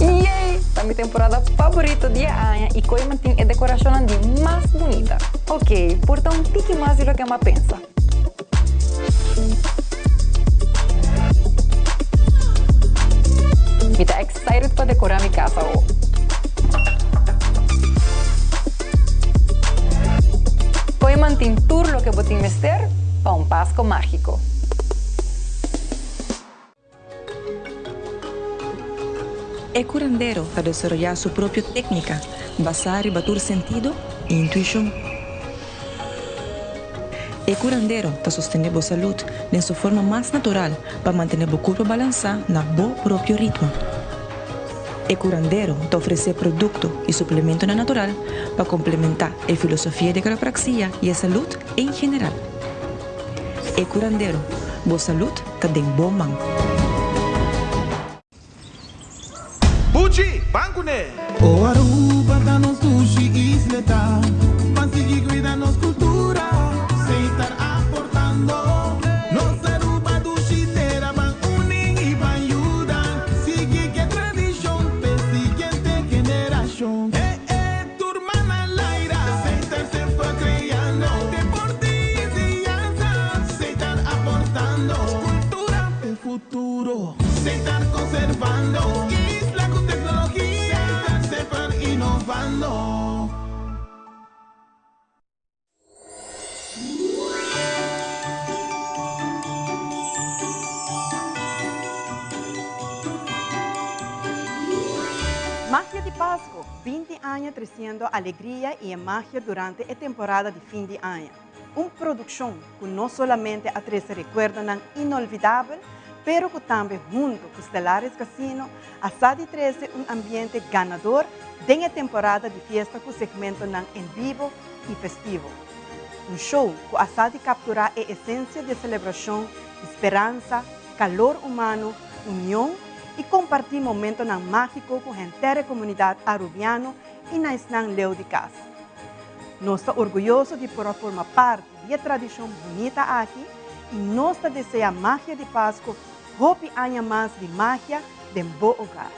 Yay! Ta mi temporada favorito di e aña i Kooiman tin e dekorashonnan di mas bunita. Ok, por ta un tiki mas di loke mi a pensa. Mi ta excited pa dekorá mi kas awo. Kooiman tin tur loke bo tin mester pa un Pasko mágiko. E curandero ta desaroyá su propio técnica basá riba tur sentido i intuishon. E curandero ta sostené bo salud den su forma mas natural pa mantené bo curpa balansá na bo propio ritmo. E curandero ta ofresé producto i suplementonan natural pa complementá e filosofia di quiropraxia i e salud en general. E curandero, bo salud ta den bo man. Buchi, ban kuné! O Aruba ta nos dushi isleta, Ban sigui cuida nos cultura, Setar aportando. Nos Aruba dushi tera, Ban uni y ban yuda, Sigui cu e tradicion p'e siguiente generacion. Eh eh, tur man al aire, Setar semper creando, Deporte y enseñanza, Setar aportando. Cultura p'e futuro. Setar conservando. Isla cu tecnologia. Setar semper innovando. Magia di Pasco, 20 aña treciendo alegria y e magia durante e temporada di fin di aña. Un produccion cu no solamente a trece recuerdonan inolvidabel, pero cu tambe hunto cu Stellaris Casino a sa di trece un ambiente ganador den e temporada di fiesta cu segmentonan en bibo y festivo. Un show cu a sa di captura e esencia di e celebracion di speransa, calor humano, union y comparti momentonan magico cu henter e comunidad Arubiano y na esnan leu di cas. Nos ta orguyoso di por a forma parti di e tradicion bunita aki y nos ta desea Magia di Pasco hopi aña mas di magia den bo hogar.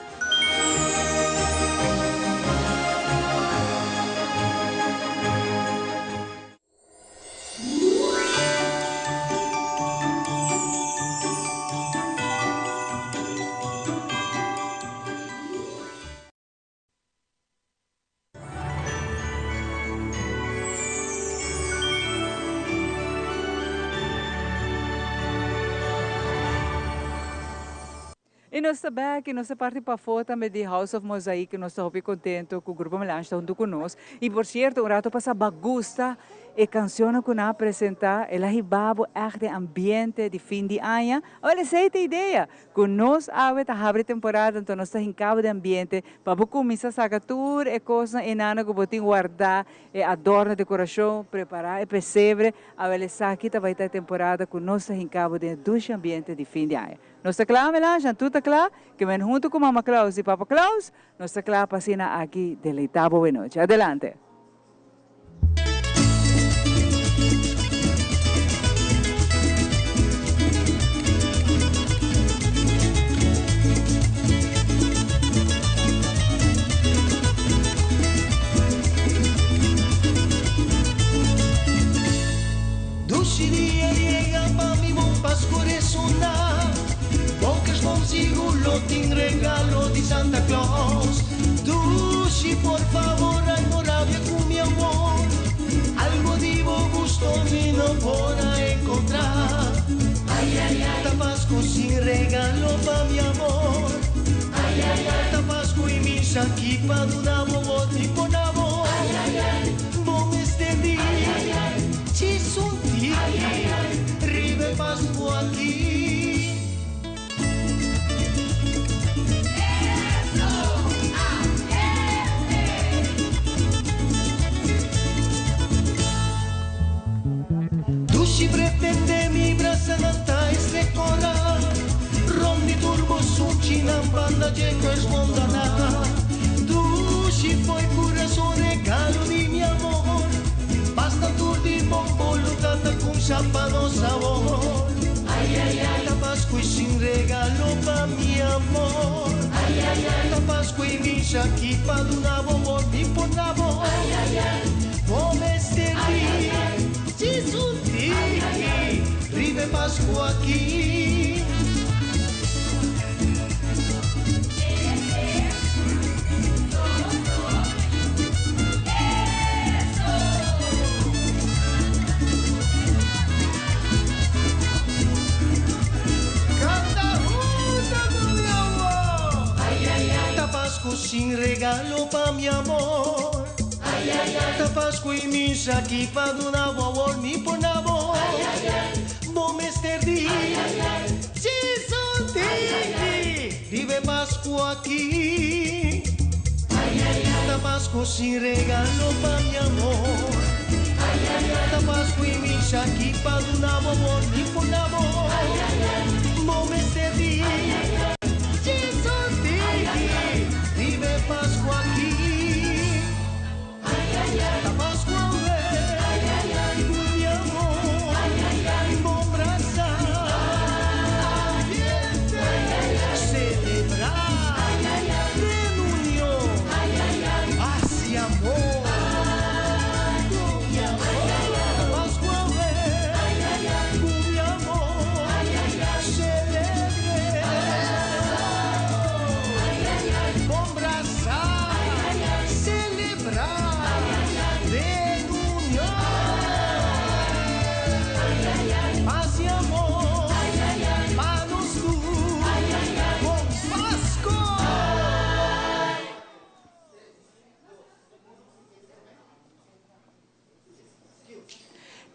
Y nos ta bek y nos ta parti pafó tambe di House of Mosaic y nos ta hopi contento cu Grupo Melange ta hunto cu nos. Y por cierto un rato pasa ba gusta e cancionnan cu nan a presenta, el a hiba bo echt den ambiente di fin di aña. Awel esey ta e idea, Ku nos awe ta habri temporada anto nos ta hinka bo den ambiente pa bo kuminsá saka tur e kosnan enano ku bo tin wardá, e adorno, dekorashon, prepará e pesebre. Awel esaki ta bai ta e temporada ku nos ta hinka bo den e dushi ambiente di fin di aña. Nos ta kla, Melange? Tur ta kla? Ke men huntu ku Mama Claus i Papa Claus nos ta kla pa asina aki deleitá bo wenochi. Adelante! Dushi dia yega pa mi bon Pascu resuna Bon kersboom sigur lo tin regalo di Santa Claus Dushi por favor ay no rabia cu mi amor Algo di bo gusto mi no por a encontra Ay ay ay Ta Pascu sin regalo pa mi amor Ay ay ay Ta Pascu y mi sa ki pa duna bo bo tipo na bo Ay ay ay Bo mester di Ay ay ay Chis un tiki Ay ay ay Riba e Pascu aki. Dushi pretende mi brasanan ta esrecora Rond di tur bo sunchinan banda dje kersboom dana Dushi fo'i curason regalo di mi amor Basta tur di bon boluntad ta cumsha pa nos awor. misa aki pa duna bo amor, mi por na bo. Bo mester di djis un tiki riba e Pasku aki. Canta hunta cu mi amor. Ta Pascu sin regalo pa mi amor. Ta Pascu y misa aki pa duna bo awor mi por na bo. Bo mester di Jesus tiki riba e Pascu aki. Ta Pascu sin regalo pa mi amor. Ta Pascu y misa aki pa duna bo amor mi por na bo. Bo mester di Jesus tiki riba e Pascu aki. Ta Pascu awe cu mi amor bon brasa ambiente celebra den union paz y amor cu mi amor. Ta Pascu awe cu mi amor celebre bon brasa. Celebra den union. Paz y amor pa nos tur. Bon Pasco!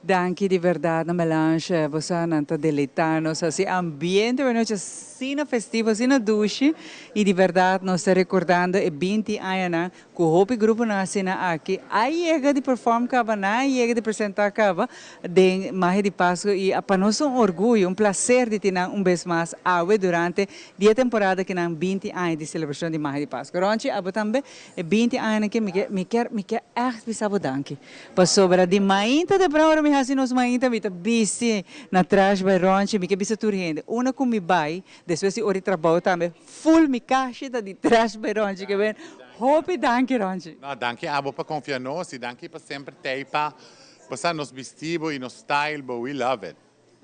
Danki di berdad na Melange, bosonan ta deleita nos haci ambiente bo nochi asina festivo, asina dushi y di berdad nos ta recordando e binti añanan cu hopi gruponan asina aki a yega di perform caba, nan a yega di presenta caba den Magia di Pasco y pa nos ta un orguyo, un placer di tin nan un bes mas awe durante di e temporada ki nan binti aña di celebracion di Magia di Pasco. Ronchi, abo tambe e binti añanan ki mi ke mi kier mi kier echt bisa bo danki. Pasobra di mainta tempran ora mi hasi nos mainta mi ta bisti na trash bai ronchi mi ke bisa tur hende una ku mi bai despues di ora di trabou tambe full mi kashi ta di trash bai ronchi ke ben hopi danki ronchi. No, danki abo pa konfia nos i danki pa semper tei pa bo sa nos bisti bo i nos style bo we love it.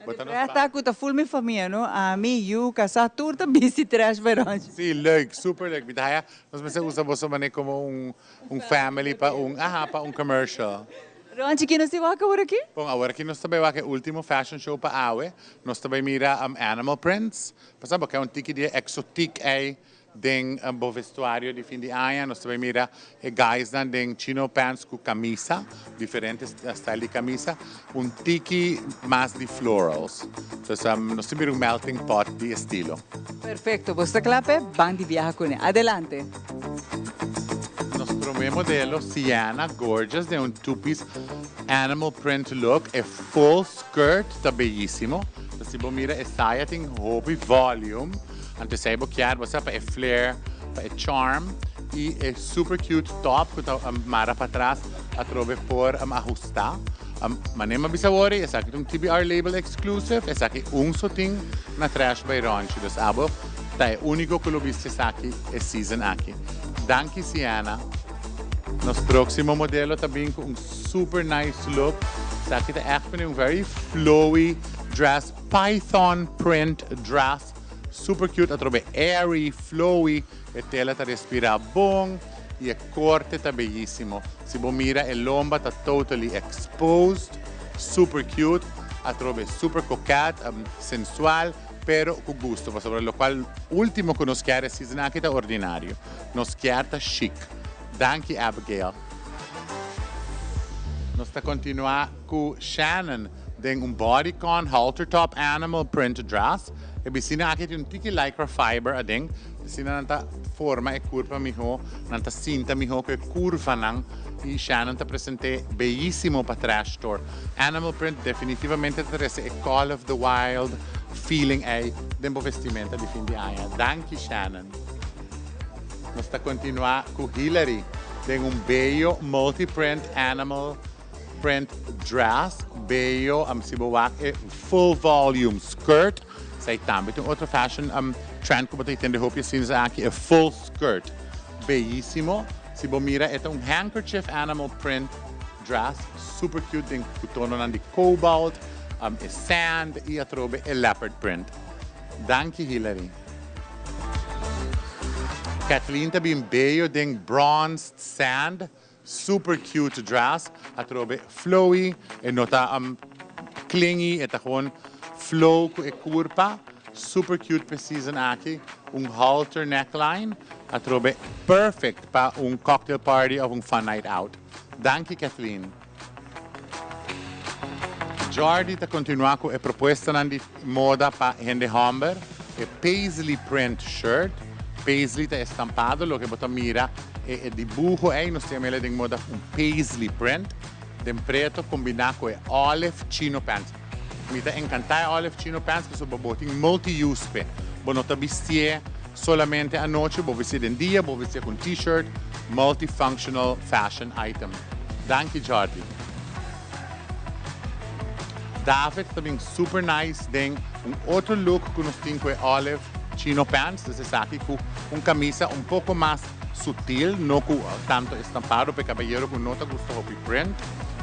Bo ta nos ta ku ta full mi famia no, ami, yu, kasá, tur ta bisti trash bai ronchi. Sí, leuk, super leuk. Mi ta haya nos mester usa boso manera como un un family pa un, aha, pa un commercial. Ronchi, ki nos tin wak awor aki? Bon, awor aki nos ta bai wak e ultimo fashion show pa awe. Nos ta bai mira animal prints. Pasobra bo ke un tiki di e exotiek ei Den bo vestuario di fin di aña nos ta bay mira e guysnan den chino pants cu camisa, diferente style di camisa, un tiki mas di florals. Dus nos ta mira un melting pot di estilo. Perfecto, bo sta cla p'e? Ban di biaha cune. Adelante! Nos prome modelo Sienna, gorgeous den un two piece animal print look, e full skirt ta beyisimo. Si bo mira e saya tin hopi volume. Anto esei bo kier bo sa pa e flair, pa e charm y e super cute top cu ta mara patras atrobe por ahusta. Mane mi a bisa awor esaki ta un TBR label exclusive, esaki un so tin na Trash by Ronchi. Dus abo ta e unico cu lo bisti esaki e season aki. Danki Sienna. Nos proximo modelo ta bin cu un super nice look. Esaki ta echt un very flowy dress, python print dress. Super cute atrobe airy, flowy, e tela ta respira bon y e corte ta beyisimo. Si bo mira e lomba ta totally exposed, super cute, atrobe super coquette, sensual, pero cu gusto pasobra locual ultimo cu nos kier e season aki ta ordinario. Nos kier ta chic. Danki Abigail. Nos ta continua cu Shannon den un bodycon halter top animal print dress. E bisina aki tin un tiki lycra fiber aden. Asina nan ta forma e curpa miho, nan ta sinta miho cu e curvanan y Shannon ta presente beyisimo pa Trash Store. Animal print definitivamente ta trece e call of the wild feeling ey den bo vestimenta di fin di aña. Danki Shannon. Nos ta continua cu Hillary den un beyo multi print animal print dress beyo am si bo wak e full volume skirt esai tambe ta un otro fashion trend ku bo ta tende hopi asina aki e full skirt. Beyisimo. Si bo mira, e ta un handkerchief animal print dress, super cute den tononan di cobalt, e sand y atrobe e leopard print. Danki, Hillary. Kathleen ta bin bello den bronzed sand, super cute dress, atrobe flowy, e no ta clingy, e ta gewoon flow cu e curpa, super cute pa season aki, un halter neckline, atrobe perfect pa un cocktail party of un fun night out. Danki, Kathleen. Jordi ta continua cu e propuesta di moda pa hende homber, e paisley print shirt. Paisley ta estampado, loke bo ta mira e dibuho ey, nos ta yama den moda un paisley print, den preto combina cu e olive chino pants. Mi ta encanta e olive chino pants, pasobra bo tin multi-use pe. Bo no ta bisti solamente anochi, bo bisti den dia, bo bisti cu t-shirt, multifunctional fashion item. Danki, Jordi. David tambe super nice den un otro look cu nos tin cu e olive chino pants, dus esaki cu un camisa un poco mas sutil, no cu tanto estampado pa caballero cu no ta gusta hopi print.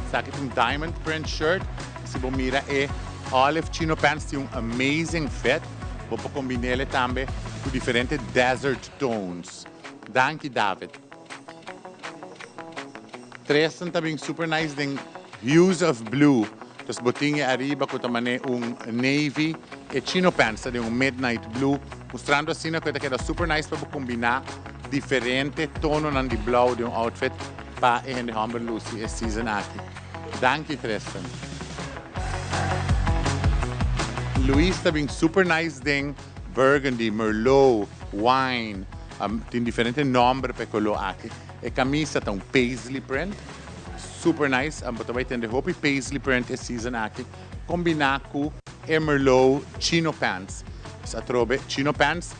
Esaki un diamond print shirt, si bo mira e olive chino pants tin un amazing fit, bo por combina tambe cu diferente desert tones. Danki, David. Tristan tambe super nice den hues of blue. Dus bo tin ariba cu ta mane un navy e chino pants di un midnight blue, mustrando asina cu ta keda super nice pa combina diferente tono di blauw di un outfit pa e hende homber luci e season aki. Danki, Tristan. Luis tambe super nice den burgundy, merlot, wine, tin diferente nomber pa color aki. E camisa ta un paisley print, super nice. Bo tambe tin hopi paisley print e season aki, combina cu e merlot chino pants. Atrobe chino pants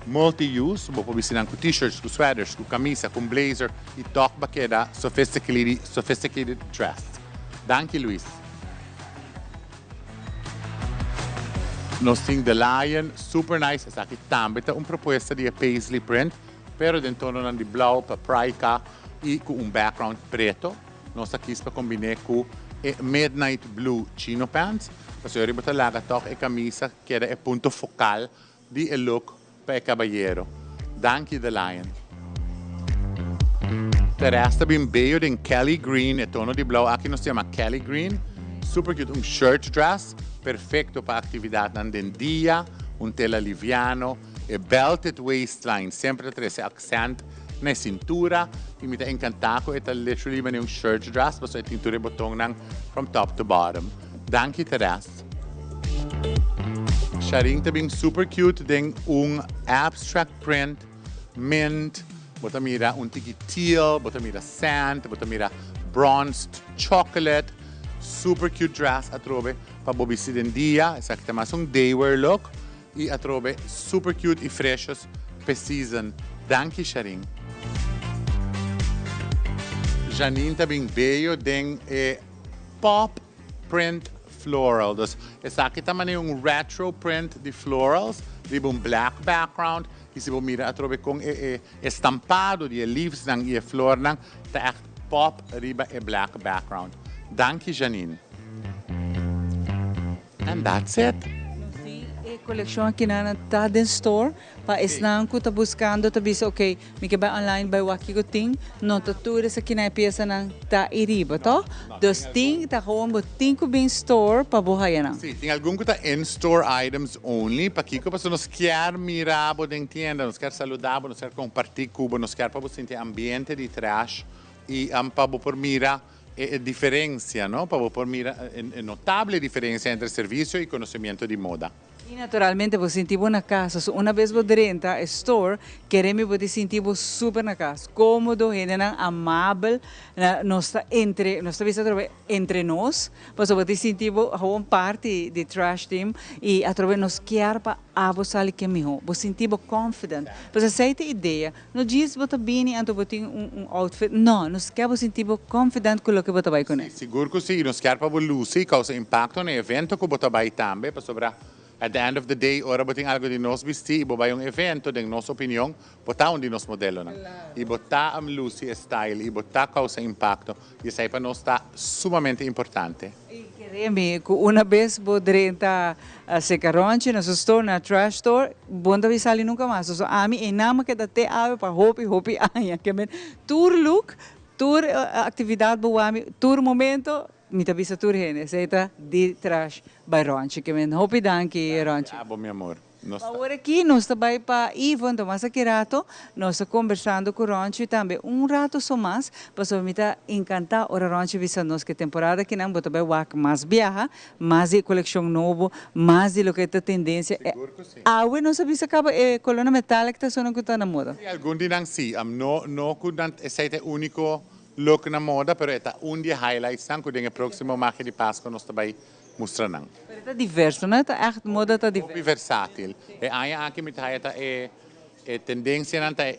multi-use, bo por bisti cu t-shirts, cu sweaters, cu camisa, cu blazer y toch bo keda sophisticated dressed. Danki, Luis. Nos tin The Lion, super nice. Esaki tambe ta un propuesta di paisley print, pero den tono di blauw, paprika y cu un background preto. Nos aki pa combina cu e midnight blue chino pants. Pasobra bo ta laga toch e camisa cu e punto focal di e look pa e caballero. Danki, The Lion. Teresa bin bello den Kelly Green, e tono di blauw aki nos ta yama Kelly Green. Super cute, un shirt dress, perfecto pa actividad den dia, un tela liviano, e belted waistline, semper trece accent na cintura, y mi ta encanta cu e ta literally un shirt dress, mas e tin tur boton from top to bottom. Danki, Teresa. Sharin tambe super cute, den un abstract print, mint, bo ta mira un tiki teal, bo ta mira sand, bo ta mira bronzed chocolate, super cute dress atrobe pa bo bisti den dia, esaki ta mas un daywear look y atrobe super cute y fresh pa season. Danki, Sharin. Janine tambe bello den e pop print floral. Dus esaki tambe un retro print di florals, riba un black background. Y si bo mira atrobe cu e estampado di leaves nan y e flor nan, ta echt pop riba e black background. Danki, Janine. And that's it. E coleccion aki nan ta den store pa esnan cu ta buscando ta bisa, ok, mi kier bay online bay wak kico tin, no ta tur esaki na pieza nan ta ariba, to? Dus tin ta gewoon bo tin cu bin store pa bo haya nan. Si, tin algun cu ta in-store items only, pakico pasobra nos kier mira bo den tienda, nos kier saluda bo, nos kier comparti cu bo, nos kier pa bo sinti ambiente di Trash y pa bo por mira e diferencia, no? Pa bo por mira e notable diferencia entre servicio y conocimento di moda. Y naturalmente, bo sinti bo na cas. So, un bes bo drenta e store, kere mi bo sinti bo super na cas. Comodo, hende nan amabel, nos ta entre, nos ta bisa entre nos, pasobra bo sinti bo gewoon parti di Trash Team y atrobe nos kier pa abo sali cu miho. Bo sinti bo confident. Pues esey ta e idea. No djis bo ta bini anto bo tin un outfit. No, nos kier bo sinti bo confident cu loke bo ta bay cu ne. Sigur cu si, nos kier pa bo luci, causa impacto na evento cu bo ta bay tambe, pasobra. At the end of the day, ora bo tin algo di nos bisti y bo bay un evento, den nos opinion, bo ta un di nos modelonan. Y bo ta luci e style y bo ta causa impacto y esey pa nos ta sumamente importante. Y kere mi cu una bes bo drenta seca Ronchi na su store, na trash store, bo no ta bay sali nunca mas. So ami e nan a keda te awe pa hopi hopi aña. Ke men tur look, tur actividad bo wami, tur momento, Mi ta bisa tur hende, esei ta di trash bai Ronchi. Ke men hopi danki, Ronchi. Danki abo, mi amor. Nos ta. Awor aki nos ta bai pa Ivo, anto mas aki rato nos ta kombersando ku Ronchi tambe un rato so mas, pasobra mi ta enkantá ora Ronchi bisa nos ke temporada akinan bo ta bai wak mas biaha, mas di e kolekshon nobo, mas di loke ta tendensia. Sigur ku si. Awe nos a bisa kaba e kolona metallic ta esunnan ku ta na moda. Si, algun di nan si. No, no ku nan esei ta e úniko Look na moda, pero e ta un di e highlightsnan ku den e próksimo Magia di Pasko nos ta bai mustra nan. Pero e ta diverso, no? E ta ègt moda ta diverso. Hopi versátil. E aña aki mi ta haya ta e e tendensianan ta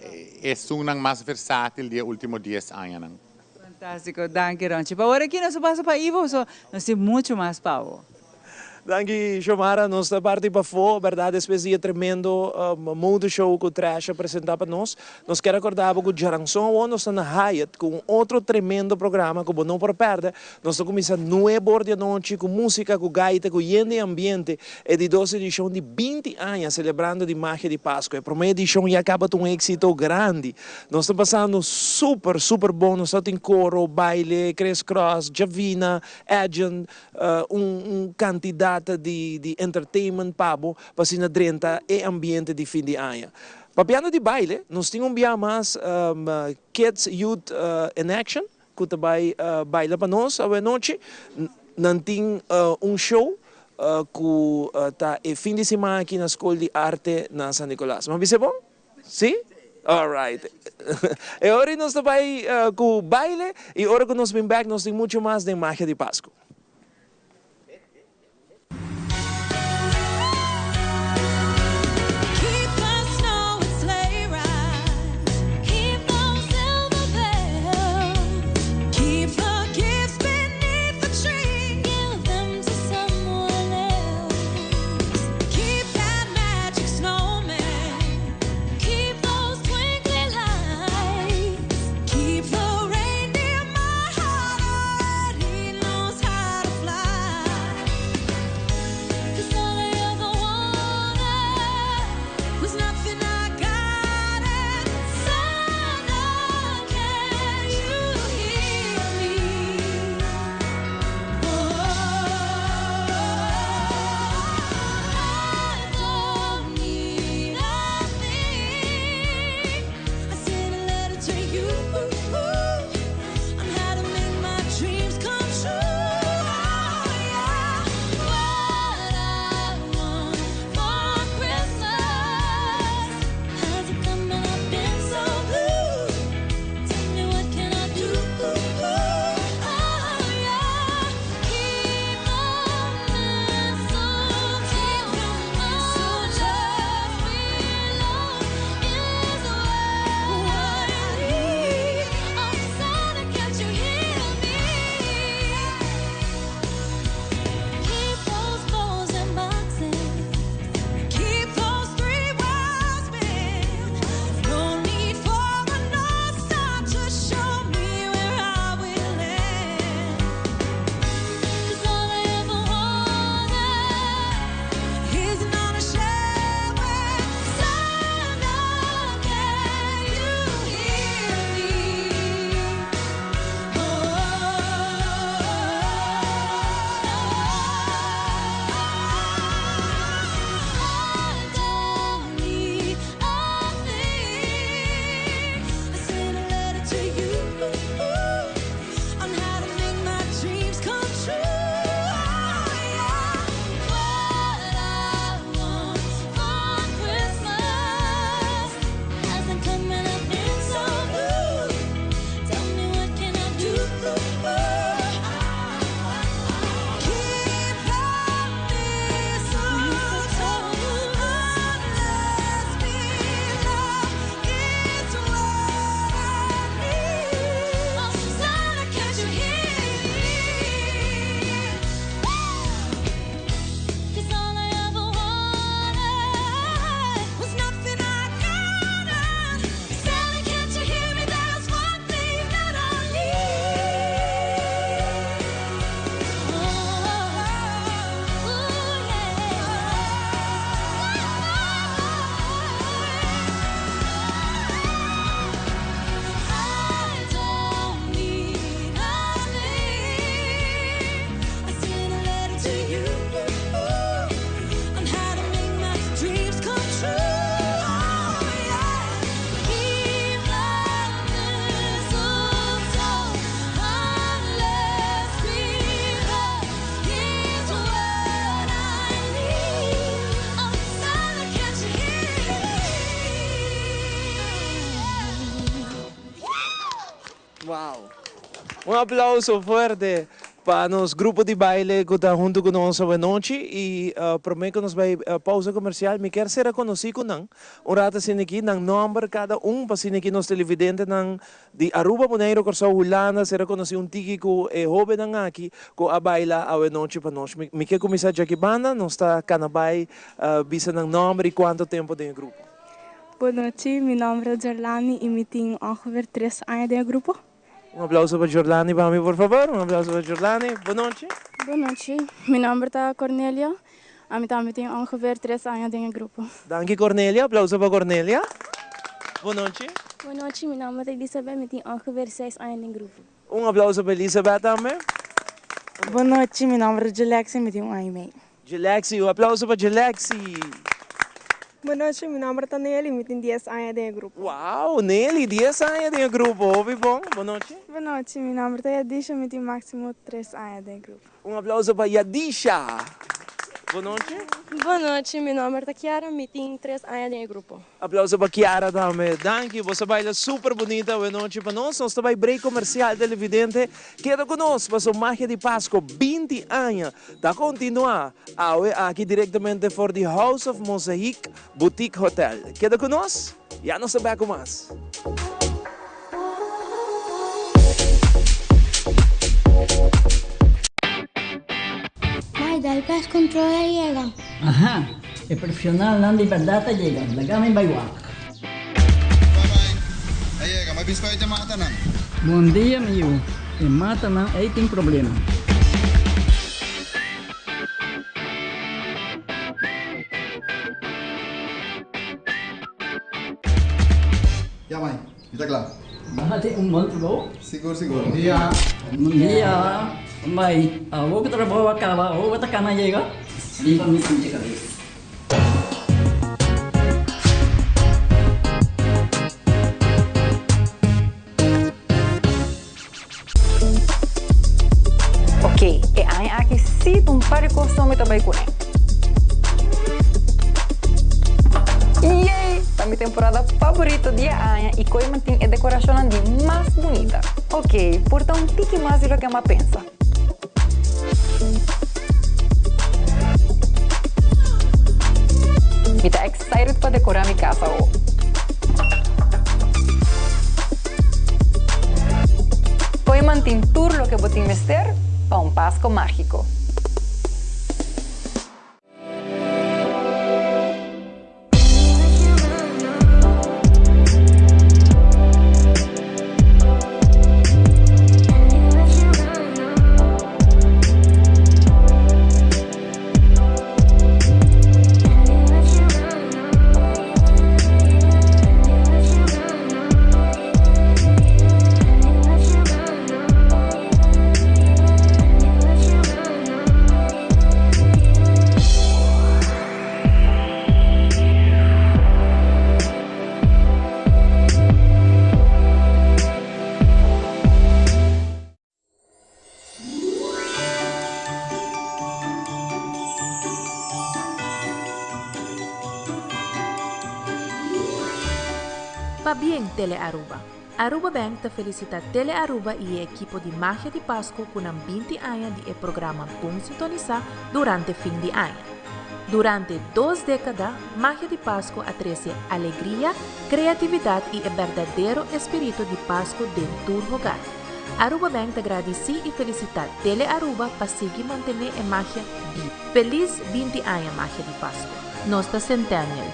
esunnan mas versátil di e último dies añanan. Fantástiko. Danki Ronchi. Pa ora aki nos a pasa pa Ivo, so nos tin muchu mas pa bo. Danki Xiomara, nos ta parti pafó, berdad despues di e tremendo mode show cu Trash a presenta pa nos. Nos kier acorda bo cu djaranson awor nos ta na Hyatt cu un otro tremendo programa cu bo no por perde. Nos ta cuminsa nuebe or di anochi cu musica, cu gaita, cu yen di ambiente. E di dos edicion di binti aña celebrando di magia di Pasco. E prome edicion ya caba ta un exito grandi. Nos ta pasando super super bon, nos ta tin coro, baile, criss cross, Javina, Edjean, Un kantidat di entertainment pa bo pa asina drenta e ambiente di fin di aña. Papiando di baile, nos tin un bia mas Kids Youth in Action ku ta bai baila pa nos awe anochi. Nan tin un show ku ta e fin di siman aki na Skol di Arte na San Nicolas. Mi a bisa e bon? Sí? Alright. E ora nos ta bai ku baile i ora ku nos bin bek nos tin muchu mas den Magia di Pasku. Wow! Un aplauso fuerte pa nos grupo di baile cu ta hunto cu nos awenochi y prome cu nos bay pausa comercial mi kier sera conoci cu nan un rato asina aki, nan nomber cada un pa asina aki nos televidentenan di Aruba, Boneiru, Corsou, Hulanda sera conoci un tiki cu e hobennan aki cu a baila awenochi pa nos. Mi kier cuminsa djaki banda, nos ta cana bay bisa nan nomber y cuanto tempo den e grupo. Bon nochi, mi nomber ta Jorlani y mi tin ongeveer tres aña den e grupo. Un aplauso pa Jorlani pa mi por favor, un aplauso pa Jorlani. Bon nochi. Bon nochi, mi nomber ta Cornelia, ami tambe tin ongeveer tres aña den e grupo. Danki Cornelia, aplauso pa Cornelia. Bon nochi. Bon nochi, mi nomber ta Elisabeth, mi tin ongeveer seis aña den grupo. Un aplauso pa Elisabeth tambe. Bon nochi, mi nomber ta Jelexi, mi tin un aña y mei. Jelexi, un aplauso pa Jelexi. Bon nochi, mi nomber ta Nelly, mi tin dies aña den e grupo. Wow, Nelly, dies aña den e grupo, hopi bon. Bon nochi. Bon nochi, mi nomber ta Yadisha, mi tin maximo tres aña den e grupo. Un aplauso pa Yadisha. Bon nochi. Bon nochi, mi nomber ta Kiara, mi tin tres aña den e grupo. Aplauso pa Kiara tambe. Danki, boso a baila super bunita awe nochi pa nos. Nos ta bai break comercial televidente. Keda cu nos paso Magia di Pasco binti aña ta continua awe aki directamente for di House of Mosaic Boutique Hotel. Keda cu nos, ya nos ta back cu mas. Mai, dal pest control a yega. Aha, e profesionalnan di berdad a yega, laga mi bai wak. A yega, mi a bisa e matanan. Bon dia mi yu, e matanan ei tin problema. Ya mai, mi ta kla. Nan tin un bon trabou. Sigur sigur. Bon dia. Bon dia. Mai, awor ku trabou a kaba, awor bo ta kana yega? Riba mi pinche kabes. Ok, e aña aki sí ta un par di kos mi ta bai kuné. Yay! Ta mi temporada faborito di e aña i koe mantin e dekorashonnan di mas bunita. Ok, por ta un tiki mas di loke mi a pensa. Mi ta excited pa decorá mi casa awo. Poi mantin tur loke bo tin mester pa un Pasco mágico. Pabien Tele Aruba! Aruba Bank ta felicita Tele Aruba y e ekipo di Magia di Pasco cu nan binti aña di e programa Bon Sintonisa durante fin di aña. Durante dos dékada, Magia di Pasku a trese alegria, kreatividat i e berdadero espiritu di Pasku den tur hogar. Aruba Bank ta gradisí i felisitá Tele Aruba pa sigui mantené e magia bibu. Felis 20 aña Magia di Pasku! Nos ta Centennial.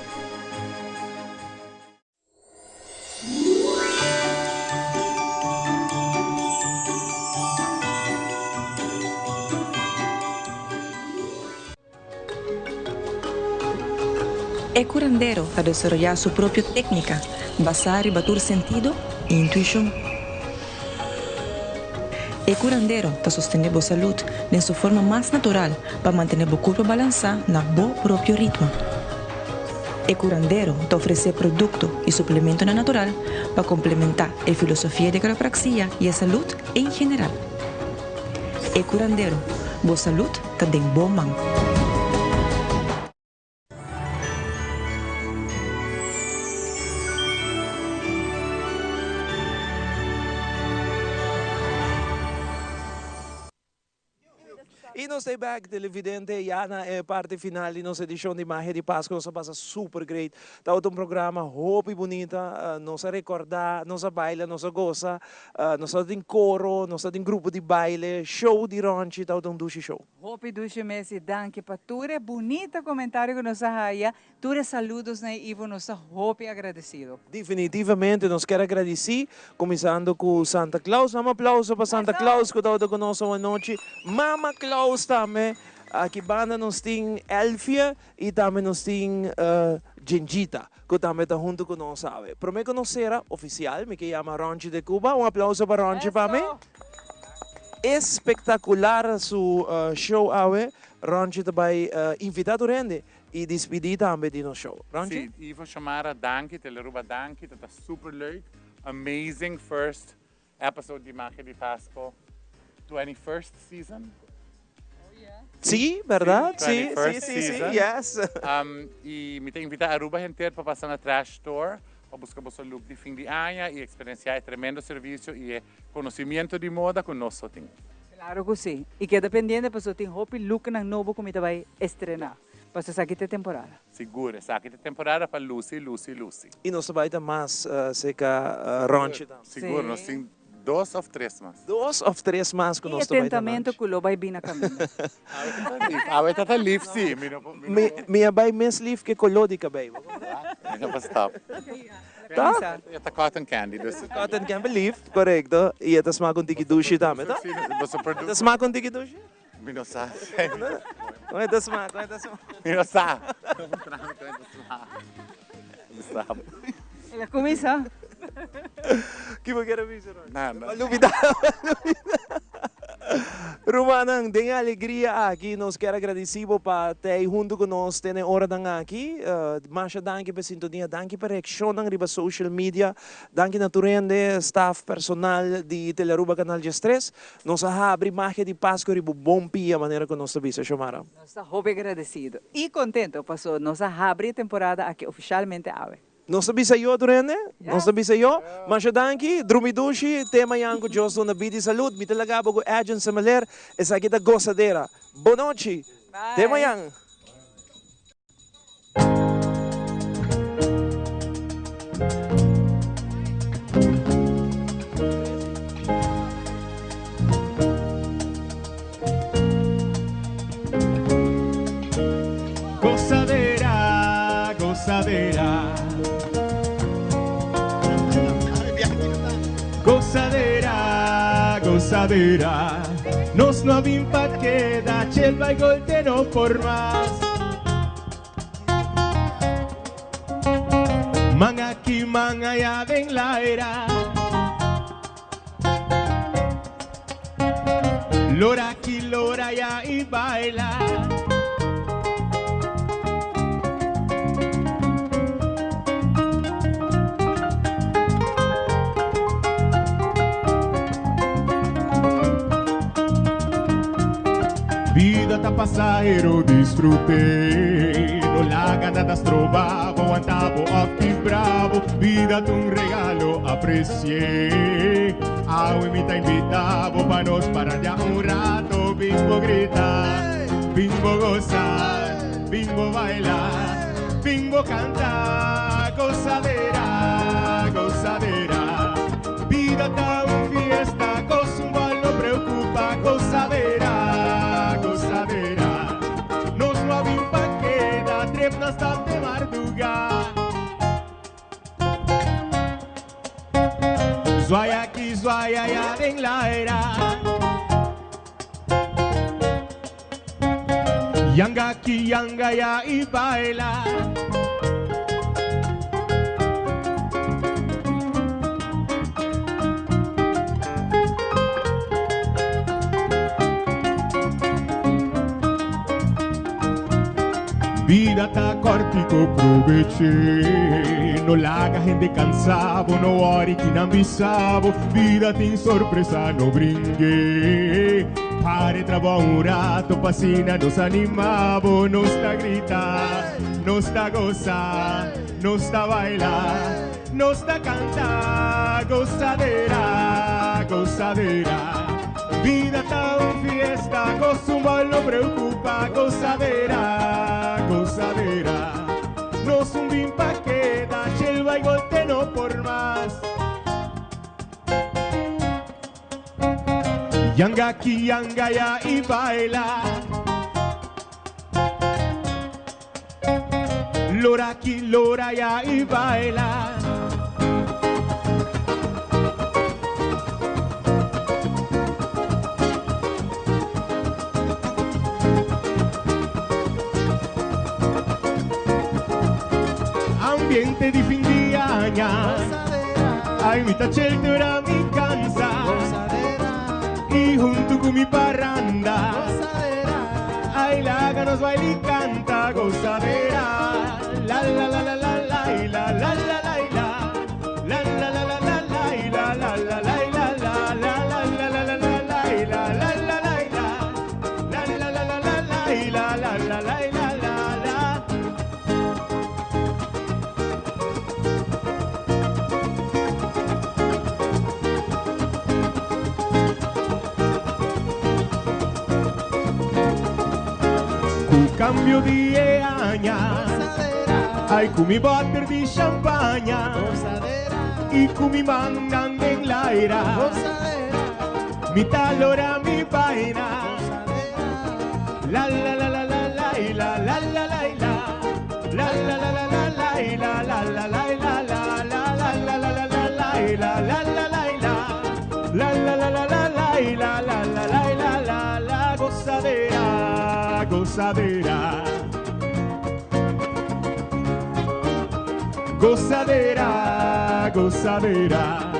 E curandero ta desaroyá su propio técnica basá riba tur sentido i intuishon. E curandero ta sostené bo salud den su forma mas natural pa mantené bo curpa balansá na bo propio ritmo. E curandero ta ofresé producto i suplementonan natural pa complementá e filosofia di quiropraxia i e salud en general. E curandero, bo salud ta den bo man. Y nos ta back, televidente, ya na e parti final di nos edicion di Magia di Pasco. Nos a pasa super great. Tabata un programa hopi bunita. Nos a recorda, nos a baila, nos a goza. Nos tabatin coro, nos tabatin grupo di baile, show di Ronchi. Tabata un dushi show. Hopi dushi mes y danki pa tur e bunita comentario cu nos a haya. Tur e saludos na e Ivo nos ta hopi agradecido. Definitivamente nos kier a gradici, cuminsando cu Santa Claus. Dam aplauso pa Santa Claus cu tabata cu nos awanochi. Mama Claus tambe. Aki banda nos tin Elfie y tambe nos tin Djendjita cu tambe ta hunto cu nos awe. Prome cu nos cera oficial mi ke yama Ronchi de Cuba. Un aplauso pa Ronchi pa mi. Espectacular su show awe. Ronchi ta bay invita tur hende Y dispidi tambe di nos show. Ronchi? Si, Ivo, Xiomara, danki, Telearuba danki, ta ta super leuk, amazing first episode di Magia di Pasco 21st season. Si, berdad? Si, si, si, si, yes. Y mi ta invita Aruba henter pa pasa na Trash Store pa busca boso look di fin di aña y experiencia e tremendo servicio y e conocimiento di moda cu nos so tin. Claro cu si. Y keda pendiente pasobra tin hopi looknan nobo cu mi ta bay estrena. Pasobra esaki ta e temporada. Sigur, esaki ta e temporada pa luci, luci, luci. Y nos ta bay ta mas cerca Ronchi tambe. Sigur, nos tin dos of tres mas. Dos of tres mas cu Y nos e ta bay ta tentamento lunch. cu lo bay bin na caminda. Awe ta ta lief, awe ta ta lief si. Mi no por, mi no Mi, por. mi a bay mes lief ke color di cabey. Bo comprende? Mi no por stop. Ta? E ta cotton candy, dus. Cotton candy lief, corecto. Y e ta smaak un tiki dushi tambe, ta? E ta smaak un tiki dushi? Mi no sa. Con e ta smaak? Con e ta smaak? Mi no sa. No puntra mi con e ta smaak. Mi sa. El a cuminsa. Ki bo kier a bisa, Ronnie? Nada. Bo a lubida. Bo a lubida. Rumannan, den e alegria aki nos kier a gradici bo pa tei hunto cu nos te na e oranan aki. Masha danki pa e sintonia, danki pa e reaccionnan riba social media, danki na tur hende, staff, personal di Telearuba Canal 13. Nos a habri magia di Pasco riba un bon pia, manera cu nos ta bisa, Xiomara. Nos ta hopi agradecido y contento paso nos a habri e temporada aki oficialmente awe. Nos ta bisa yo tur hende? Nos ta bisa yo? Masha danki, drumi dushi, te mañan ku Dios duna bida i salud. Mi ta laga bo ku Edjean Semeleer, esaki ta Gozadera. Bonochi, te mañan. Gozadera, gozadera. Gozadera, gozadera. Nos no a bin pa keda, chel bai golte no por mas. Man aki, man aya den laira. Lora aki, lora aya y baila. Bida ta pasahero, disfrut'é. No laga nada stroba bo, wanta bo òf kibra bo. Bida ta un regalo, apresi'é. Awe mi ta invitá bo pa nos parandia un rato. Bin bo grita, bin bo gosa, bin bo baila, bin bo kanta. Gosadera, gosadera. Bida ta un fiesta, cos un bal no preocupa, gozadera, gozadera. Nos no a bin pa keda, trep na stap te marduga. Zwaai aki, zwaai aya den laira. Yanga aki, yanga aya y baila. Bida ta cortico, probeche. No laga hende cansa bo, no worry ki nan bisa bo. Bida tin sorpresa, no bringue. Pare trabou un rato pa asina nos anima bo. Nos ta grita, nos ta goza, nos ta baila, nos ta canta. Gozadera, gozadera. Bida ta un fiesta, gosa un bòl no preocupa, gozadera, gozadera. Nos un bin pa keda, chel bai golte no por mas. Yanga aki, yanga ya y baila. Lora aki, lora ya y baila. Ambiente di fin di aña. Ay, mi ta chel te ora mi cansa. Y hunto cu mi parranda. Ay, laga nos baila y canta, gozadera. La la la la la la y la la la la y la. La la la la la la y la la la la y la la la la la la la la la y la la la la y la. La la la la la la y la la la la y la la la. Ku kambio di e aña, ai ku mi bòter di shampaña i ku mi mannan den laira, mi ta lora mi baina. La la la la la la i la la la la i la. La la la la la la i la la la la i la la la la la la la la la i la la la la i la. La la la la la la i la la la la i la la la gozadera, gozadera. Gozadera, gozadera.